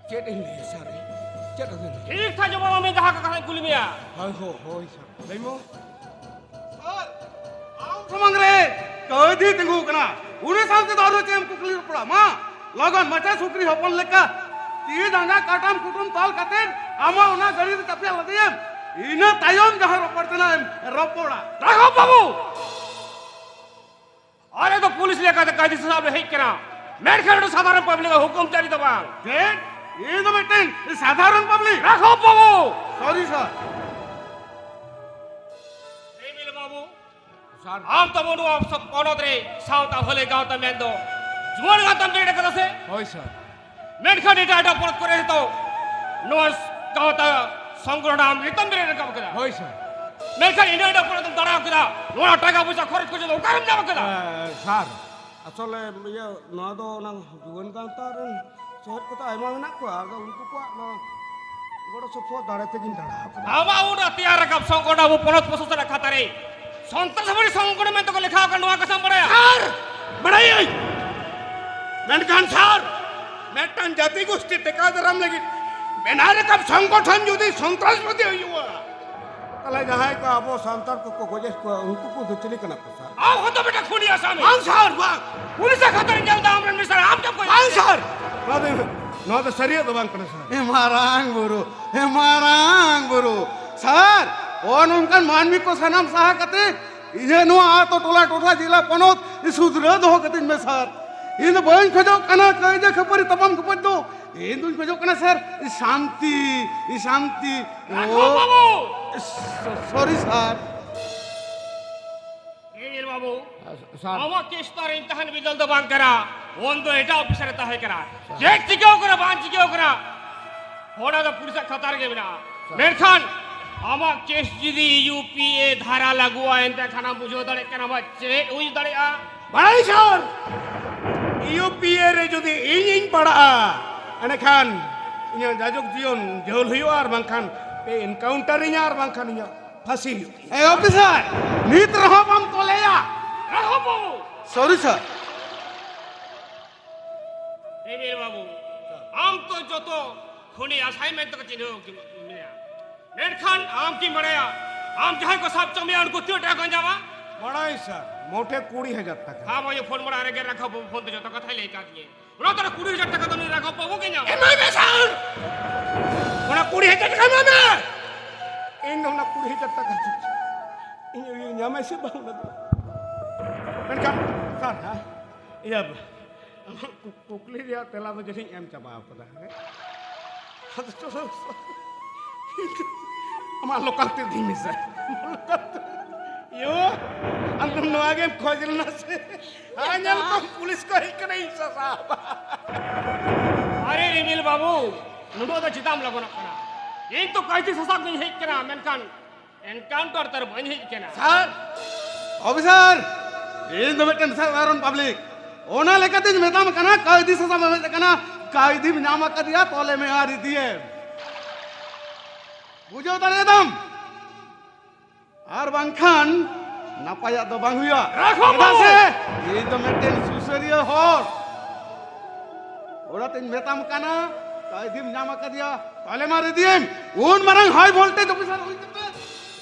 ᱪᱮᱫ ᱤᱧ ᱞᱟᱹᱭᱟ ᱥᱟᱨ? ᱪᱮᱫ ᱟᱫᱚᱧ ᱞᱟᱹᱭᱟ? ᱴᱷᱤᱠ ᱴᱷᱟᱠ ᱡᱚᱵᱟᱵ ᱮᱢ ᱢᱮ ᱡᱟᱦᱟᱸ ᱠᱚ ᱠᱟᱛᱷᱟᱧ ᱠᱩᱞᱤ ᱢᱮᱭᱟ᱾ ᱦᱳᱭ, ᱦᱳᱭ, ᱦᱳᱭ ᱥᱟᱨ, ᱞᱟᱹᱭ ᱢᱮ᱾ ᱥᱟᱨ, ᱟᱢ ᱥᱟᱢᱟᱝ ᱨᱮ ᱠᱟᱹᱭᱫᱤ ᱛᱤᱸᱜᱩ ᱠᱟᱱᱟ, ᱩᱱᱤ ᱥᱟᱶ ᱛᱮᱫᱚ ᱟᱨᱦᱚᱸ ᱪᱮᱫ ᱮᱢ ᱠᱩᱠᱞᱤ ᱨᱚᱯᱚᱲᱟ? ᱢᱟ, ᱞᱚᱜᱚᱱ ᱢᱟᱪᱷᱟ ᱥᱩᱠᱨᱤ ᱦᱚᱯᱚᱱ ᱞᱮᱠᱟ ᱛᱤ ᱡᱟᱸᱜᱟ ᱠᱟᱴᱟᱢ ᱠᱩᱴᱩᱢ ᱛᱚᱞ ᱠᱟᱛᱮ ᱟᱢᱟᱜ ᱚᱱᱟ ᱜᱟᱹᱰᱤ ᱨᱮ ᱪᱟᱯᱮ ᱞᱟᱫᱮᱭᱮᱢ, ᱤᱱᱟᱹ ᱛᱟᱭᱚᱢ ᱡᱟᱦᱟᱸ ᱨᱚᱯᱚᱲ ᱛᱮᱱᱟᱜ ᱮᱢ ᱨᱚᱯᱚᱲᱟ᱾ ᱨᱟᱜᱷᱚᱵ ᱵᱟᱹᱵᱩ! ᱟᱞᱮ ᱫᱚ ᱯᱩᱞᱤᱥ ᱞᱮᱠᱟᱛᱮ ᱠᱟᱹᱭᱫᱤ ᱥᱟᱥᱟᱵ ᱞᱮ ᱦᱮᱡ ᱠᱟᱱᱟ, ᱢᱮᱱᱠᱷᱟᱱ ᱱᱚᱰᱮ ᱥᱟᱫᱷᱟᱨᱚᱱ ᱯᱟᱵᱽᱞᱤᱠ ᱟᱜ ᱦᱩᱠᱩᱢ ᱡᱟᱹᱨᱤ ᱫᱚ ᱵᱟᱝ᱾ ᱪᱮᱫ? ᱤᱧ ᱫᱚ ᱢᱤᱫᱴᱮᱱ ᱥᱟᱫᱷᱟᱨᱚᱱ ᱯᱟᱵᱽᱞᱤᱠ? ᱨᱟᱜᱷᱚᱵ ᱵᱟᱹᱵᱩ! ᱥᱚᱨᱤ ᱥᱟᱨ᱾ ᱮᱢᱮᱞᱮ ᱵᱟᱹᱵᱩ, ᱥᱟᱨ᱾ ᱟᱢ ᱛᱟᱵᱚ ᱱᱚᱣᱟ ᱯᱚᱱᱚᱛ ᱨᱮ ᱥᱟᱶᱛᱟ ᱵᱷᱟᱹᱞᱟᱹᱭ ᱜᱟᱶᱛᱟ ᱢᱮᱱᱫᱚ ᱡᱩᱣᱟᱹᱱ ᱜᱟᱶᱛᱟᱢ ᱵᱮᱨᱮᱫ ᱟᱠᱟᱫᱟ ᱥᱮ? ᱦᱳᱭ ᱥᱟᱨ᱾ ᱢᱮᱱᱠᱷᱟᱱ ᱮᱴᱟᱜ ᱮᱴᱟᱜ ᱯᱚᱱᱚᱛ ᱠᱚᱨᱮ ᱦᱚᱸᱛᱚ ᱱᱚᱣᱟ ᱜᱟᱶᱛᱟ ᱥᱚᱝᱜᱚᱴᱷᱚᱱ ᱟᱢ ᱱᱤᱛᱚᱢ ᱵᱮᱨᱮᱫ ᱨᱟᱠᱟᱵ ᱠᱮᱫᱟ᱾ ᱦᱳᱭ ᱥᱟᱨ᱾ ᱢᱮᱱᱠᱷᱟᱱ ᱤᱱᱟᱹ ᱮᱴᱟᱜ ᱯᱚᱱᱚᱛ ᱮᱢ ᱫᱟᱬᱟ ᱠᱮᱫᱟ, ᱱᱚᱣᱟ ᱴᱟᱠᱟ ᱯᱚᱭᱥᱟ ᱠᱷᱚᱨᱚᱪ ᱠᱚ ᱡᱚᱛᱚ ᱚᱠᱟᱨᱮᱢ ᱧᱟᱢ ᱠᱮᱫᱟ? ᱮ, ᱥᱟᱨ, ᱟᱥᱚᱞᱮ ᱤᱭᱟᱹ, ᱱᱚᱣᱟ ᱫᱚ ᱚᱱᱟ ᱡᱩᱣᱟᱹᱱ ᱜᱟᱶᱛᱟ ᱨᱮᱱ ᱥᱚᱦᱮᱫ ᱠᱚᱫᱚ ᱟᱭᱢᱟ ᱢᱮᱱᱟᱜ ᱠᱚᱣᱟ, ᱟᱫᱚ ᱩᱱᱠᱩ ᱠᱚᱣᱟᱜ ᱱᱚᱣᱟ ᱜᱚᱲᱚ ᱥᱚᱯᱚᱦᱚᱫ ᱫᱟᱲᱮ ᱛᱮᱜᱮᱧ ᱫᱟᱬᱟ ᱟᱠᱟᱫᱟ᱾ ᱟᱢᱟᱜ ᱩᱱᱟᱹᱜ ᱛᱮᱭᱟᱨ ᱨᱟᱠᱟᱵ ᱥᱚᱝᱜᱚᱴᱷᱚᱱ ᱟᱵᱚ ᱯᱚᱱᱚᱛ ᱯᱨᱚᱥᱟᱥᱚᱱ ᱨᱮᱱᱟᱜ ᱠᱷᱟᱛᱟ ᱨᱮ ᱥᱚᱱᱛᱨᱟᱥᱵᱟᱫᱤ ᱥᱚᱝᱜᱚᱴᱷᱚᱱ ᱢᱮᱱᱛᱮ ᱠᱚ ᱞᱮᱠᱷᱟ ᱟᱠᱟᱱ, ᱱᱚᱣᱟ ᱠᱟᱛᱷᱟᱢ ᱵᱟᱲᱟᱭᱟ? ᱥᱟᱨ, ᱵᱟᱲᱟᱭᱟᱹᱧ᱾ ᱢᱮᱱᱠᱷᱟᱱ ᱥᱟᱨ, ᱢᱤᱫᱴᱟᱝ ᱡᱟᱹᱛᱤ ᱜᱳᱥᱴᱤ ᱴᱮᱠᱟᱣ ᱫᱟᱨᱟᱢ ᱞᱟᱹᱜᱤᱫ ᱵᱮᱱᱟᱣ ᱨᱟᱠᱟᱵ ᱥᱚᱝᱜᱚᱴᱷᱚᱱ ᱡᱩᱫᱤ ᱥᱚᱱᱛᱨᱟᱥᱵᱟᱫᱤ ᱦᱩᱭᱩᱜᱼᱟ, ᱛᱟᱦᱞᱮ ᱡᱟᱦᱟᱸᱭ ᱠᱚ ᱟᱵᱚ ᱥᱟᱱᱛᱟᱲ ᱠᱚᱠᱚ ᱜᱚᱡᱮᱫ ᱠᱚᱣᱟ, ᱩᱱᱠᱩ ᱠᱚ ᱫᱚ ᱪᱤᱞᱤ ᱠᱟᱱᱟ ᱠᱚ ᱥᱟᱨ? ᱟᱢ ᱦᱚᱸᱛᱚ ᱢᱤᱫᱴᱟᱝ ᱠᱷᱩᱱᱤ ᱟᱥᱟᱢᱤ᱾ ᱵᱟᱝ ᱥᱟᱨ, ᱵᱟᱝ᱾ ᱯᱩᱞᱤᱥ ᱟᱜ ᱠᱷᱟᱛᱟ ᱨᱮᱧ ᱧᱮᱞ ᱮᱫᱟ ᱟᱢᱨᱮᱱ ᱢᱤᱥᱨᱟ, ᱟᱢ ᱪᱮᱫ ᱠᱚ ᱵᱟᱝ ᱥᱟᱨ, ᱱᱚᱣᱟ ᱫᱚ, ᱱᱚᱣᱟ ᱫᱚ ᱥᱟᱹᱨᱤᱭᱟᱜ ᱫᱚ ᱵᱟᱝ ᱠᱟᱱᱟ ᱥᱟᱨ᱾ ᱮ ᱢᱟᱨᱟᱝ ᱵᱩᱨᱩ, ᱮ ᱢᱟᱨᱟᱝ ᱵᱩᱨᱩ, ᱥᱟᱨ, ᱱᱚᱜᱼᱚ ᱱᱚᱝᱠᱟᱱ ᱢᱟᱹᱱᱢᱤ ᱠᱚ ᱥᱟᱱᱟᱢ ᱥᱟᱦᱟ ᱠᱟᱛᱮ ᱤᱧᱟᱹᱜ ᱱᱚᱣᱟ ᱟᱛᱳ, ᱴᱚᱞᱟ, ᱴᱚᱴᱷᱟ, ᱡᱮᱞᱟ, ᱯᱚᱱᱚᱛ ᱥᱩᱫᱷᱨᱟᱹ ᱫᱚᱦᱚ ᱠᱟᱹᱛᱤᱧ ᱢᱮ ᱥᱟᱨ᱾ ᱤᱧ ᱫᱚ ᱵᱟᱹᱧ ᱠᱷᱚᱡᱚᱜ ᱠᱟᱱᱟ ᱠᱟᱹᱭᱡᱟᱹ ᱠᱷᱟᱹᱯᱟᱹᱨᱤ ᱛᱟᱯᱟᱢ ᱠᱷᱟᱹᱯᱟᱹᱨᱤ ᱫᱚ᱾ ᱤᱧ ᱫᱚᱧ ᱠᱷᱚᱡᱚᱜ ᱠᱟᱱᱟ ᱥᱟᱨ, ᱥᱟᱱᱛᱤ, ᱥᱟᱱᱛᱤ᱾ ᱨᱟᱜᱷᱚᱵ ᱵᱟᱹᱵᱩ! ᱥᱚ-, ᱥᱚᱨᱤ ᱥᱟᱨ᱾ ᱮ ᱧᱮᱞ ᱵᱟᱹᱵᱩ, ᱥᱟᱨ᱾ ᱟᱢᱟᱜ ᱠᱮᱥ ᱛᱟᱨ ᱤᱧ ᱛᱟᱦᱮᱱ ᱵᱤᱫᱟᱹᱞ ᱫᱚ ᱵᱟᱝ ᱠᱟᱱᱟ, ᱩᱱ ᱫᱚ ᱮᱴᱟᱜ ᱚᱯᱷᱤᱥ ᱨᱮ ᱛᱟᱦᱮᱸ ᱠᱟᱱᱟ᱾ ᱪᱮᱫ ᱪᱤᱠᱟᱹᱣ ᱠᱟᱱᱟ ᱵᱟᱝ ᱪᱤᱠᱟᱹᱣ ᱠᱟᱱᱟ, ᱚᱱᱟ ᱫᱚ ᱯᱩᱞᱤᱥᱟᱜ ᱠᱷᱟᱛᱟ ᱨᱮᱜᱮ ᱢᱮᱱᱟᱜᱼᱟ᱾ ᱢᱮᱱᱠᱷᱟᱱ ᱟᱢᱟᱜ ᱠᱮᱥ ᱡᱩᱫᱤ ᱤᱭᱩ ᱯᱤ ᱮ ᱫᱷᱟᱨᱟ ᱞᱟᱹᱜᱩᱜᱼᱟ, ᱮᱱᱛᱮ ᱠᱷᱟᱱ ᱟᱢ ᱵᱩᱡᱷᱟᱹᱣ ᱫᱟᱲᱮᱭᱟᱜ ᱠᱟᱱᱟ ᱵᱟ ᱪᱮᱫ ᱦᱩᱭ ᱫᱟᱲᱮᱭᱟᱜᱼᱟ? ᱵᱟᱲᱟᱭ ᱥᱟᱨ, ᱤᱭᱩ ᱯᱤ ᱮ ᱨᱮ ᱡᱩᱫᱤ ᱤᱧᱤᱧ ᱯᱟᱲᱟᱜᱼᱟ, ᱮᱸᱰᱮᱠᱷᱟᱱ ᱤᱧᱟᱹᱜ ᱡᱟᱡᱚᱠ ᱡᱤᱭᱚᱱ ᱡᱮᱞ ᱦᱩᱭᱩᱜᱼᱟ, ᱟᱨ ᱵᱟᱝᱠᱷᱟᱱ ᱯᱮ ᱮᱱᱠᱟᱣᱩᱱᱴᱟᱨᱤᱧᱟ, ᱟᱨ ᱵᱟᱝᱠᱷᱟᱱ ᱤᱧᱟᱹᱜ ᱯᱷᱟᱹᱥᱤ ᱦᱩᱭᱩᱜ ᱛᱤᱧᱟ᱾ ᱮ ᱚᱯᱷᱤᱥᱟᱨ, ᱱᱤᱛ ᱨᱮᱦᱚᱸ ᱵᱟᱢ ᱛᱚᱞᱮᱭᱟ? ᱨᱟᱜᱷᱚᱵ ᱵᱟᱹᱵᱩ, ᱥᱚᱨᱤ ᱥᱟᱨ᱾ ᱨᱤᱢᱤᱞ ᱵᱟᱹᱵᱩ, ᱟᱢ ᱛᱚ ᱡᱚᱛᱚ ᱠᱷᱚᱱᱤ ᱟᱥᱟᱭ ᱢᱮᱱᱛᱮ ᱠᱚ ᱪᱤᱱᱦᱟᱹᱣ ᱢᱮᱭᱟ, ᱢᱮᱱᱠᱷᱟᱱ ᱟᱢ ᱠᱤᱢ ᱵᱟᱲᱟᱭᱟ ᱟᱢ ᱡᱟᱦᱟᱸᱭ ᱠᱚ ᱥᱟᱵ ᱦᱚᱪᱚ ᱢᱮᱭᱟ ᱩᱱᱠᱩ ᱛᱤᱱᱟᱹᱜ ᱴᱟᱠᱟ ᱠᱚ ᱧᱟᱢᱟ? ᱵᱟᱲᱟᱭ ᱥᱟᱨ, ᱢᱚᱴᱷᱮ ᱠᱩᱲᱤ ᱦᱟᱡᱟᱨ ᱴᱟᱠᱟ᱾ ᱦᱮᱸ ᱵᱷᱟᱹᱭ, ᱯᱷᱳᱱ ᱢᱟᱲᱟᱝ ᱨᱮᱜᱮ ᱨᱟᱜᱷᱚᱵ ᱵᱟᱹᱵᱩ ᱯᱷᱳᱱ ᱛᱮ ᱡᱚᱛᱚ ᱠᱟᱛᱷᱟᱭ ᱞᱟᱹᱭ ᱠᱟᱫ ᱫᱤᱧᱟᱹ᱾ ᱚᱱᱟ ᱛᱟᱨᱟ ᱠᱩᱲᱤ ᱦᱟᱡᱟᱨ ᱴᱟᱠᱟ ᱫᱚ ᱱᱩᱭ ᱨᱟᱜᱷᱚᱵ ᱵᱟᱹᱵᱩ ᱜᱮ ᱧᱟᱢᱟ᱾ ᱮᱢᱟᱭ ᱢᱮ ᱥᱟᱨ! ᱚᱱᱟ ᱠᱩᱲᱤ ᱦᱟᱡᱟᱨ ᱴᱟᱠᱟ ᱮᱢᱟᱭ ᱢᱮ! ᱤᱧ ᱫᱚ ᱚᱱᱟ ᱠᱩᱲᱤ ᱦᱟᱡᱟᱨ ᱴᱟᱠᱟ ᱤᱧ ᱧᱟᱢᱟᱭ ᱥᱮ ᱵᱟᱝ ᱚᱱᱟ ᱫᱚ? ᱢᱮᱱᱠᱷᱟᱱ ᱥᱟᱨ, ᱦᱮᱸ, ᱤᱭᱟᱹ, ᱟᱢᱟᱜ ᱠᱩ-, ᱠᱩᱠᱞᱤ ᱨᱮᱭᱟᱜ ᱛᱮᱞᱟ ᱫᱚ ᱡᱟᱹᱱᱤᱡ ᱮᱢ ᱪᱟᱵᱟ ᱟᱠᱟᱫᱟ, ᱦᱮᱸ? ᱟᱫᱚ ᱪᱚᱞᱚ, ᱟᱢᱟᱜ ᱞᱳᱠᱟᱞ ᱛᱮ ᱤᱫᱤᱧ ᱢᱮᱥᱮ᱾ ᱟᱢᱟᱜ ᱞᱳᱠᱟᱞ ᱛᱮ᱾ ᱭᱳ, ᱟᱢ ᱫᱚ ᱱᱚᱣᱟ ᱜᱮᱢ ᱠᱷᱚᱡ ᱞᱮᱱᱟ ᱥᱮ? ᱦᱮᱸ, ᱧᱮᱞ ᱠᱚᱢ, ᱯᱩᱞᱤᱥ ᱠᱚ ᱦᱮᱡ ᱠᱟᱱᱟ, ᱤᱧ ᱥᱟᱥᱟᱵ᱾ ᱟᱨᱮ ᱨᱤᱢᱤᱞ ᱵᱟᱹᱵᱩ, ᱱᱩᱱᱟᱹᱜ ᱫᱚ ᱪᱮᱫᱟᱜ ᱮᱢ ᱞᱚᱜᱚᱱᱚᱜ ᱠᱟᱱᱟ? ᱤᱧ ᱛᱚ ᱠᱟᱭᱫᱤ ᱥᱟᱥᱟᱵ ᱜᱤᱧ ᱦᱮᱡ ᱠᱟᱱᱟ, ᱢᱮᱱᱠᱷᱟᱱ ᱮᱱᱠᱟᱣᱩᱱᱴᱟᱨ ᱛᱟᱨ ᱵᱟᱹᱧ ᱦᱮᱡ ᱠᱟᱱᱟ᱾ ᱥᱟᱨ, ᱚᱯᱷᱤᱥᱟᱨ, ᱤᱧ ᱫᱚ ᱢᱤᱫᱴᱮᱱ ᱥᱟᱫᱷᱟᱨᱚᱱ ᱯᱟᱵᱽᱞᱤᱠ᱾ ᱚᱱᱟ ᱞᱮᱠᱟᱛᱤᱧ ᱢᱮᱛᱟᱢ ᱠᱟᱱᱟ, ᱠᱟᱭᱫᱤ ᱥᱟᱥᱟᱵ ᱮᱢ ᱦᱮᱡ ᱠᱟᱱᱟ, ᱠᱟᱭᱫᱤᱢ ᱧᱟᱢ ᱟᱠᱟᱫᱮᱭᱟ, ᱛᱚᱞᱮ ᱢᱮ ᱟᱨ ᱤᱫᱤᱭᱮᱢ᱾ ᱵᱩᱡᱷᱟᱹᱣ ᱫᱟᱲᱮᱭᱟᱫᱟᱢ? ᱟᱨ ᱵᱟᱝᱠᱷᱟᱱ ᱱᱟᱯᱟᱭᱟᱜ ᱫᱚ ᱵᱟᱝ ᱦᱩᱭᱩᱜᱼᱟ᱾ ᱨᱟᱜᱷᱚᱵ ᱪᱮᱫᱟᱜ ᱵᱟᱹᱵᱩ! ᱥᱮ ᱤᱧ ᱫᱚ ᱢᱤᱫᱴᱮᱱ ᱥᱩᱥᱟᱹᱨᱤᱭᱟᱹ ᱦᱚᱲ᱾ ᱚᱱᱟᱛᱤᱧ ᱢᱮᱛᱟᱢ ᱠᱟᱱᱟ, ᱠᱟᱭᱫᱤᱢ ᱧᱟᱢ ᱟᱠᱟᱫᱮᱭᱟ, ᱛᱟᱦᱞᱮ ᱢᱟ ᱨᱤᱫᱤᱭᱮᱢ᱾ ᱩᱱ ᱢᱟᱨᱟᱝ ᱦᱟᱭ ᱵᱷᱳᱞᱴᱮᱡᱽ ᱚᱯᱷᱤᱥᱟᱨ ᱦᱩᱭ ᱠᱟᱛᱮ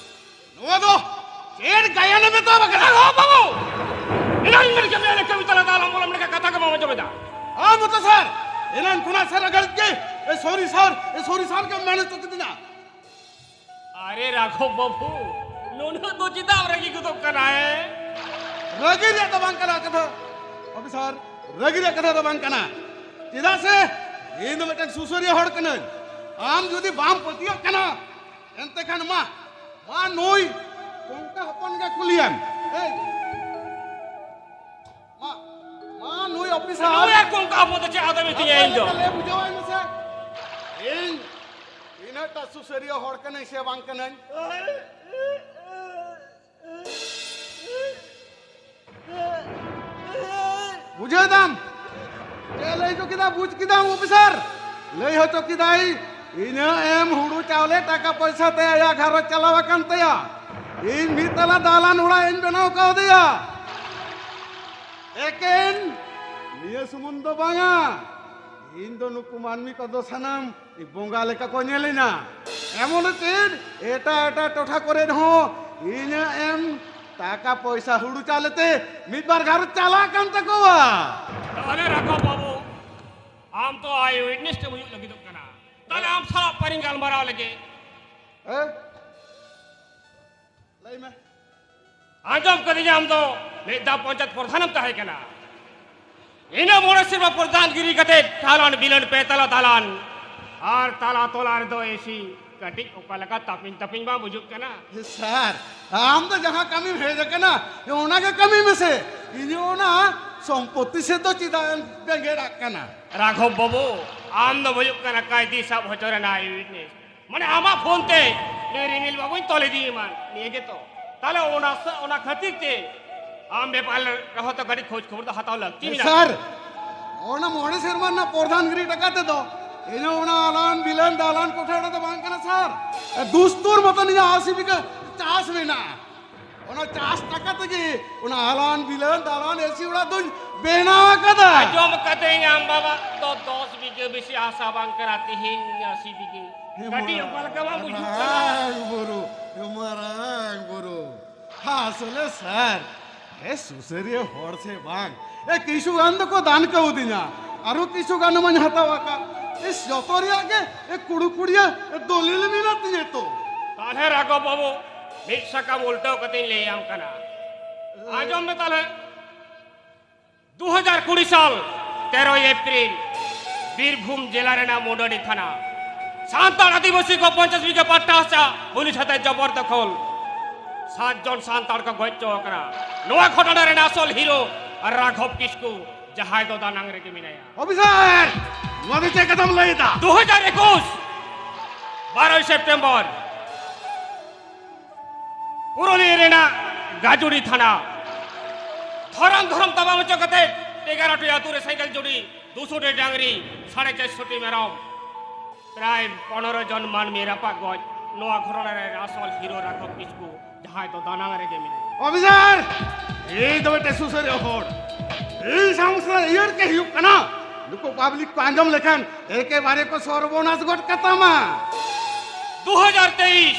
ᱱᱚᱣᱟ ᱫᱚ ᱪᱮᱫ ᱜᱟᱭᱟᱱᱮ ᱢᱮᱛᱟᱢ ᱟᱠᱟᱱᱟ? ᱨᱟᱜᱷᱚᱵ ᱵᱟᱹᱵᱩ! ᱮᱱᱟᱝ ᱢᱮᱱ ᱠᱮᱫ ᱢᱮᱭᱟ, ᱠᱟᱹᱢᱤ ᱛᱟᱞᱟ ᱫᱟᱞᱟᱢ ᱵᱚᱞᱚᱢ ᱞᱮᱠᱟ ᱠᱟᱛᱷᱟ ᱜᱮ ᱵᱟᱢ ᱟᱸᱡᱚᱢᱮᱫᱟ᱾ ᱟᱢ ᱢᱚᱛᱚ ᱥᱟᱨ, ᱮᱱᱟᱝ ᱠᱷᱚᱱᱟᱜ ᱥᱟᱨ ᱨᱟᱜᱟᱲᱤᱡ ᱜᱮ, ᱮ, ᱥᱚᱨᱤ ᱥᱟᱨ, ᱮ, ᱥᱚᱨᱤ ᱥᱟᱨ ᱜᱮᱢ ᱢᱮᱱ ᱦᱚᱪᱚ ᱠᱤᱫᱤᱧᱟ᱾ ᱟᱨᱮ ᱨᱟᱜᱷᱚᱵ ᱵᱟᱹᱵᱩ, ᱱᱩᱱᱟᱹᱜ ᱫᱚ ᱪᱮᱫᱟᱜ ᱮᱢ ᱨᱟᱹᱜᱤ ᱜᱚᱫᱚᱜ ᱠᱟᱱᱟ, ᱦᱮᱸ? ᱨᱟᱹᱜᱤ ᱨᱮᱭᱟᱜ ᱫᱚ ᱵᱟᱝ ᱠᱟᱱᱟ ᱠᱟᱛᱷᱟ, ᱚᱯᱷᱤᱥᱟᱨ, ᱨᱟᱹᱜᱤ ᱨᱮᱭᱟᱜ ᱠᱟᱛᱷᱟ ᱫᱚ ᱵᱟᱝ ᱠᱟᱱᱟ᱾ ᱪᱮᱫᱟᱜ ᱥᱮ ᱤᱧ ᱫᱚ ᱢᱤᱫᱴᱮᱱ ᱥᱩᱥᱟᱹᱨᱤᱭᱟᱹ ᱦᱚᱲ ᱠᱟᱹᱱᱟᱹᱧ᱾ ᱟᱢ ᱡᱩᱫᱤ ᱵᱟᱢ ᱯᱟᱹᱛᱭᱟᱹᱜ ᱠᱟᱱᱟ, ᱮᱱᱛᱮ ᱠᱷᱟᱱ ᱢᱟ, ᱢᱟ ᱱᱩᱭ ᱠᱚᱝᱠᱟ ᱦᱚᱯᱚᱱ ᱜᱮ ᱠᱩᱞᱤᱭᱮᱢ᱾ ᱮᱭ, ᱢᱟ, ᱢᱟ ᱱᱩᱭ ᱚᱯᱷᱤᱥᱟᱨ᱾ ᱱᱩᱭ ᱟᱨ ᱠᱚᱝᱠᱟ ᱦᱚᱯᱚᱱ ᱫᱚ ᱪᱮᱫ ᱟᱫᱚ ᱢᱤᱛᱟᱹᱧᱟ ᱤᱧ ᱫᱚ? ᱞᱟᱹᱭ ᱵᱩᱡᱷᱟᱹᱣᱟᱭ ᱢᱮᱥᱮ᱾ ᱤᱧ ᱛᱤᱱᱟᱹᱜ ᱴᱟ ᱥᱩᱥᱟᱹᱨᱤᱭᱟᱹ ᱦᱚᱲ ᱠᱟᱹᱱᱟᱹᱧ ᱥᱮ ᱵᱟᱝ ᱠᱟᱹᱱᱟᱹᱧ? ᱵᱩᱡᱷᱟᱹᱣ ᱫᱟᱢ? ᱪᱮᱫ ᱞᱟᱹᱭ ᱦᱚᱪᱚ ᱠᱮᱫᱟ? ᱵᱩᱡᱽ ᱠᱮᱫᱟᱢ ᱚᱯᱷᱤᱥᱟᱨ? ᱞᱟᱹᱭ ᱦᱚᱪᱚ ᱠᱮᱫᱟᱭ, ᱤᱱᱟᱹ ᱮᱢ ᱦᱩᱲᱩ ᱪᱟᱣᱞᱮ ᱴᱟᱠᱟ ᱯᱚᱭᱥᱟ ᱛᱮ ᱟᱭᱟᱜ ᱜᱷᱟᱨᱚᱸᱡᱽ ᱪᱟᱞᱟᱣ ᱟᱠᱟᱱ ᱛᱟᱭᱟ᱾ ᱤᱧ ᱢᱤᱫ ᱛᱟᱞᱟ ᱫᱟᱞᱟᱱ ᱚᱲᱟᱜ ᱤᱧ ᱵᱮᱱᱟᱣ ᱠᱟᱣᱫᱮᱭᱟ᱾ ᱮᱠᱮᱱ ᱱᱤᱭᱟᱹ ᱥᱩᱢᱩᱝ ᱫᱚ ᱵᱟᱝᱟ, ᱤᱧ ᱫᱚ ᱱᱩᱠᱩ ᱢᱟᱹᱱᱢᱤ ᱠᱚᱫᱚ ᱥᱟᱱᱟᱢ ᱵᱚᱸᱜᱟ ᱞᱮᱠᱟ ᱠᱚ ᱧᱮᱞᱤᱧᱟ᱾ ᱮᱢᱚᱱ ᱪᱮᱫ ᱮᱴᱟᱜ ᱮᱴᱟᱜ ᱴᱚᱴᱷᱟ ᱠᱚᱨᱮ ᱦᱚᱸ ᱤᱧᱟᱹᱜ ᱮᱢ ᱴᱟᱠᱟ ᱯᱚᱭᱥᱟ ᱦᱩᱲᱩ ᱪᱟᱣᱞᱮ ᱛᱮ ᱢᱤᱫ ᱵᱟᱨ ᱜᱷᱟᱨᱚᱸᱡᱽ ᱪᱟᱞᱟᱜ ᱠᱟᱱ ᱛᱟᱠᱚᱣᱟ᱾ ᱛᱟᱦᱚᱞᱮ ᱨᱟᱜᱷᱚᱵ ᱵᱟᱹᱵᱩ, ᱟᱢ ᱛᱚ ᱟᱭ ᱩᱭᱤᱴᱱᱮᱥ ᱮᱢ ᱦᱩᱭᱩᱜ ᱞᱟᱹᱜᱤᱫᱚᱜ ᱠᱟᱱᱟ, ᱛᱟᱦᱚᱞᱮ ᱟᱢ ᱥᱟᱞᱟᱜ ᱯᱟᱨᱤᱧ ᱜᱟᱞᱢᱟᱨᱟᱣ ᱞᱮᱜᱮ᱾ ᱦᱮᱸ? ᱞᱟᱹᱭ ᱢᱮ᱾ ᱟᱸᱡᱚᱢ ᱠᱟᱹᱫᱤᱧ ᱟᱢ ᱫᱚ ᱢᱤᱫ ᱫᱷᱟᱣ ᱯᱚᱧᱪᱟᱭᱮᱛ ᱯᱨᱚᱫᱷᱟᱱᱮᱢ ᱛᱟᱦᱮᱸ ᱠᱟᱱᱟ᱾ ᱤᱱᱟᱹ ᱢᱚᱬᱮ ᱥᱮᱨᱢᱟ ᱯᱨᱚᱫᱷᱟᱱ ᱜᱤᱨᱤ ᱠᱟᱛᱮ ᱴᱷᱟᱞᱟᱱ ᱵᱤᱞᱟᱹᱱ ᱯᱮ ᱛᱟᱞᱟ ᱫᱟᱞᱟᱱ ᱟᱨ ᱛᱟᱞᱟ ᱛᱚᱞᱟ ᱨᱮᱫᱚ ᱮᱥᱤ᱾ ᱠᱟᱹᱴᱤᱡ ᱚᱠᱟ ᱞᱮᱠᱟ ᱛᱟᱯᱤᱧ ᱛᱟᱯᱤᱧ ᱵᱟᱝ ᱵᱩᱡᱩᱜ ᱠᱟᱱᱟ? ᱥᱟᱨ, ᱟᱢ ᱫᱚ ᱡᱟᱦᱟᱸ ᱠᱟᱹᱢᱤᱢ ᱦᱮᱡ ᱟᱠᱟᱱᱟ, ᱚᱱᱟ ᱜᱮ ᱠᱟᱹᱢᱤ ᱢᱮᱥᱮ᱾ ᱤᱧ ᱚᱱᱟ ᱥᱚᱢᱯᱚᱛᱤ ᱥᱮᱫ ᱫᱚ ᱪᱮᱫᱟᱜ ᱮᱢ ᱵᱮᱸᱜᱮᱫ ᱟᱜ ᱠᱟᱱᱟ? ᱨᱟᱜᱷᱚᱵ ᱵᱟᱹᱵᱩ, ᱟᱢ ᱫᱚ ᱦᱩᱭᱩᱜ ᱠᱟᱱᱟ ᱠᱟᱭᱫᱤ ᱥᱟᱵ ᱦᱚᱪᱚ ᱨᱮᱱᱟᱜ ᱟᱭ ᱩᱭᱤᱴᱱᱮᱥ᱾ ᱢᱟᱱᱮ ᱟᱢᱟᱜ ᱯᱷᱳᱱ ᱛᱮ ᱱᱩᱭ ᱨᱤᱢᱤᱞ ᱵᱟᱹᱵᱩᱧ ᱛᱚᱞ ᱤᱫᱤᱭᱮᱢᱟ, ᱱᱤᱭᱟᱹ ᱜᱮᱛᱚ᱾ ᱛᱟᱦᱞᱮ ᱚᱱᱟ ᱥᱟ-, ᱚᱱᱟ ᱠᱷᱟᱹᱛᱤᱨ ᱛᱮ ᱟᱢ ᱵᱮᱯᱟᱨ ᱨᱮᱦᱚᱸ ᱛᱚ ᱠᱟᱹᱴᱤᱡ ᱠᱷᱳᱡᱽ ᱠᱷᱚᱵᱚᱨ ᱫᱚ ᱦᱟᱛᱟᱣ ᱞᱟᱹᱠᱛᱤ ᱢᱮᱱᱟᱜᱼᱟ᱾ ᱥᱟᱨ, ᱚᱱᱟ ᱢᱚᱬᱮ ᱥᱮᱨᱢᱟ ᱨᱮᱱᱟᱜ ᱯᱨᱚᱫᱷᱟᱱ ᱜᱤᱨᱤ ᱴᱟᱠᱟ ᱛᱮᱫᱚ ᱤᱧ ᱦᱚᱸ ᱚᱱᱟ ᱟᱞᱟᱱ ᱵᱤᱞᱟᱱ ᱫᱟᱞᱟᱱ ᱠᱚᱴᱷᱟ ᱨᱮᱫᱚ ᱵᱟᱝ ᱠᱟᱱᱟ ᱥᱟᱨ᱾ ᱫᱩᱥᱛᱩᱨ ᱢᱚᱛᱚᱱ ᱤᱧᱟᱹᱜ ᱟᱥᱤ ᱵᱤᱜᱷᱟᱹ ᱪᱟᱥ ᱢᱮᱱᱟᱜᱼᱟ᱾ ᱚᱱᱟ ᱪᱟᱥ ᱴᱟᱠᱟ ᱛᱮᱜᱮ ᱚᱱᱟ ᱟᱞᱟᱱ ᱵᱤᱞᱟᱱ ᱫᱟᱞᱟᱱ ᱮᱥᱤ ᱚᱲᱟᱜ ᱫᱚᱧ ᱵᱮᱱᱟᱣ ᱟᱠᱟᱫᱟ᱾ ᱟᱸᱡᱚᱢ ᱠᱟᱫᱟᱹᱧ ᱟᱢ ᱵᱟᱵᱟ ᱫᱚ ᱫᱚᱥ ᱵᱤᱜᱷᱟᱹ ᱵᱮᱥᱤ ᱦᱟᱥᱟ ᱵᱟᱝ ᱠᱟᱱᱟ, ᱛᱮᱦᱮᱧ ᱟᱥᱤ ᱵᱤᱜᱷᱟᱹ᱾ ᱦᱮᱸ, ᱠᱟᱹᱴᱤᱡ ᱚᱠᱟ ᱞᱮᱠᱟ ᱵᱟᱝ ᱵᱩᱡᱷᱟᱹᱜ ᱠᱟᱱᱟ᱾ ᱢᱟᱨᱟᱝ ᱵᱩᱨᱩ, ᱢᱟᱨᱟᱝ ᱵᱩᱨᱩ᱾ ᱟᱥᱚᱞᱮ ᱥᱟᱨ, ᱮ ᱥᱩᱥᱟᱹᱨᱤᱭᱟᱹ ᱦᱚᱲ ᱥᱮ ᱵᱟᱝ, ᱮ ᱠᱤᱪᱷᱩ ᱜᱟᱱ ᱫᱚᱠᱚ ᱫᱟᱱ ᱠᱟᱹᱣᱫᱤᱧᱟ, ᱟᱨᱚ ᱠᱤᱪᱷᱩ ᱜᱟᱱ ᱢᱟᱧ ᱦᱟᱛᱟᱣ ᱟᱠᱟᱫ᱾ ᱮ ᱡᱚᱛᱚ ᱨᱮᱭᱟᱜ ᱜᱮ ᱮ ᱠᱩᱲᱩ ᱠᱩᱲᱤᱭᱟᱹ ᱮ ᱫᱚᱞᱤᱞ ᱢᱮᱱᱟᱜ ᱛᱤᱧᱟᱹ ᱛᱚ᱾ ᱛᱟᱦᱞᱮ ᱨᱟᱜᱷᱚᱵ ᱵᱟᱹᱵᱩ, ᱢᱤᱫ ᱥᱟᱠᱟᱢ ᱩᱞᱴᱟᱹᱣ ᱠᱟᱛᱮᱧ ᱞᱟᱹᱭᱟᱢ ᱠᱟᱱᱟ᱾ ᱟᱸᱡᱚᱢ ᱢᱮ ᱛᱟᱦᱞᱮ᱾ ᱫᱩ ᱦᱟᱡᱟᱨ ᱠᱩᱲᱤ ᱥᱟᱞ ᱛᱮᱨᱚᱭ ᱮᱯᱨᱤᱞ ᱵᱤᱨᱵᱷᱩᱢ ᱡᱮᱞᱟ ᱨᱮᱱᱟᱜ ᱢᱩᱰᱟᱹᱰᱤ ᱛᱷᱟᱱᱟ, ᱥᱟᱱᱛᱟᱲ ᱟᱹᱫᱤᱵᱟᱹᱥᱤ ᱠᱚ ᱯᱚᱧᱪᱟᱥ ᱵᱤᱜᱷᱟᱹ ᱯᱟᱴᱴᱟ ᱦᱟᱥᱟ ᱯᱩᱞᱤᱥ ᱟᱛᱮ ᱡᱚᱵᱚᱨ ᱫᱚᱠᱷᱚᱞ᱾ ᱥᱟᱛ ᱡᱚᱱ ᱥᱟᱱᱛᱟᱲ ᱠᱚ ᱜᱚᱡ ᱦᱚᱪᱚ ᱟᱠᱟᱱᱟ᱾ ᱱᱚᱣᱟ ᱜᱷᱚᱴᱚᱱᱟ ᱨᱮᱱ ᱟᱥᱚᱞ ᱦᱤᱨᱳ ᱨᱟᱜᱷᱚᱵ ᱠᱤᱥᱠᱩ, ᱡᱟᱦᱟᱸᱭ ᱫᱚ ᱫᱟᱱᱟᱝ ᱨᱮᱜᱮ ᱢᱮᱱᱟᱭᱟ᱾ ᱚᱯᱷᱤᱥᱟᱨ, ᱱᱚᱣᱟ ᱫᱚ ᱪᱮᱫ ᱠᱟᱛᱷᱟᱢ ᱞᱟᱹᱭ ᱮᱫᱟ? ᱫᱩ ᱦᱟᱡᱟᱨ ᱮᱠᱩᱥ ᱵᱟᱨᱚᱭ ᱥᱮᱯᱴᱮᱢᱵᱚᱨ ᱯᱩᱨᱩᱞᱤᱭᱟᱹ ᱨᱮᱱᱟᱜ ᱜᱟᱡᱩᱲᱤ ᱛᱷᱟᱱᱟ᱾ ᱫᱷᱚᱨᱚᱢ ᱫᱷᱚᱨᱚᱢ ᱛᱟᱵᱟᱢ ᱦᱚᱪᱚ ᱠᱟᱛᱮ ᱮᱜᱟᱨᱚ ᱴᱤ ᱟᱹᱛᱩ ᱨᱮ ᱥᱟᱭᱠᱮᱞ ᱡᱩᱲᱤ, ᱫᱩᱥᱚ ᱴᱤ ᱰᱟᱝᱨᱤ, ᱥᱟᱲᱮ ᱪᱟᱨᱥᱚ ᱴᱤ ᱢᱮᱨᱚᱢ, ᱯᱨᱟᱭ ᱯᱚᱱᱨᱚ ᱡᱚᱱ ᱢᱟᱹᱱᱢᱤ ᱨᱟᱯᱟᱜ ᱜᱚᱡ᱾ ᱱᱚᱣᱟ ᱜᱷᱚᱴᱚᱱᱟ ᱨᱮ ᱟᱥᱚᱞ ᱦᱤᱨᱳ ᱨᱟᱜᱷᱚᱵ ᱠᱤᱥᱠᱩ, ᱡᱟᱦᱟᱸᱭ ᱫᱚ ᱫᱟᱱᱟᱝ ᱨᱮᱜᱮ ᱢᱮᱱᱟᱭᱟ᱾ ᱚᱯᱷᱤᱥᱟᱨ, ᱤᱧ ᱫᱚ ᱢᱤᱫᱴᱮᱱ ᱥᱩᱥᱟᱹᱨᱤᱭᱟᱹ ᱦᱚᱲ᱾ ᱤᱧ ᱥᱟᱶ ᱥᱟᱶ ᱤᱭᱟᱹᱨ ᱜᱮ ᱦᱩᱭᱩᱜ ᱠᱟᱱᱟ᱾ ᱱᱩᱠᱩ ᱯᱟᱵᱽᱞᱤᱠ ᱠᱚ ᱟᱸᱡᱚᱢ ᱞᱮᱠᱷᱟᱱ ᱮᱠᱮᱵᱟᱨᱮ ᱠᱚ ᱥᱚᱨᱵᱚᱱᱟᱥ ᱜᱚᱫ ᱠᱟᱛᱟᱢᱟ᱾ ᱫᱩ ᱦᱟᱡᱟᱨ ᱛᱮᱭᱤᱥ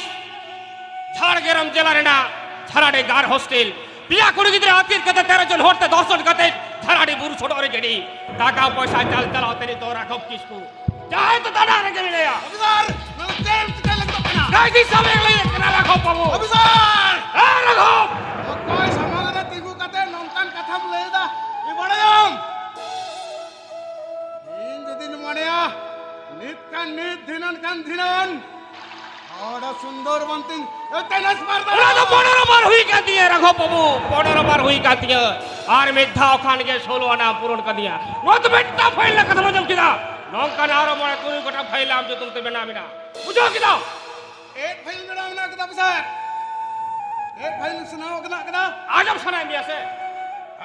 ᱡᱷᱟᱲᱜᱨᱟᱢ ᱡᱮᱞᱟ ᱨᱮᱱᱟᱜ ᱡᱷᱟᱲᱟᱰᱤ ᱜᱟᱨ ᱦᱳᱥᱴᱮᱞ, ᱯᱮᱭᱟ ᱠᱩᱲᱤ ᱜᱤᱫᱽᱨᱟᱹ ᱟᱹᱛᱠᱤᱨ ᱠᱟᱛᱮ ᱛᱮᱨᱚ ᱡᱚᱱ ᱦᱚᱲ ᱛᱮ ᱫᱚᱥ ᱡᱚᱱ ᱠᱟᱛᱮ ᱡᱷᱟᱲᱟᱰᱤ ᱵᱩᱨᱩ ᱥᱚᱰᱚᱜ ᱨᱮ ᱜᱤᱰᱤ᱾ ᱴᱟᱠᱟ ᱯᱚᱭᱥᱟ ᱪᱟᱞ ᱪᱟᱞᱟᱣ ᱛᱮ ᱱᱤᱛᱚᱜ ᱨᱟᱜᱷᱚᱵ ᱠᱤᱥᱠᱩ ᱡᱟᱦᱟᱸᱭ ᱫᱚ ᱫᱟᱱᱟ ᱨᱮᱜᱮ ᱢᱮᱱᱟᱭᱟ᱾ ᱚᱯᱷᱤᱥᱟᱨ, ᱱᱚᱣᱟ ᱪᱮᱫ ᱮᱢ ᱪᱤᱠᱟᱹᱭ ᱞᱟᱹᱜᱤᱫᱚᱜ ᱠᱟᱱᱟ? ᱠᱟᱭᱫᱤ ᱥᱟᱢᱟᱝ ᱞᱟᱹᱭ ᱠᱟᱱᱟ ᱨᱟᱜᱷᱚᱵ ᱵᱟᱹᱵᱩ᱾ ᱚᱯᱷᱤᱥᱟᱨ! ᱦᱮᱸ ᱨᱟᱜᱷᱚᱵ! ᱚᱠᱚᱭ ᱥᱟᱢᱟᱝ ᱨᱮ ᱛᱤᱸᱜᱩ ᱠᱟᱛᱮ ᱱᱚᱝᱠᱟᱱ ᱠᱟᱛᱷᱟᱢ ᱞᱟᱹᱭ ᱮᱫᱟ? ᱤᱧ ᱵᱟᱲᱟᱭᱟᱢ? ᱤᱧ ᱡᱩᱫᱤᱧ ᱢᱚᱱᱮᱭᱟ, ᱱᱤᱛ ᱠᱷᱟᱱ ᱱᱤᱛ, ᱫᱷᱤᱱᱟᱹᱱ ᱠᱷᱟᱱ ᱫᱷᱤᱱᱟᱹᱱ, ᱟᱹᱰᱤ ᱥᱩᱱᱫᱚᱨ ᱵᱚᱱᱛᱤᱧ ᱴᱮᱱᱮᱥ ᱵᱟᱨ ᱫᱚ ᱚᱱᱟ ᱫᱚ ᱯᱚᱱᱮᱨᱚ ᱵᱟᱨ ᱦᱩᱭ ᱠᱟᱱ ᱛᱤᱧᱟᱹ ᱨᱟᱜᱷᱚᱵ ᱵᱟᱹᱵᱩ, ᱯᱚᱱᱮᱨᱚ ᱵᱟᱨ ᱦᱩᱭ ᱠᱟᱱ ᱛᱤᱧᱟᱹ᱾ ᱟᱨ ᱢᱤᱫ ᱫᱷᱟᱣ ᱠᱷᱟᱱ ᱜᱮ ᱥᱳᱞᱳ ᱟᱱᱟ ᱯᱩᱨᱚᱱ ᱠᱟᱫᱤᱧᱟ᱾ ᱱᱚᱣᱟ ᱫᱚ ᱢᱤᱫᱴᱟᱝ ᱯᱷᱟᱭᱤᱞ ᱨᱮᱱᱟᱜ ᱠᱟᱛᱷᱟ ᱟᱸᱡᱚᱢ ᱠᱮᱫᱟ᱾ ᱱᱚᱝᱠᱟᱱ ᱟᱨᱚ ᱢᱚᱬᱮ ᱛᱩᱨᱩᱭ ᱜᱚᱴᱟᱝ ᱯᱷᱟᱭᱤᱞ ᱟᱢ ᱧᱩᱛᱩᱢ ᱛᱮ ᱢᱮᱱᱟᱜ ᱢᱮᱱᱟᱜ᱾ ᱵᱩᱡᱷᱟᱹᱣ ᱠᱮᱫᱟᱢ? ᱮᱫ ᱯᱷᱟᱭᱤᱞ ᱢᱮᱱᱟᱜ ᱢᱮᱱᱟᱜ ᱠᱮᱫᱟ ᱚᱯᱷᱤᱥᱟᱨ᱾ ᱮᱫ ᱯᱷᱟᱭᱤᱞ ᱥᱟᱱᱟᱣ ᱠᱟᱱᱟ ᱠᱟᱱᱟ᱾ ᱟᱸᱡᱚᱢ ᱥᱟᱱᱟᱭᱮᱫ ᱢᱮᱭᱟ ᱥᱮ?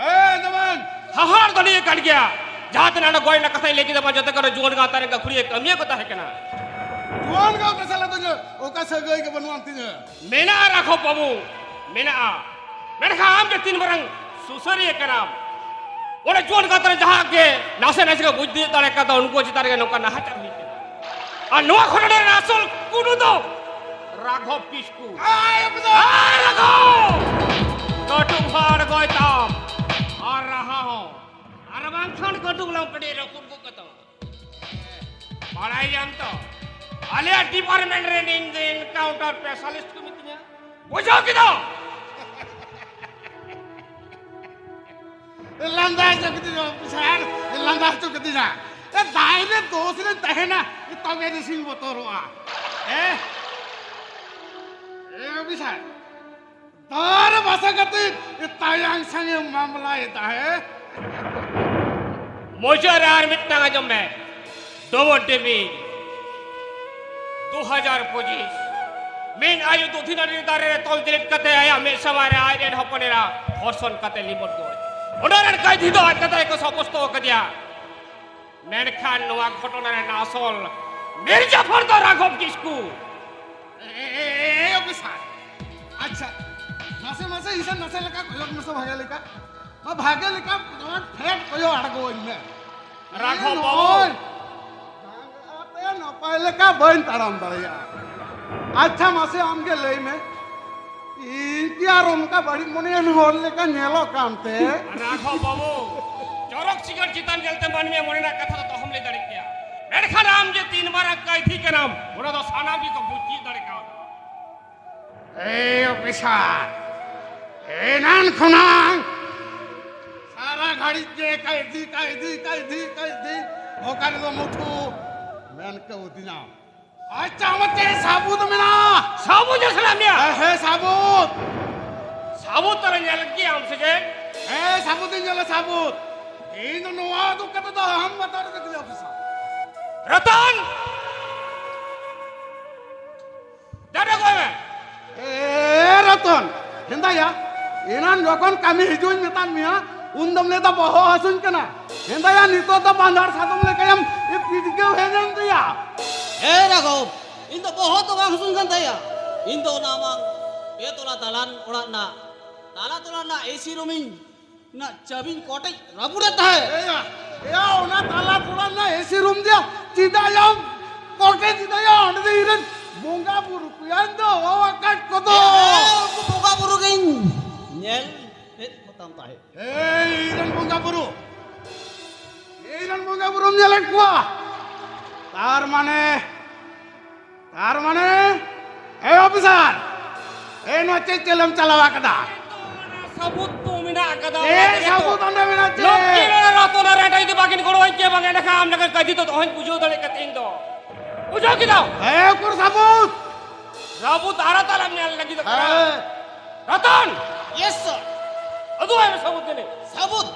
ᱦᱮᱸ, ᱟᱸᱡᱚᱢᱟᱹᱧ᱾ ᱦᱟᱦᱟᱲ ᱫᱚ ᱱᱤᱭᱟᱹ ᱠᱟᱱ ᱜᱮᱭᱟ᱾ ᱡᱟᱦᱟᱸ ᱛᱤᱱᱟᱹᱜ ᱚᱱᱟ ᱜᱚᱡ ᱨᱮᱱᱟᱜ ᱠᱟᱛᱷᱟᱧ ᱞᱟᱹᱭ ᱠᱮᱫᱟ, ᱵᱟᱝ ᱡᱚᱛᱚ ᱠᱚ ᱡᱩᱣᱟᱹᱱ ᱜᱟᱶᱛᱟ ᱨᱮᱱ ᱜᱟᱹᱠᱷᱩᱲᱤᱭᱟᱹ ᱠᱟᱹᱢᱤᱭᱟᱹ ᱠᱚ ᱛᱟᱦᱮᱸ ᱠᱟᱱᱟ᱾ ᱡᱩᱣᱟᱹᱱ ᱜᱟᱶᱛᱟ ᱥᱟᱞᱟᱜ ᱫᱚ ᱤᱧᱟᱹᱜ ᱚᱠᱟ ᱥᱟᱹᱜᱟᱹᱭ ᱜᱮ ᱵᱟᱹᱱᱩᱜ ᱟᱱ ᱛᱤᱧᱟᱹ᱾ ᱢᱮᱱᱟᱜᱼᱟ ᱨᱟᱜᱷᱚᱵ ᱵᱟᱹᱵᱩ, ᱢᱮᱱᱟᱜᱼᱟ᱾ ᱢᱮᱱᱠᱷᱟᱱ ᱟᱢ ᱡᱮ ᱛᱤᱱ ᱢᱟᱨᱟᱝ ᱥᱩᱥᱟᱹᱨᱤᱭᱟᱹ ᱠᱟᱱᱟᱢ, ᱚᱸᱰᱮ ᱡᱩᱣᱟᱹᱱ ᱜᱟᱶᱛᱟ ᱨᱮ ᱡᱟᱦᱟᱸ ᱜᱮ ᱱᱟᱥᱮ ᱱᱟᱥᱮ ᱠᱚ ᱵᱩᱡᱽ ᱛᱤᱭᱳᱜ ᱫᱟᱲᱮ ᱠᱟᱫᱟ, ᱩᱱᱠᱩ ᱪᱮᱛᱟᱱ ᱨᱮᱜᱮ ᱱᱚᱝᱠᱟ ᱱᱟᱦᱟᱪᱟᱨ ᱦᱩᱭᱩᱜ ᱠᱟᱱᱟ᱾ ᱟᱨ ᱱᱚᱣᱟ ᱜᱷᱚᱴᱚᱱᱟ ᱨᱮᱱᱟᱜ ᱟᱥᱚᱞ ᱠᱩᱱᱩ ᱫᱚ ᱨᱟᱜᱷᱚᱵ ᱠᱤᱥᱠᱩ᱾ ᱟᱭ ᱵᱟᱵᱟ! ᱟᱨ ᱨᱟᱜᱷᱚᱵ! ᱠᱟᱹᱴᱩᱵ ᱦᱚᱸ ᱟᱬᱜᱚᱭ ᱛᱟᱢ, ᱟᱨ ᱨᱟᱦᱟ ᱦᱚᱸ, ᱟᱨ ᱵᱟᱝᱠᱷᱟᱱ ᱠᱟᱹᱴᱩᱵ ᱞᱟᱝ ᱯᱮᱴᱮᱡ ᱨᱟᱹᱯᱩᱫ ᱜᱚᱫ ᱠᱟᱛᱟᱢᱟ᱾ ᱵᱟᱲᱟᱭ ᱜᱮᱭᱟᱢ ᱛᱚ, ᱟᱞᱮᱭᱟᱜ ᱰᱤᱯᱟᱨᱴᱢᱮᱱᱴ ᱨᱮᱱ ᱤᱧ ᱫᱚ ᱮᱱᱠᱟᱣᱩᱱᱴᱟᱨ ᱥᱯᱮᱥᱟᱞᱤᱥᱴ ᱠᱚ ᱢᱤᱛᱟᱹᱧᱟ᱾ ᱵᱩᱡᱷᱟᱹᱣ ᱠᱮᱫᱟᱢ? ᱞᱟᱸᱫᱟ ᱦᱚᱪᱚ ᱠᱤᱫᱤᱧᱟ ᱚᱯᱷᱤᱥᱟᱨ, ᱞᱟᱸᱫᱟ ᱦᱚᱪᱚ ᱠᱤᱫᱤᱧᱟ᱾ ᱮ, ᱫᱟᱭ ᱨᱮ ᱫᱳᱥ ᱨᱮᱧ ᱛᱟᱦᱮᱱᱟ, ᱛᱚᱵᱮ ᱨᱮᱥᱤᱧ ᱵᱚᱛᱚᱨᱚᱜᱼᱟ᱾ ᱮ, ᱮ ᱚᱯᱷᱤᱥᱟᱨ, ᱫᱟᱨ ᱵᱟᱥᱟ ᱠᱟᱛᱮ ᱛᱟᱭᱟᱝ ᱥᱟᱝᱮ ᱢᱟᱢᱞᱟᱭᱮᱫᱟ, ᱦᱮᱸ? ᱢᱩᱪᱟᱹᱫ ᱨᱮ ᱟᱨ ᱢᱤᱫᱴᱟᱝ ᱟᱸᱡᱚᱢ ᱢᱮ, ᱰᱚᱵᱚᱞ ᱴᱤᱵᱷᱤ ᱫᱩ ᱦᱟᱡᱟᱨ ᱯᱚᱸᱪᱤᱥ᱾ ᱢᱤᱫ ᱟᱭᱳ ᱫᱩᱫᱷᱤ ᱱᱟᱹᱲᱤ ᱫᱟᱨᱮ ᱨᱮ ᱛᱚᱞ ᱡᱤᱞᱤᱫ ᱠᱟᱛᱮ ᱟᱭᱟᱜ ᱢᱤᱫ ᱥᱟᱢᱟᱝ ᱨᱮ ᱟᱡ ᱨᱮᱱ ᱦᱚᱯᱚᱱ ᱮᱨᱟ ᱫᱷᱚᱨᱥᱚᱱ ᱠᱟᱛᱮ ᱞᱤᱢᱚᱱ ᱜᱚᱡ᱾ ᱚᱱᱟ ᱨᱮᱱ ᱠᱟᱹᱭᱫᱷᱤ ᱫᱚ ᱟᱡ ᱫᱟᱫᱟ ᱜᱮᱠᱚ ᱥᱟᱵᱚᱥᱛᱚ ᱟᱠᱟᱫᱮᱭᱟ᱾ ᱢᱮᱱᱠᱷᱟᱱ ᱱᱚᱣᱟ ᱜᱷᱚᱴᱚᱱᱟ ᱨᱮᱱᱟᱜ ᱟᱥᱚᱞ ᱢᱤᱨᱡᱟᱯᱷᱚᱨ ᱫᱚ ᱨᱟᱜᱷᱚᱵ ᱠᱤᱥᱠᱩ᱾ ᱮ, ᱮ, ᱮ, ᱮ, ᱚᱯᱷᱤᱥᱟᱨ, ᱟᱪᱪᱷᱟ, ᱱᱟᱥᱮ ᱢᱟᱥᱮ ᱤᱥᱟᱱ ᱱᱟᱥᱮ ᱞᱮᱠᱟ ᱠᱚᱭᱚᱜ ᱢᱮᱥᱮ ᱵᱷᱟᱜᱮ ᱞᱮᱠᱟ᱾ ᱢᱟ ᱵᱷᱟᱜᱮ ᱞᱮᱠᱟ ᱱᱚᱣᱟ ᱨᱟᱜᱷᱚᱵ ᱵᱟᱹᱵᱩ᱾ ᱱᱚᱜᱼᱚᱭ ᱰᱟᱸᱜᱟᱛᱮ ᱱᱟᱯᱟᱭ ᱞᱮᱠᱟ ᱵᱟᱹᱧ ᱛᱟᱲᱟᱢ ᱫᱟᱲᱮᱭᱟᱜᱼᱟ᱾ ᱟᱪᱪᱷᱟ, ᱢᱟᱥᱮ ᱟᱢ ᱜᱮ ᱞᱟᱹᱭ ᱢᱮ, ᱤᱧ ᱠᱤ ᱟᱨ ᱚᱱᱠᱟ ᱵᱟᱹᱲᱤᱡ ᱢᱚᱱᱮᱭᱟᱱ ᱦᱚᱲ ᱞᱮᱠᱟ ᱧᱮᱞᱚᱜ ᱠᱟᱱᱛᱮ? ᱨᱟᱜᱷᱚᱵ ᱵᱟᱹᱵᱩ, ᱪᱚᱨᱚᱠ ᱪᱤᱠᱟᱹᱲ ᱪᱮᱛᱟᱱ ᱧᱮᱞᱛᱮ ᱢᱟᱹᱱᱢᱤᱭᱟᱜ ᱢᱚᱱᱮ ᱨᱮᱱᱟᱜ ᱠᱟᱛᱷᱟ ᱫᱚ ᱚᱦᱚᱢ ᱞᱟᱹᱭ ᱫᱟᱲᱮ ᱠᱮᱭᱟ, ᱢᱮᱱᱠᱷᱟᱱ ᱟᱢ ᱡᱮ ᱛᱤᱱ ᱢᱟᱨᱟᱝ ᱠᱟᱹᱭᱫᱷᱤ ᱠᱟᱱᱟᱢ, ᱚᱱᱟ ᱫᱚ ᱥᱟᱱᱟᱢ ᱜᱮᱠᱚ ᱵᱩᱡᱽ ᱛᱤᱭᱳᱜ ᱫᱟᱲᱮ ᱠᱟᱣᱫᱟ᱾ ᱮᱭ ᱚᱯᱷᱤᱥᱟᱨ, ᱮᱱᱟᱱ ᱠᱷᱚᱱᱟᱜ ᱥᱟᱨᱟ ᱜᱷᱟᱹᱲᱤᱡ ᱜᱮ ᱠᱟᱹᱭᱫᱷᱤ, ᱠᱟᱹᱭᱫᱷᱤ, ᱠᱟᱹᱭᱫᱷᱤ, ᱠᱟᱹᱭᱫᱷᱤ, ᱚᱠᱟ ᱨᱮᱫᱚ ᱢᱩᱴᱷᱩ ᱢᱮᱱ ᱠᱟᱹᱣᱫᱤᱧᱟᱢ᱾ ᱟᱪᱪᱷᱟ, ᱟᱢᱟᱜ ᱪᱮᱫ ᱥᱟᱹᱵᱩᱫ ᱢᱮᱱᱟᱜᱼᱟ? ᱥᱟᱹᱵᱩᱫ ᱮ ᱥᱟᱱᱟ ᱢᱮᱭᱟ? ᱦᱮᱸ, ᱦᱮᱸ, ᱥᱟᱹᱵᱩᱫ᱾ ᱥᱟᱹᱵᱩᱫ ᱛᱟᱦᱞᱮ ᱧᱮᱞ ᱜᱮᱭᱟᱢ ᱥᱮ ᱪᱮᱫ? ᱦᱮᱸ, ᱥᱟᱹᱵᱩᱫ ᱤᱧ ᱧᱮᱞᱟ, ᱥᱟᱹᱵᱩᱫ᱾ ᱤᱧ ᱫᱚ ᱱᱚᱣᱟ ᱩᱫᱩᱜ ᱠᱟᱛᱮ ᱫᱚ ᱟᱢ ᱵᱟᱛᱟᱨ ᱨᱮ ᱫᱩᱲᱩᱵ ᱥᱟᱶ᱾ ᱨᱚᱛᱚᱱ! ᱫᱟᱫᱟ ᱜᱚᱭ ᱢᱮ᱾ ᱮ ᱨᱚᱛᱚᱱ, ᱦᱮᱸᱫᱟᱭᱟ, ᱮᱱᱟᱱ ᱡᱚᱠᱷᱚᱱ ᱠᱟᱹᱢᱤ ᱦᱤᱡᱩᱜ ᱤᱧ ᱢᱮᱛᱟᱫ ᱢᱮᱭᱟ, ᱩᱱ ᱫᱚᱢ ᱞᱟᱹᱭᱫᱟ ᱵᱚᱦᱚᱜ ᱦᱟᱹᱥᱩᱧ ᱠᱟᱱᱟ᱾ ᱦᱮᱸᱫᱟᱭᱟ, ᱱᱤᱛᱚᱜ ᱫᱚ ᱵᱟᱸᱫᱷᱟᱲ ᱥᱟᱫᱚᱢ ᱞᱮᱠᱟᱭᱟᱢ ᱯᱤᱰᱜᱟᱹᱣ ᱦᱮᱡ ᱮᱱ ᱛᱟᱭᱟ᱾ ᱦᱮᱸ ᱨᱟᱜᱷᱚᱵ, ᱤᱧ ᱫᱚ ᱵᱚᱦᱚᱜ ᱫᱚ ᱵᱟᱝ ᱦᱟᱹᱥᱩᱧ ᱠᱟᱱ ᱛᱟᱭᱟ᱾ ᱤᱧ ᱫᱚ ᱚᱱᱟ ᱟᱢᱟᱝ ᱯᱮ ᱛᱚᱞᱟ ᱫᱟᱞᱟᱱ ᱚᱲᱟᱜ ᱨᱮᱱᱟᱜ ᱛᱟᱞᱟ ᱛᱚᱞᱟ ᱨᱮᱱᱟᱜ ᱮᱥᱤ ᱨᱩᱢᱤᱧ ᱨᱮᱱᱟᱜ ᱪᱟᱹᱵᱤᱧ ᱠᱚᱴᱮᱡ ᱨᱟᱹᱯᱩᱫᱮᱫ ᱛᱟᱦᱮᱸᱫ᱾ ᱮᱭᱟ, ᱮᱭᱟ, ᱚᱱᱟ ᱛᱟᱞᱟ ᱛᱚᱞᱟ ᱨᱮᱱᱟᱜ ᱮᱥᱤ ᱨᱩᱢ ᱫᱚ ᱪᱮᱫᱟᱜ ᱭᱟᱢ ᱠᱚᱴᱮᱡ ᱮᱫᱟᱭᱟ? ᱚᱸᱰᱮ ᱫᱚ ᱤᱧᱨᱮᱱ ᱵᱚᱸᱜᱟ ᱵᱩᱨᱩ ᱠᱚ ᱭᱟᱧ ᱫᱚ ᱦᱚᱦᱚ ᱟᱠᱟᱫ ᱠᱚᱫᱚ᱾ ᱦᱮᱸ, ᱩᱱᱠᱩ ᱵᱚᱸᱜᱟ ᱵᱩᱨᱩ ᱜᱤᱧ ᱧᱮᱞ ᱮᱫ ᱠᱚ ᱛᱟᱢ ᱛᱟᱦᱮᱸᱫ᱾ ᱮᱭ, ᱤᱧᱨᱮᱱ ᱵᱚᱸᱜᱟ ᱵᱩᱨᱩ, ᱤᱧᱨᱮᱱ ᱵᱚᱸᱜᱟ ᱵᱩᱨᱩᱢ ᱧᱮᱞᱮᱫ ᱠᱚᱣᱟ? ᱛᱟᱨ ᱢᱟᱱᱮ ᱛᱟᱨ ᱢᱟᱱᱮ, ᱮ ᱚᱯᱷᱤᱥᱟᱨ, ᱮ ᱱᱚᱣᱟ ᱪᱮᱫ ᱪᱮᱞᱮᱢ ᱪᱟᱞᱟᱣ ᱟᱠᱟᱫᱟ? ᱥᱟᱹᱵᱩᱫ ᱛᱚ ᱢᱮᱱᱟᱜ ᱟᱠᱟᱫᱟ, ᱪᱮᱫ ᱚᱱᱟ ᱛᱮᱜᱮ ᱛᱚ᱾ ᱥᱟᱹᱵᱩᱫ ᱚᱸᱰᱮ ᱢᱮᱱᱟᱜ ᱪᱮᱫ? ᱞᱚᱠᱠᱷᱤ ᱨᱮ ᱨᱚᱛᱚᱱ ᱟᱨ ᱮᱴᱟᱜ ᱡᱩᱫᱤ ᱵᱟᱹᱠᱤᱱ ᱜᱚᱲᱚᱣᱟᱹᱧ ᱠᱮᱭᱟ, ᱵᱟᱝ ᱮᱸᱰᱮᱠᱷᱟᱱ ᱟᱢ ᱞᱮᱠᱟ ᱠᱟᱹᱡᱤ ᱫᱚ ᱚᱦᱚᱧ ᱵᱩᱡᱷᱟᱹᱣ ᱫᱟᱲᱮ ᱠᱟᱛᱮ ᱤᱧ ᱫᱚ᱾ ᱵᱩᱡᱷᱟᱹᱣ ᱠᱮᱫᱟᱢ? ᱦᱮᱸ, ᱩᱠᱩᱨ ᱥᱟᱹᱵᱩᱫ? ᱥᱟᱹᱵᱩᱫ ᱟᱨᱚ ᱛᱟᱞᱟᱢ ᱧᱮᱞ ᱞᱟᱹᱜᱤᱫᱚᱜ ᱠᱟᱱᱟ? ᱦᱮᱸ᱾ ᱨᱚᱛᱚᱱ! Yes, sir. ᱩᱫᱩᱜ ᱟᱭ ᱢᱮ ᱥᱟᱹᱵᱩᱫ ᱡᱟᱹᱱᱤᱡ᱾ ᱥᱟᱹᱵᱩᱫ?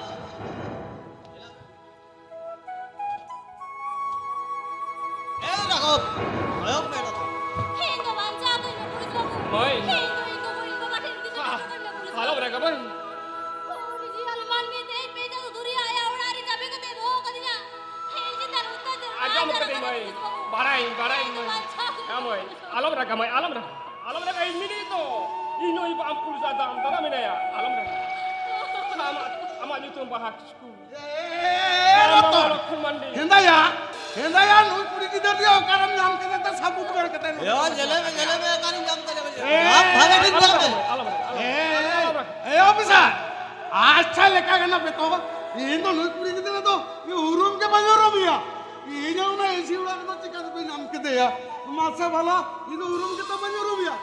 ᱮ ᱨᱟᱜᱷᱚᱵ, ᱠᱚᱭᱚᱜ ᱢᱮ ᱨᱟᱜᱷᱚᱵ᱾ ᱤᱧ ᱫᱚ ᱵᱟᱧᱪᱟᱣ ᱠᱟᱹᱧ ᱢᱮ, ᱯᱩᱞᱤᱥ ᱵᱟᱹᱵᱩ᱾ ᱢᱟᱹᱭ᱾ ᱤᱧ ᱫᱚ, ᱤᱧ ᱫᱚ, ᱤᱧ ᱵᱟᱵᱟ ᱴᱷᱮᱱ ᱤᱫᱤ ᱠᱟᱛᱮ ᱦᱚᱪᱚ ᱠᱟᱹᱧ ᱢᱮ, ᱯᱩᱞᱤᱥ ᱵᱟᱹᱵᱩ᱾ ᱟᱞᱚᱢ ᱨᱟᱜᱟ ᱢᱟᱹᱭ᱾ ᱩᱱᱤ ᱡᱤᱭᱚᱱ ᱢᱟᱹᱱᱢᱤ ᱛᱮᱦᱮᱧ ᱯᱮ ᱪᱟᱸᱫᱚ ᱫᱷᱩᱨᱭᱟᱹ ᱟᱭᱟᱜ ᱚᱲᱟᱜ ᱨᱮ ᱪᱟᱵᱤ ᱠᱟᱛᱮ ᱫᱚᱦᱚ ᱠᱟᱫᱤᱧᱟ᱾ ᱤᱧ ᱪᱮᱛᱟᱱ ᱚᱛᱛᱟᱪᱟᱨ ᱟᱸᱡᱚᱢ ᱵᱟᱧᱪᱟᱣ ᱠᱟᱹᱫᱟᱹᱧ ᱨᱟᱠᱟᱵ ᱢᱟᱹᱭ, ᱯᱩᱞᱤᱥ ᱵᱟᱹᱵᱩ᱾ ᱵᱟᱲᱟᱭᱟᱹᱧ, ᱵᱟᱲᱟᱭᱟᱹᱧ ᱤᱧ ᱫᱚ ᱢᱟᱹᱭ᱾ ᱵᱟᱧᱪᱟᱣ ᱠᱟᱹᱧ ᱦᱮᱸ ᱢᱮ, ᱢᱟᱹᱭ, ᱯᱩᱞᱤᱥ ᱵᱟᱹᱵᱩ᱾ ᱟᱞᱚᱢ ᱨᱟᱜᱟ ᱢᱟᱹᱭ, ᱟᱞᱚᱢ ᱨᱟᱜᱟ, ᱟᱞᱚᱢ ᱨᱟᱜᱟ, ᱤᱧ ᱢᱤᱱᱟᱹᱧ ᱛᱚ, ᱤᱧ ᱱᱚᱜᱼᱚᱭ ᱟᱢ ᱯᱩᱞᱤᱥ ᱟᱫᱟ ᱟᱢ ᱫᱟᱫᱟ ᱢᱮᱱᱟᱭᱟ, ᱟᱞᱚᱢ ᱨᱟᱜᱟ᱾ ᱟᱢᱟᱜ, ᱟᱢᱟᱜ ᱧᱩᱛᱩᱢ ᱵᱟᱦᱟ ᱠᱤᱥᱠᱩ᱾ ᱮ, ᱨᱚᱛᱚᱱ᱾ ᱦᱮᱸᱫᱟᱭᱟ, ᱱᱩᱭ ᱠᱩᱲᱤ ᱜᱤᱫᱟᱹᱨ ᱫᱚ ᱚᱠᱟᱨᱮᱢ ᱧᱟᱢ ᱠᱮᱫᱮ ᱛᱮ ᱥᱟᱵᱩᱛ ᱵᱮᱲ ᱠᱟᱛᱮ ᱱᱚᱰᱮ ᱭᱟ, ᱧᱮᱞᱮ ᱢᱮ, ᱧᱮᱞᱮ ᱢᱮ, ᱚᱠᱟᱨᱮᱢ ᱧᱟᱢ ᱠᱮᱫᱮ? ᱮ, ᱟᱢ ᱵᱷᱟᱜᱮ ᱴᱷᱤᱠ ᱧᱮᱞ ᱢᱮ᱾ ᱮ, ᱮ, ᱚᱯᱷᱤᱥᱟᱨ, ᱟᱪᱪᱷᱟ ᱞᱮᱠᱟ ᱠᱟᱱᱟ ᱯᱮ ᱛᱚ᱾ ᱤᱧ ᱫᱚ ᱱᱩᱭ ᱠᱩᱲᱤ ᱜᱤᱫᱽᱨᱟᱹ ᱫᱚ ᱤᱧ ᱩᱨᱩᱢ ᱜᱮ ᱵᱟᱹᱧ ᱩᱨᱩᱢᱮᱭᱟ᱾ ᱤᱧ ᱚᱱᱟ ᱮᱥᱤ ᱚᱲᱟᱜ ᱨᱮᱫᱚ ᱪᱤᱠᱟ ᱛᱮᱯᱮ ᱧᱟᱢ ᱠᱮᱫᱮᱭᱟ? ᱢᱟᱥᱮ ᱵᱷᱟᱞᱟ, ᱤᱧ ᱫᱚ ᱩᱨᱩᱢ ᱜᱮᱛᱚ ᱵᱟᱹᱧ ᱩᱨᱩᱢᱮᱭᱟ᱾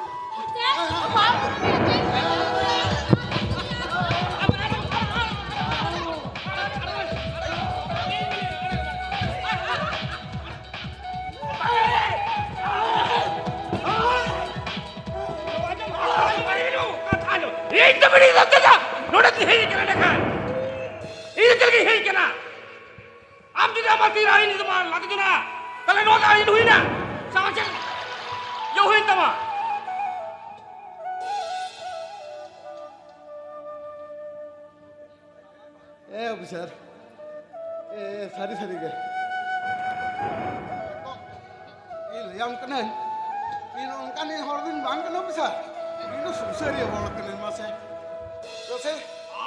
ᱤᱧ ᱫᱚ ᱵᱟᱹᱧ ᱤᱫᱤ ᱠᱟᱫᱟ᱾ ᱱᱚᱰᱮ ᱫᱚ ᱦᱮᱡ ᱠᱟᱱᱟ ᱮᱸᱰᱮᱠᱷᱟᱱ᱾ ᱤᱧ ᱫᱚ ᱪᱮᱫ ᱞᱟᱹᱜᱤᱫ ᱦᱮᱡ ᱠᱟᱱᱟ? ᱟᱢ ᱡᱩᱫᱤ ᱟᱢᱟᱜ ᱛᱤ ᱨᱮ ᱟᱹᱭᱤᱱ ᱫᱚ ᱵᱟᱢ ᱞᱟᱫᱮ ᱡᱚᱱᱟ, ᱛᱟᱦᱞᱮ ᱱᱚᱣᱟ ᱫᱚ ᱟᱹᱭᱤᱱ ᱦᱩᱭᱱᱟ? ᱥᱮ ᱟᱢᱟᱜ ᱪᱮᱫ ᱤᱭᱟᱹ ᱦᱩᱭᱮᱱ ᱛᱟᱢᱟ? ᱮ ᱚᱯᱷᱤᱥᱟᱨ, ᱮ, ᱥᱟᱹᱨᱤ ᱥᱟᱹᱨᱤ ᱜᱮ᱾ ᱤᱧ ᱞᱟᱹᱭᱟᱢ ᱠᱟᱹᱱᱟᱹᱧ, ᱤᱧ ᱚᱱᱠᱟᱱᱤᱡ ᱦᱚᱲ ᱫᱚᱧ ᱵᱟᱝ ᱠᱟᱱᱟ ᱚᱯᱷᱤᱥᱟᱨ᱾ ᱤᱧ ᱫᱚ ᱥᱩᱥᱟᱹᱨᱤᱭᱟᱹ ᱦᱚᱲ ᱠᱟᱹᱱᱟᱹᱧ ᱢᱟᱥᱮ᱾ ᱪᱮᱫᱟᱜ ᱥᱮ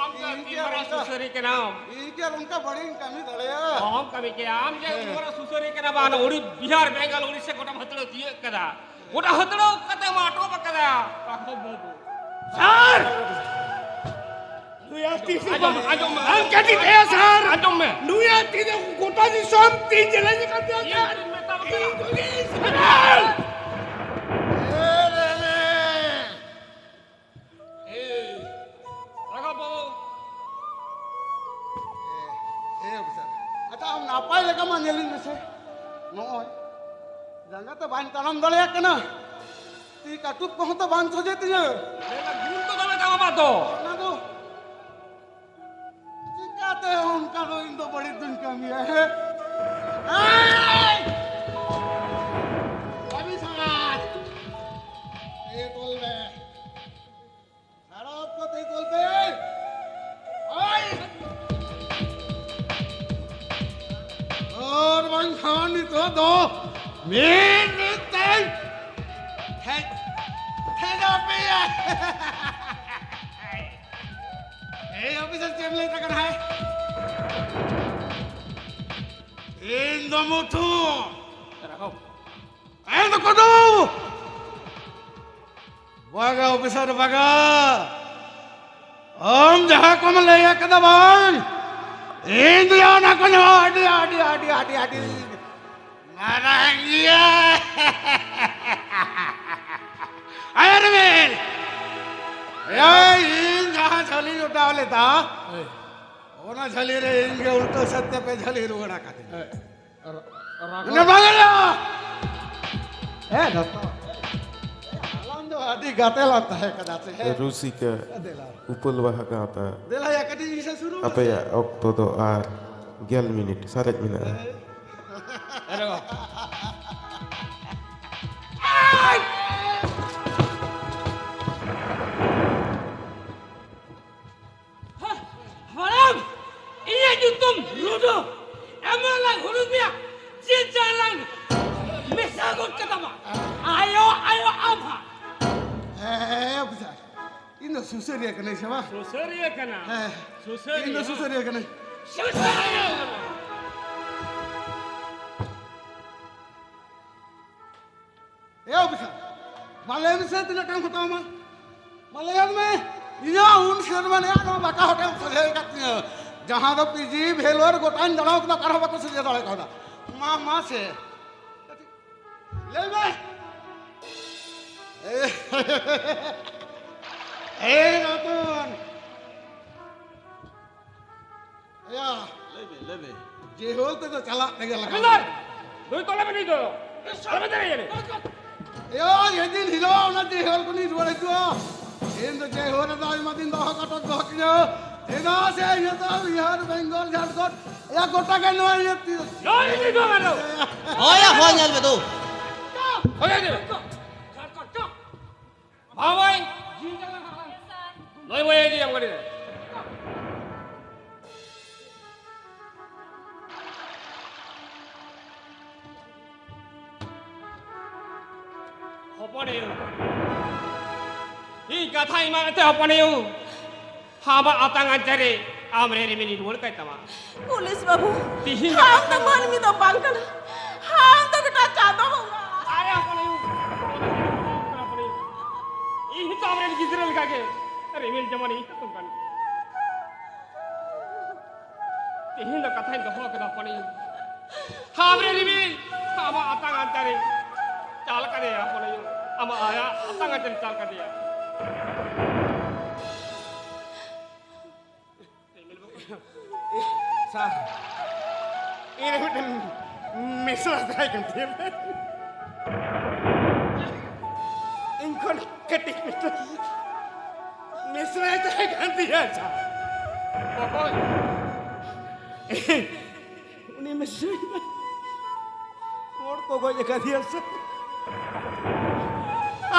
ᱟᱢ ᱫᱚ ᱤᱧ ᱛᱤᱱ ᱜᱮ ᱢᱟᱨᱟᱝ ᱚᱱᱠᱟ, ᱥᱩᱥᱟᱹᱨᱤᱭᱟᱹ ᱠᱟᱱᱟᱢ? ᱤᱧ ᱜᱮ ᱚᱱᱠᱟ ᱵᱟᱹᱲᱤᱡ ᱤᱧ ᱠᱟᱹᱢᱤ ᱫᱟᱲᱮᱭᱟᱜᱼᱟ᱾ ᱚᱦᱚᱢ ᱠᱟᱹᱢᱤ ᱠᱮᱭᱟ᱾ ᱟᱢ ᱡᱮ ᱦᱮᱸ᱾ ᱩᱱ ᱢᱟᱨᱟᱝ ᱥᱩᱥᱟᱹᱨᱤᱭᱟᱹ ᱠᱟᱱᱟ ᱵᱟᱝ, ᱩᱲᱤ-, ᱵᱤᱦᱟᱨ, ᱵᱮᱝᱜᱟᱞ, ᱩᱲᱤᱥᱥᱟ ᱜᱚᱴᱟᱢ ᱦᱟᱹᱛᱲᱟᱹᱣ ᱛᱤᱭᱟᱹᱜ ᱠᱟᱫᱟ᱾ ᱜᱚᱴᱟ ᱦᱟᱹᱛᱲᱟᱹᱣ ᱠᱟᱛᱮᱢ ᱟᱴᱚᱠ ᱟᱠᱟᱫᱟ᱾ ᱵᱟᱠᱚ ᱵᱟᱹᱵᱩ᱾ ᱥᱟᱨ! ᱱᱩᱭᱟᱜ ᱛᱤ ᱥᱮ ᱟᱸᱡᱚᱢ ᱢᱮ, ᱵᱟᱝ? ᱟᱸᱡᱚᱢ ᱢᱮ᱾ ᱟᱢ ᱠᱟᱹᱴᱤᱡ ᱛᱟᱭᱟ, ᱥᱟᱨ᱾ ᱟᱸᱡᱚᱢ ᱢᱮ᱾ ᱱᱩᱭᱟᱜ ᱛᱤ ᱫᱚ ᱜᱚᱴᱟ ᱫᱤᱥᱚᱢ ᱛᱤ ᱡᱮᱞᱮᱧ ᱟᱠᱟᱱ ᱛᱟᱭᱟ, ᱤᱧ ᱥᱟᱨ᱾ ᱫᱩᱧ ᱢᱮᱛᱟᱢ ᱠᱟᱱᱟ᱾ ᱤᱧ ᱫᱩᱧ ᱥᱟᱨ! ᱮ ᱨᱮ ᱨᱮ᱾ ᱮᱭ, ᱨᱟᱜᱷᱚᱵ ᱵᱟᱹᱵᱩ᱾ ᱮ, ᱮ ᱚᱯᱷᱤᱥᱟᱨ, ᱟᱪᱪᱷᱟ, ᱟᱢ ᱱᱟᱯᱟᱭ ᱞᱮᱠᱟ ᱢᱟ ᱧᱮᱞᱤᱧ ᱢᱮᱥᱮ᱾ ᱱᱚᱜᱼᱚᱭ, ᱡᱟᱸᱜᱟ ᱛᱮ ᱵᱟᱹᱧ ᱛᱟᱲᱟᱢ ᱫᱟᱲᱮᱭᱟᱜ ᱠᱟᱱᱟ᱾ ᱛᱤ ᱠᱟᱹᱴᱩᱵ ᱠᱚᱦᱚᱸ ᱛᱚ ᱵᱟᱝ ᱥᱚᱡᱷᱮ ᱛᱤᱧᱟᱹ᱾ ᱞᱟᱹᱭ ᱢᱮ, ᱜᱩᱱ ᱫᱚ ᱫᱚᱢᱮ ᱛᱟᱢ ᱟᱢᱟᱜ ᱫᱚ᱾ ᱚᱱᱟ ᱫᱚ ᱪᱤᱠᱟᱹᱛᱮ ᱚᱱᱠᱟ ᱫᱚ ᱤᱧ ᱫᱚ ᱵᱟᱹᱲᱤᱡ ᱫᱩᱧ ᱠᱟᱹᱢᱤᱭᱟ, ᱦᱮᱸ? ᱮᱭ! ᱠᱟᱹᱢᱤ ᱥᱟᱲᱟᱭ! ᱮ, ᱛᱚᱞ ᱢᱮ᱾ ᱥᱟᱲᱟᱯ ᱠᱟᱛᱮ ᱛᱚᱞ ᱯᱮ᱾ ᱳᱭ! ᱟᱨ ᱵᱟᱝᱠᱷᱟᱱ ᱱᱤᱛᱚᱜ ᱫᱚ ᱢᱤᱫ ᱢᱤᱫ ᱛᱮ ᱴᱷᱮᱡ, ᱴᱷᱮᱡᱟ ᱯᱮᱭᱟ᱾ ᱮᱭ ᱚᱯᱷᱤᱥᱟᱨ, ᱪᱮᱫ ᱮᱢ ᱞᱟᱹᱭ ᱫᱟ ᱠᱟᱱᱟ, ᱦᱮᱸ? ᱤᱧ ᱫᱚ ᱢᱩᱴᱷᱩ᱾ ᱮ ᱫᱚ ᱠᱚᱫᱚ᱾ ᱵᱟᱜᱟ ᱚᱯᱷᱤᱥᱟᱨ ᱵᱟᱜᱟ᱾ ᱟᱢ ᱡᱟᱦᱟᱸ ᱠᱚᱢ ᱞᱟᱹᱭ ᱟᱠᱟᱫᱟ ᱵᱟᱝ, ᱤᱧ ᱫᱚ ᱚᱱᱟ ᱠᱚ ᱟᱹᱰᱤ, ᱟᱹᱰᱤ, ᱟᱹᱰᱤ, ᱟᱹᱰᱤ, ᱟᱹᱰᱤ ᱢᱟᱨᱟᱝ ᱜᱮᱭᱟ᱾ ᱟᱭᱟᱨ ᱢᱮᱞ᱾ ᱮᱭ, ᱤᱧ ᱡᱟᱦᱟᱸ ᱡᱷᱟᱹᱞᱤᱧ ᱚᱰᱟᱣ ᱞᱮᱫᱟ, ᱦᱳᱭ᱾ ᱚᱱᱟ ᱡᱷᱟᱹᱞᱤ ᱨᱮ ᱤᱧ ᱜᱮ ᱩᱞᱴᱟᱹ ᱥᱮᱫ ᱛᱮ ᱯᱮ ᱡᱷᱟᱹᱞᱤ ᱨᱩᱣᱟᱹᱲ ᱟᱠᱟᱫᱤᱧᱟ᱾ ᱦᱳᱭ᱾ ᱨᱟ-, ᱨᱟᱜᱷᱚ᱾ ᱚᱱᱟ ᱵᱟᱝ ᱜᱟᱱᱚᱜᱼᱟ᱾ ᱦᱮᱸ, ᱫᱚᱛᱚ᱾ ᱟᱞᱟᱝ ᱫᱚ ᱟᱹᱰᱤ ᱜᱟᱛᱮ ᱞᱟᱝ ᱛᱟᱦᱮᱸ ᱠᱟᱱᱟ ᱥᱮ, ᱦᱮᱸ? ᱨᱩᱥᱤᱠᱟ ᱫᱮᱞᱟ᱾ ᱩᱯᱟᱹᱞ ᱵᱟᱦᱟ ᱜᱟᱶᱛᱟ᱾ ᱫᱮᱞᱟ ᱭᱟ, ᱠᱟᱹᱴᱤᱡ ᱤᱧ ᱥᱮ ᱥᱩᱨᱩᱜ ᱢᱮᱥᱮ᱾ ᱟᱯᱮᱭᱟᱜ ᱚᱠᱛᱚ ᱫᱚ ᱟᱨ ᱜᱮᱞ ᱢᱤᱱᱤᱴ, ᱥᱟᱨᱮᱡ ᱢᱮᱱᱟᱜᱼᱟ᱾ ᱦᱮᱸ᱾ ᱦᱟᱲᱟᱢ, ᱤᱧᱟᱹᱜ ᱧᱩᱛᱩᱢ ᱨᱩᱰᱩ᱾ ᱮᱢᱚᱱ ᱞᱟᱝ ᱦᱩᱲᱩᱝ ᱢᱮᱭᱟ, ᱡᱤᱞ ᱪᱟᱞᱟᱝ ᱢᱮᱥᱟ ᱜᱚᱫ ᱠᱟᱛᱟᱢᱟ᱾ ᱟᱭᱳ, ᱟᱭᱳ, ᱟᱢ ᱦᱟᱸᱜ᱾ ᱦᱮᱸ, ᱚᱯᱷᱤᱥᱟᱨ, ᱤᱧ ᱫᱚ ᱥᱩᱥᱟᱹᱨᱤᱭᱟᱹ ᱠᱟᱹᱱᱟᱹᱧ ᱥᱮ ᱵᱟᱝ? ᱥᱩᱥᱟᱹᱨᱤᱭᱟᱹ ᱠᱟᱱᱟ᱾ ᱦᱮᱸ, ᱥᱩᱥᱟᱹᱨᱤᱭᱟᱹ᱾ ᱤᱧ ᱫᱚ ᱥᱩᱥᱟᱹᱨᱤᱭᱟᱹ ᱠᱟᱹᱱᱟᱹᱧ᱾ ᱥᱩᱥᱟᱹᱨᱤᱭᱟᱹ ᱠᱟᱱᱟ᱾ ᱮ ᱚᱯᱷᱤᱥᱟᱨ, ᱢᱟ ᱞᱟᱹᱭ ᱢᱮᱥᱮ, ᱛᱤᱱᱟᱹᱜ ᱴᱟᱠᱟᱢ ᱦᱟᱛᱟᱣᱟ? ᱢᱟ, ᱢᱟ ᱞᱟᱹᱭᱟᱜ ᱢᱮ᱾ ᱤᱧᱟᱹᱜ ᱩᱱ ᱥᱮᱨᱢᱟ ᱨᱮᱭᱟᱜ ᱱᱚᱣᱟ ᱵᱟᱠᱟ ᱦᱳᱴᱮᱞ ᱥᱚᱡᱷᱮ ᱟᱠᱟᱫ ᱛᱤᱧᱟᱹ, ᱡᱟᱦᱟᱸ ᱫᱚ ᱯᱤᱡᱤ, ᱵᱷᱮᱞᱳᱨ ᱜᱚᱴᱟᱧ ᱫᱟᱬᱟ ᱟᱠᱟᱫᱟ, ᱚᱠᱟ ᱨᱮᱦᱚᱸ ᱵᱟᱠᱚ ᱥᱚᱡᱷᱮ ᱫᱟᱲᱮ ᱠᱟᱣᱫᱟ᱾ ᱢᱟ, ᱢᱟ ᱥᱮ, ᱞᱟᱹᱭ ᱢᱮ᱾ ᱮ, ᱮ ᱨᱚᱛᱚᱱ᱾ ᱮᱭᱟ, ᱞᱟᱹᱭ ᱢᱮ, ᱞᱟᱹᱭ ᱢᱮ᱾ ᱡᱮ ᱦᱳᱞ ᱛᱮᱫᱚ ᱪᱟᱞᱟᱜ ᱛᱮᱜᱮ ᱞᱟᱜᱟᱜᱼᱟ᱾ ᱦᱟᱵᱤᱞᱫᱟᱨ! ᱱᱩᱭ ᱛᱚᱞᱮ ᱢᱮ, ᱱᱩᱭ ᱫᱚ᱾ ᱟᱞᱚ ᱢᱮ ᱫᱟᱲᱮᱭᱟᱜᱼᱟ᱾ ᱮᱭᱟ, ᱡᱮᱫᱤᱱ ᱦᱤᱞᱳᱜ ᱚᱱᱟ ᱡᱮ ᱦᱳᱞ ᱠᱷᱚᱱᱤᱧ ᱨᱩᱣᱟᱹᱲ ᱦᱤᱡᱩᱜᱼᱟ, ᱤᱧ ᱫᱚ ᱡᱮ ᱦᱳᱞ ᱨᱮᱫᱚ ᱟᱭᱢᱟ ᱫᱤᱱ ᱫᱚᱦᱚ ᱠᱟᱛᱮ ᱫᱚᱦᱚ ᱠᱤᱧᱟ᱾ ᱪᱮᱫᱟᱜ ᱥᱮ ᱤᱧ ᱫᱚ ᱵᱤᱦᱟᱨ, ᱵᱮᱝᱜᱚᱞ, ᱡᱷᱟᱲᱠᱷᱚᱸᱰ, ᱮᱭᱟ, ᱜᱚᱴᱟ ᱜᱮ ᱱᱚᱣᱟ ᱤᱭᱟᱹ ᱛᱤ-, ᱱᱚᱣᱟ ᱤᱫᱤ ᱫᱚ ᱟᱨᱚ᱾ ᱦᱳᱭ ᱭᱟ, ᱦᱳᱭ, ᱧᱮᱞ ᱢᱮ ᱫᱩ᱾ ᱦᱳᱭ, ᱦᱳᱭ, ᱦᱳᱭ᱾ ᱵᱟᱵᱟᱭ! ᱞᱚᱭ ᱵᱚᱭ ᱤᱫᱤᱭᱟᱢ ᱜᱟᱹᱰᱤ ᱨᱮ᱾ ᱦᱚᱯᱚᱱ ᱟᱭᱳ, ᱤᱧ ᱠᱟᱛᱷᱟᱧ ᱮᱢᱟᱫ ᱢᱮᱛᱮ ᱦᱚᱯᱚᱱ ᱟᱭᱳ, ᱟᱢᱟᱜ ᱟᱛᱟᱝ ᱟᱧᱪᱟᱨ ᱨᱮ ᱟᱢ ᱨᱮ ᱨᱤᱢᱤᱞ ᱤᱧ ᱨᱩᱣᱟᱹᱲ ᱠᱟᱭ ᱛᱟᱢᱟ᱾ ᱯᱩᱞᱤᱥ ᱵᱟᱹᱵᱩ, ᱛᱤᱦᱤᱧ ᱫᱚ ᱟᱢ ᱫᱚ ᱢᱟᱹᱱᱢᱤ ᱫᱚ ᱵᱟᱝ ᱠᱟᱱᱟ, ᱟᱢ ᱫᱚ ᱢᱤᱫᱴᱟᱝ ᱪᱟᱸᱫᱚ ᱵᱚᱸᱜᱟ᱾ ᱟᱨᱮ ᱦᱚᱯᱚᱱ ᱟᱭᱩ, ᱚᱱᱟ ᱫᱚ ᱪᱮᱫ ᱦᱚᱸ ᱵᱟᱝ ᱠᱟᱱᱟ, ᱦᱚᱯᱚᱱ ᱟᱭᱩ᱾ ᱤᱧ ᱦᱚᱸᱛᱚ ᱟᱢ ᱨᱮᱱ ᱜᱤᱫᱽᱨᱟᱹ ᱞᱮᱠᱟ ᱜᱮ, ᱨᱤᱢᱤᱞ ᱡᱮᱢᱚᱱ ᱤᱧ ᱦᱚᱸᱛᱚ ᱚᱱᱠᱟᱱ ᱜᱮ᱾ ᱛᱤᱦᱤᱧ ᱫᱚ ᱠᱟᱛᱷᱟᱧ ᱫᱚᱦᱚ ᱠᱮᱫᱟ, ᱦᱚᱯᱚᱱ ᱟᱭᱩ᱾ ᱟᱢ ᱨᱮ ᱨᱤᱢᱤᱞ, ᱟᱢᱟᱜ ᱟᱛᱟᱝ ᱟᱧᱪᱟᱨᱤᱧ ᱪᱟᱞ ᱠᱟᱫᱮᱭᱟ, ᱦᱚᱯᱚᱱ ᱟᱭᱩ᱾ ᱟᱢᱟᱜ ᱟᱭᱟᱜ ᱟᱛᱟᱝ ᱟᱧᱪᱟᱨᱤᱧ ᱪᱟᱞ ᱠᱟᱫᱮᱭᱟ᱾ ᱥᱟᱨ, ᱤᱧ ᱨᱮ ᱢᱤᱫᱴᱮᱱ ᱢᱮᱥᱨᱟ ᱛᱟᱦᱮᱸ ᱠᱟᱱ ᱛᱤᱧᱟᱹ᱾ ᱤᱧ ᱠᱷᱚᱱ ᱠᱟᱹᱴᱤᱡ ᱢᱤᱫᱴᱮᱱ ᱢᱮᱥᱨᱟᱭ ᱛᱟᱦᱮᱸ ᱠᱟᱱ ᱛᱤᱧᱟᱹ, ᱥᱟᱨ᱾ ᱚᱠᱚᱭ? ᱩᱱᱤ ᱢᱮᱥᱨᱟ ᱦᱚᱲ ᱠᱚ ᱜᱚᱡ ᱟᱠᱟᱫᱮᱭᱟ, ᱥᱟᱨ᱾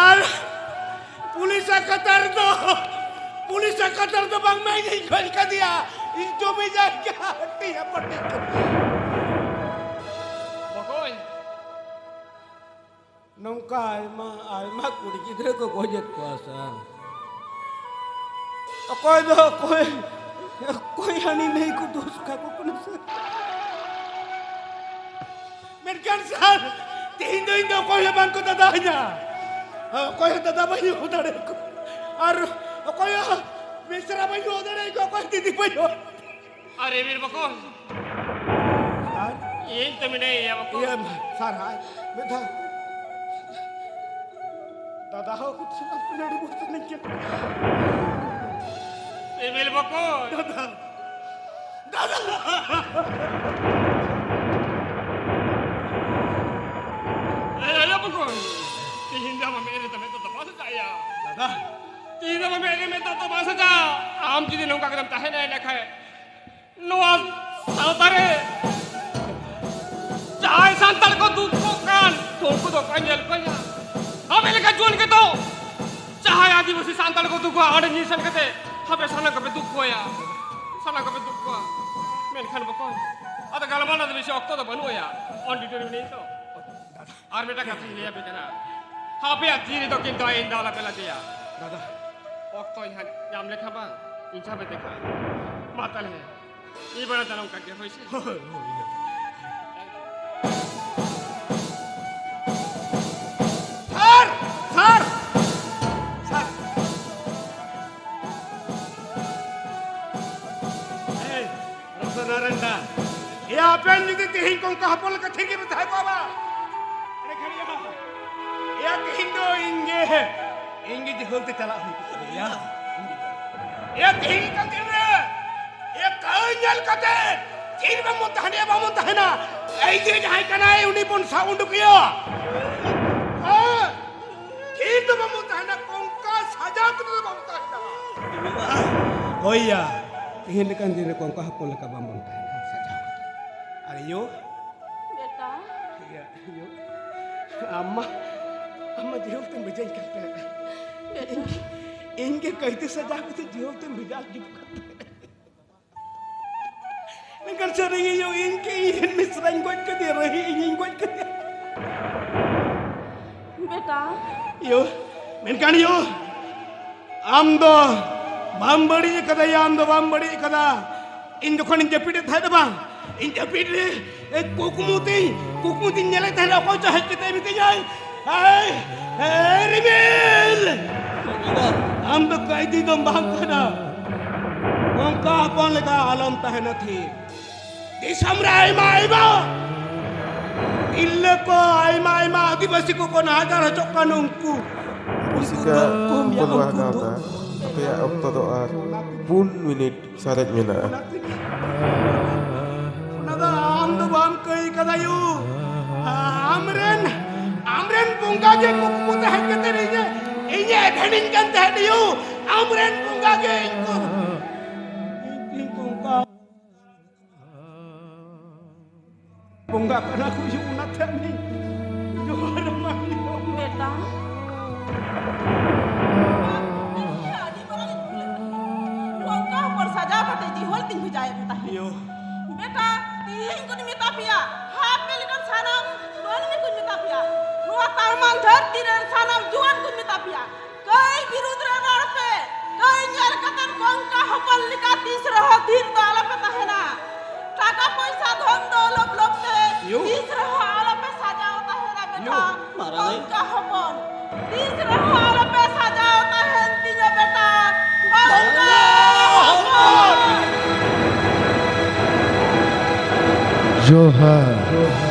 ᱟᱨ ᱯᱩᱞᱤᱥᱟᱜ ᱠᱟᱛᱷᱟ ᱨᱮᱫᱚ, ᱯᱩᱞᱤᱥᱟᱜ ᱠᱟᱛᱷᱟ ᱨᱮᱫᱚ ᱵᱟᱝᱢᱟ ᱤᱧᱤᱧ ᱜᱚᱡ ᱠᱟᱫᱮᱭᱟ, ᱤᱧ ᱡᱚᱢᱤ ᱡᱟᱭᱜᱟ ᱦᱟᱹᱴᱤᱧ ᱦᱟᱹᱯᱟᱹᱴᱤᱧ ᱠᱟᱫᱮᱭᱟ᱾ ᱵᱚᱠᱚᱧ᱾ ᱱᱚᱝᱠᱟ ᱟᱭᱢᱟ, ᱟᱭᱢᱟ ᱠᱩᱲᱤ ᱜᱤᱫᱽᱨᱟᱹ ᱠᱚ ᱜᱚᱡᱮᱫ ᱠᱚᱣᱟ, ᱥᱟᱨ᱾ ᱚᱠᱚᱭ ᱫᱚ ᱚᱠᱚᱭ, ᱚᱠᱚᱭ ᱦᱟᱹᱱᱤ ᱱᱟᱹᱭ ᱠᱚ ᱫᱳᱥ ᱠᱟᱠᱚ ᱠᱟᱱᱟ, ᱥᱟᱨ᱾ ᱢᱮᱱᱠᱷᱟᱱ ᱥᱟᱨ, ᱛᱮᱦᱮᱧ ᱫᱚ ᱤᱧ ᱫᱚ ᱚᱠᱚᱭ ᱦᱚᱸ ᱵᱟᱝ ᱠᱚ ᱫᱟᱫᱟ ᱟᱹᱧᱟ᱾ ᱚᱠᱚᱭ ᱦᱚᱸ ᱫᱟᱫᱟ ᱵᱟᱹᱧ ᱦᱚᱦᱚ ᱫᱟᱲᱮᱭᱟᱠᱚ᱾ ᱟᱨ ᱚᱠᱚᱭ ᱦᱚᱸ ᱢᱤᱥᱨᱟ ᱵᱟᱹᱧ ᱦᱚᱦᱚ ᱫᱟᱲᱮᱭᱟᱠᱚ, ᱚᱠᱚᱭ ᱫᱤᱫᱤ ᱵᱟᱹᱧ ᱦᱚᱦᱚ᱾ ᱟᱨ ᱨᱤᱢᱤᱞ ᱵᱚᱠᱚᱧ᱾ ᱟᱨ? ᱤᱧ ᱛᱚ ᱢᱮᱱᱟᱭᱟ ᱵᱚᱠᱚᱧ᱾ ᱤᱭᱟᱹ, ᱥᱟᱨ, ᱦᱟᱭ, ᱢᱤᱫ ᱫᱷᱟᱣ᱾ ᱫᱟᱫᱟ ᱦᱚᱸ ᱠᱚ ᱪᱟᱞᱟᱜ ᱠᱟᱱᱟ, ᱟᱹᱰᱤ ᱵᱚᱛᱚᱨ ᱟᱹᱭᱠᱟᱹᱜ ᱠᱟᱱᱟ᱾ ᱨᱤᱢᱤᱞ ᱵᱚᱠᱚᱧ᱾ ᱫᱟᱫᱟ᱾ ᱫᱟᱫᱟ᱾ ᱮ, ᱮ, ᱵᱚᱠᱚᱧ᱾ ᱛᱤᱦᱤᱧ ᱫᱚ ᱟᱢᱟᱜ ᱢᱮᱫ ᱨᱮ ᱛᱟᱞᱮ ᱫᱚ ᱵᱟᱝ ᱥᱟᱡᱟᱜᱼᱟ᱾ ᱫᱟᱫᱟ᱾ ᱛᱤᱦᱤᱧ ᱫᱚ ᱟᱢᱟᱜ ᱢᱮᱫ ᱨᱮ ᱢᱮᱫ ᱫᱟᱜ ᱫᱚ ᱵᱟᱝ ᱥᱟᱡᱟᱜᱼᱟ᱾ ᱟᱢ ᱡᱩᱫᱤ ᱱᱚᱝᱠᱟ ᱜᱮᱢ ᱛᱟᱦᱮᱱᱟ ᱮᱸᱰᱮᱠᱷᱟᱱ ᱱᱚᱣᱟ ᱥᱟᱶᱛᱟ ᱨᱮ ᱡᱟᱦᱟᱸᱭ ᱥᱟᱱᱛᱟᱲ ᱠᱚ ᱫᱩᱠ ᱠᱚᱜ ᱠᱟᱱ, ᱩᱱᱠᱩ ᱫᱚ ᱚᱠᱚᱭ ᱧᱮᱞ ᱠᱚᱣᱟ? ᱟᱯᱮ ᱞᱮᱠᱟ ᱡᱩᱣᱟᱹᱱ ᱜᱮᱛᱚ ᱡᱟᱦᱟᱸᱭ ᱟᱹᱫᱤᱵᱟᱹᱥᱤ ᱥᱟᱱᱛᱟᱲ ᱠᱚ ᱫᱩᱠᱩᱜᱼᱟ, ᱚᱸᱰᱮ ᱧᱮᱞ ᱥᱮᱱ ᱠᱟᱛᱮ ᱟᱯᱮ ᱥᱟᱱᱟᱢ ᱠᱚᱯᱮ ᱫᱩᱠ ᱠᱚᱣᱟ, ᱥᱟᱱᱟᱢ ᱠᱚᱯᱮ ᱫᱩᱠ ᱠᱚᱣᱟ᱾ ᱢᱮᱱᱠᱷᱟᱱ ᱵᱚᱠᱚᱧ, ᱟᱫᱚ ᱜᱟᱞᱢᱟᱨᱟᱣ ᱫᱚ ᱵᱮᱥᱤ ᱚᱠᱛᱚ ᱫᱚ ᱵᱟᱹᱱᱩᱜᱼᱟ, auditorium ᱨᱮ ᱛᱚ᱾ ᱟᱨ ᱢᱤᱫᱴᱟᱝ ᱠᱟᱛᱷᱟᱧ ᱞᱟᱹᱭ ᱟᱯᱮ ᱠᱟᱱᱟ, ᱟᱯᱮᱭᱟᱜ ᱛᱤ ᱨᱮᱫᱚ ᱠᱤᱱᱛᱩ ᱤᱧ ᱫᱚ ᱟᱞᱚᱯᱮ ᱞᱟᱫᱮᱭᱟ᱾ ᱫᱟᱫᱟ᱾ ᱚᱠᱛᱚᱧ ᱦᱟᱸᱜ ᱧᱟᱢ ᱞᱮᱠᱷᱟᱱ ᱵᱟᱝ, ᱤᱧ ᱥᱟᱶ ᱯᱮ ᱫᱮᱠᱷᱟ᱾ ᱢᱟ ᱛᱟᱦᱞᱮ, ᱤᱧ ᱵᱟᱲᱟᱭ ᱫᱟ ᱱᱚᱝᱠᱟ ᱜᱮ, ᱦᱳᱭ ᱥᱮ? ᱦᱳᱭ, ᱦᱳᱭ, ᱦᱳᱭ᱾ ᱥᱟᱨ! ᱥᱟᱨ! ᱥᱟᱨ! ᱮᱭ, ᱨᱚᱛᱱᱟᱨᱟᱭᱚᱱ ᱫᱟ, ᱮᱭᱟ, ᱟᱯᱮᱱ ᱡᱩᱫᱤ ᱛᱮᱦᱮᱧ ᱠᱚᱝᱠᱟ ᱦᱚᱯᱚᱱ ᱞᱮᱠᱟ ᱛᱷᱤᱨ ᱜᱮ ᱯᱮ ᱛᱟᱦᱮᱸ ᱠᱚᱜᱼᱟ ᱵᱟ? ᱮᱸᱰᱮᱠᱷᱟᱱ ᱮᱭᱟ, ᱮᱭᱟ, ᱛᱮᱦᱮᱧ ᱫᱚ ᱤᱧ ᱜᱮ, ᱤᱧ ᱜᱮ ᱡᱤᱦᱚᱞ ᱛᱮ ᱪᱟᱞᱟᱜ ᱦᱩᱭᱩᱜ ᱛᱤᱧᱟ᱾ ᱮᱭᱟ, ᱮᱭᱟ, ᱛᱮᱦᱮᱧ ᱞᱮᱠᱟᱱ ᱫᱤᱱ ᱨᱮ, ᱮᱭᱟ, ᱠᱟᱹᱣ ᱧᱮᱞ ᱠᱟᱛᱮ ᱛᱷᱤᱨ ᱵᱟᱵᱚᱱ ᱛᱟᱦᱮᱱᱟ, ᱵᱟᱵᱚᱱ ᱛᱟᱦᱮᱱᱟ᱾ ᱟᱹᱭᱫᱟᱹᱨᱤ ᱡᱟᱦᱟᱸᱭ ᱠᱟᱱᱟᱭ, ᱩᱱᱤ ᱵᱚᱱ ᱥᱟᱵ ᱩᱰᱩᱠᱮᱭᱟ᱾ ᱦᱮᱸ, ᱛᱷᱤᱨ ᱫᱚ ᱵᱟᱵᱚᱱ ᱛᱟᱦᱮᱱᱟ, ᱠᱚᱝᱠᱟ ᱥᱟᱡᱟᱣ ᱠᱟᱛᱮ ᱫᱚ ᱵᱟᱵᱚᱱ ᱛᱟᱦᱮᱱᱟ᱾ ᱦᱳᱭ ᱭᱟ, ᱛᱮᱦᱮᱧ ᱞᱮᱠᱟᱱ ᱫᱤᱱ ᱨᱮ ᱠᱚᱝᱠᱟ ᱦᱚᱯᱚᱱ ᱞᱮᱠᱟ ᱵᱟᱵᱚᱱ ᱛᱟᱦᱮᱱᱟ, ᱥᱟᱡᱟᱣ ᱠᱟᱛᱮ᱾ ᱟᱨ ᱭᱳ, ᱵᱮᱴᱟ᱾ ᱤᱭᱟᱹ, ᱭᱳ, ᱟᱢ ᱢᱟ, ᱟᱢ ᱢᱟ ᱡᱤᱦᱚᱞ ᱛᱮᱢ ᱵᱷᱮᱡᱟᱧ ᱠᱟᱱ ᱛᱟᱦᱮᱸᱫ᱾ ᱵᱮᱴᱟ᱾ ᱤᱧ, ᱤᱧ ᱜᱮ ᱠᱟᱹᱭᱫᱤ ᱥᱟᱡᱟᱣ ᱠᱟᱛᱮ ᱡᱤᱦᱚᱞ ᱛᱮᱢ ᱵᱷᱮᱡᱟ ᱦᱚᱪᱚ ᱠᱟᱱ ᱛᱟᱦᱮᱸᱫ᱾ ᱢᱮᱱᱠᱷᱟᱱ ᱥᱟᱹᱨᱤ ᱜᱮ ᱭᱳ, ᱤᱧ ᱜᱮ ᱤᱧ ᱨᱮᱱ ᱢᱤᱥᱨᱟᱧ ᱜᱚᱡ ᱠᱮᱫᱮᱭᱟ, ᱨᱟᱹᱦᱤ ᱤᱧᱤᱧ ᱜᱚᱡ ᱠᱮᱫᱮᱭᱟ᱾ ᱵᱮᱴᱟ᱾ ᱭᱳ, ᱢᱮᱱᱠᱷᱟᱱ ᱭᱳ, ᱟᱢ ᱫᱚ ᱵᱟᱢ ᱵᱟᱹᱲᱤᱡ ᱟᱠᱟᱫᱟ ᱭᱟ, ᱟᱢ ᱫᱚ ᱵᱟᱢ ᱵᱟᱹᱲᱤᱡ ᱟᱠᱟᱫᱟ᱾ ᱤᱧ ᱡᱚᱠᱷᱚᱱᱤᱧ ᱡᱟᱹᱯᱤᱫ ᱮᱫ ᱛᱟᱦᱮᱸᱫ ᱵᱟᱝ, ᱤᱧ ᱡᱟᱹᱯᱤᱫ ᱨᱮ, ᱮ, ᱠᱩᱠᱢᱩ ᱛᱤᱧ, ᱠᱩᱠᱢᱩ ᱛᱤᱧ ᱧᱮᱞᱮᱫ ᱛᱟᱦᱮᱸᱫ, ᱚᱠᱚᱭ ᱪᱚ ᱦᱮᱡ ᱠᱟᱛᱮ ᱢᱤᱛᱟᱹᱧᱟᱭ, "ᱮᱭ, ᱮᱭ ᱨᱤᱢᱤᱞ, ᱟᱢ ᱫᱚ ᱠᱟᱹᱭᱫᱤ ᱫᱚᱢ ᱵᱟᱝ ᱠᱟᱱᱟ, ᱚᱱᱠᱟ ᱦᱚᱯᱚᱱ ᱞᱮᱠᱟ ᱟᱞᱚᱢ ᱛᱟᱦᱮᱱᱟ ᱛᱷᱤᱨ᱾ ᱫᱤᱥᱚᱢ ᱨᱮ ᱟᱭᱢᱟ ᱟᱭᱢᱟ ᱛᱤᱨᱞᱟᱹ ᱠᱚ, ᱟᱭᱢᱟ ᱟᱭᱢᱟ ᱟᱹᱫᱤᱵᱟᱹᱥᱤ ᱠᱚᱠᱚ ᱱᱟᱦᱟᱪᱟᱨ ᱦᱚᱪᱚᱜ ᱠᱟᱱ, ᱩᱱᱠᱩ, ᱩᱱᱠᱩ ᱫᱚ ᱠᱚᱢ ᱭᱟ, ᱩᱱᱠᱩ ᱫᱚ ᱟᱯᱮᱭᱟᱜ ᱚᱠᱛᱚ ᱫᱚ ᱟᱨ ᱯᱩᱱ ᱢᱤᱱᱤᱴ ᱥᱟᱨᱮᱡ ᱢᱮᱱᱟᱜᱼᱟ᱾ ᱚᱱᱟ ᱫᱚ ᱟᱢ ᱫᱚ ᱵᱟᱢ ᱠᱟᱹᱭ ᱠᱟᱫᱟ ᱭᱩ᱾ ᱟᱢᱨᱮᱱ, ᱟᱢᱨᱮᱱ ᱵᱚᱸᱜᱟ ᱜᱮ ᱠᱩᱠᱢᱩ ᱛᱟᱦᱮᱸ ᱠᱟᱛᱮ ᱤᱧᱮ, ᱤᱧᱮ ᱮᱵᱷᱮᱱᱤᱧ ᱠᱟᱱ ᱛᱟᱦᱮᱸᱫ ᱭᱩ᱾ ᱟᱢᱨᱮᱱ ᱵᱚᱸᱜᱟ ᱜᱮ ᱤᱧ ᱠᱚ, ᱤᱧ ᱵᱚᱸᱜᱟ, ᱵᱚᱸᱜᱟ ᱠᱟᱱᱟ ᱠᱚ ᱭᱩ, ᱚᱱᱟᱛᱮ ᱟᱢᱤᱧ ᱡᱚᱦᱟᱨ ᱟᱢᱟ ᱭᱩ᱾ ᱵᱮᱴᱟ, ᱟᱹᱰᱤ ᱢᱟᱨᱟᱝ ᱤᱧ ᱵᱷᱩᱞ ᱮᱫᱟ᱾ ᱱᱚᱝᱠᱟ ᱦᱚᱯᱚᱱ ᱥᱟᱡᱟᱣ ᱠᱟᱛᱮ ᱡᱤᱦᱚᱞ ᱛᱤᱧ ᱵᱷᱮᱡᱟᱭᱮᱫ ᱯᱮ ᱛᱟᱦᱮᱸᱫ᱾ ᱭᱳ᱾ ᱵᱮᱴᱟ, ᱛᱤᱦᱤᱧ ᱠᱚᱧ ᱢᱮᱛᱟ ᱯᱮᱭᱟ, ᱦᱟᱯᱮ ᱞᱮᱠᱟᱱ ᱥᱟᱱᱟᱢ ᱢᱟᱹᱱᱢᱤ ᱠᱚᱧ ᱢᱮᱛᱟ ᱯᱮᱭᱟ, ᱱᱚᱣᱟ ᱛᱟᱞᱢᱟᱞ ᱫᱷᱟᱹᱨᱛᱤ ᱨᱮᱱ ᱥᱟᱱᱟᱢ ᱡᱩᱣᱟᱹᱱ ᱠᱚᱧ ᱢᱮᱛᱟ ᱯᱮᱭᱟ, ᱠᱟᱹᱭ ᱵᱤᱨᱩᱫᱽ ᱨᱮ ᱨᱚᱲ ᱯᱮ, ᱱᱚᱜᱼᱚᱭ ᱧᱮᱞ ᱠᱟᱛᱮ ᱠᱚᱝᱠᱟ ᱦᱚᱯᱚᱱ ᱞᱮᱠᱟ ᱛᱤᱥ ᱨᱮᱦᱚᱸ ᱛᱷᱤᱨ ᱫᱚ ᱟᱞᱚᱯᱮ ᱛᱟᱦᱮᱱᱟ᱾ ᱴᱟᱠᱟ ᱯᱚᱭᱥᱟ ᱫᱷᱚᱱ ᱫᱚᱞᱚᱛ ᱞᱚᱵ ᱛᱮ ᱭᱳ᱾ ᱛᱤᱥ ᱨᱮᱦᱚᱸ ᱟᱞᱚᱯᱮ ᱥᱟᱡᱟᱣ ᱛᱟᱦᱮᱱᱟ ᱭᱳ, ᱵᱮᱴᱟ᱾ ᱢᱟᱨᱟᱝ᱾ ᱠᱚᱝᱠᱟ ᱦᱚᱯᱚᱱ ᱛᱤᱥ ᱨᱮᱦᱚᱸ ᱟᱞᱚᱯᱮ ᱥᱟᱡᱟᱣ ᱛᱟᱦᱮᱱ ᱛᱤᱧᱟ ᱵᱮᱴᱟ᱾ ᱠᱚᱝᱠᱟ ᱦᱚᱯᱚᱱ᱾ ᱡᱚᱦᱟᱨ᱾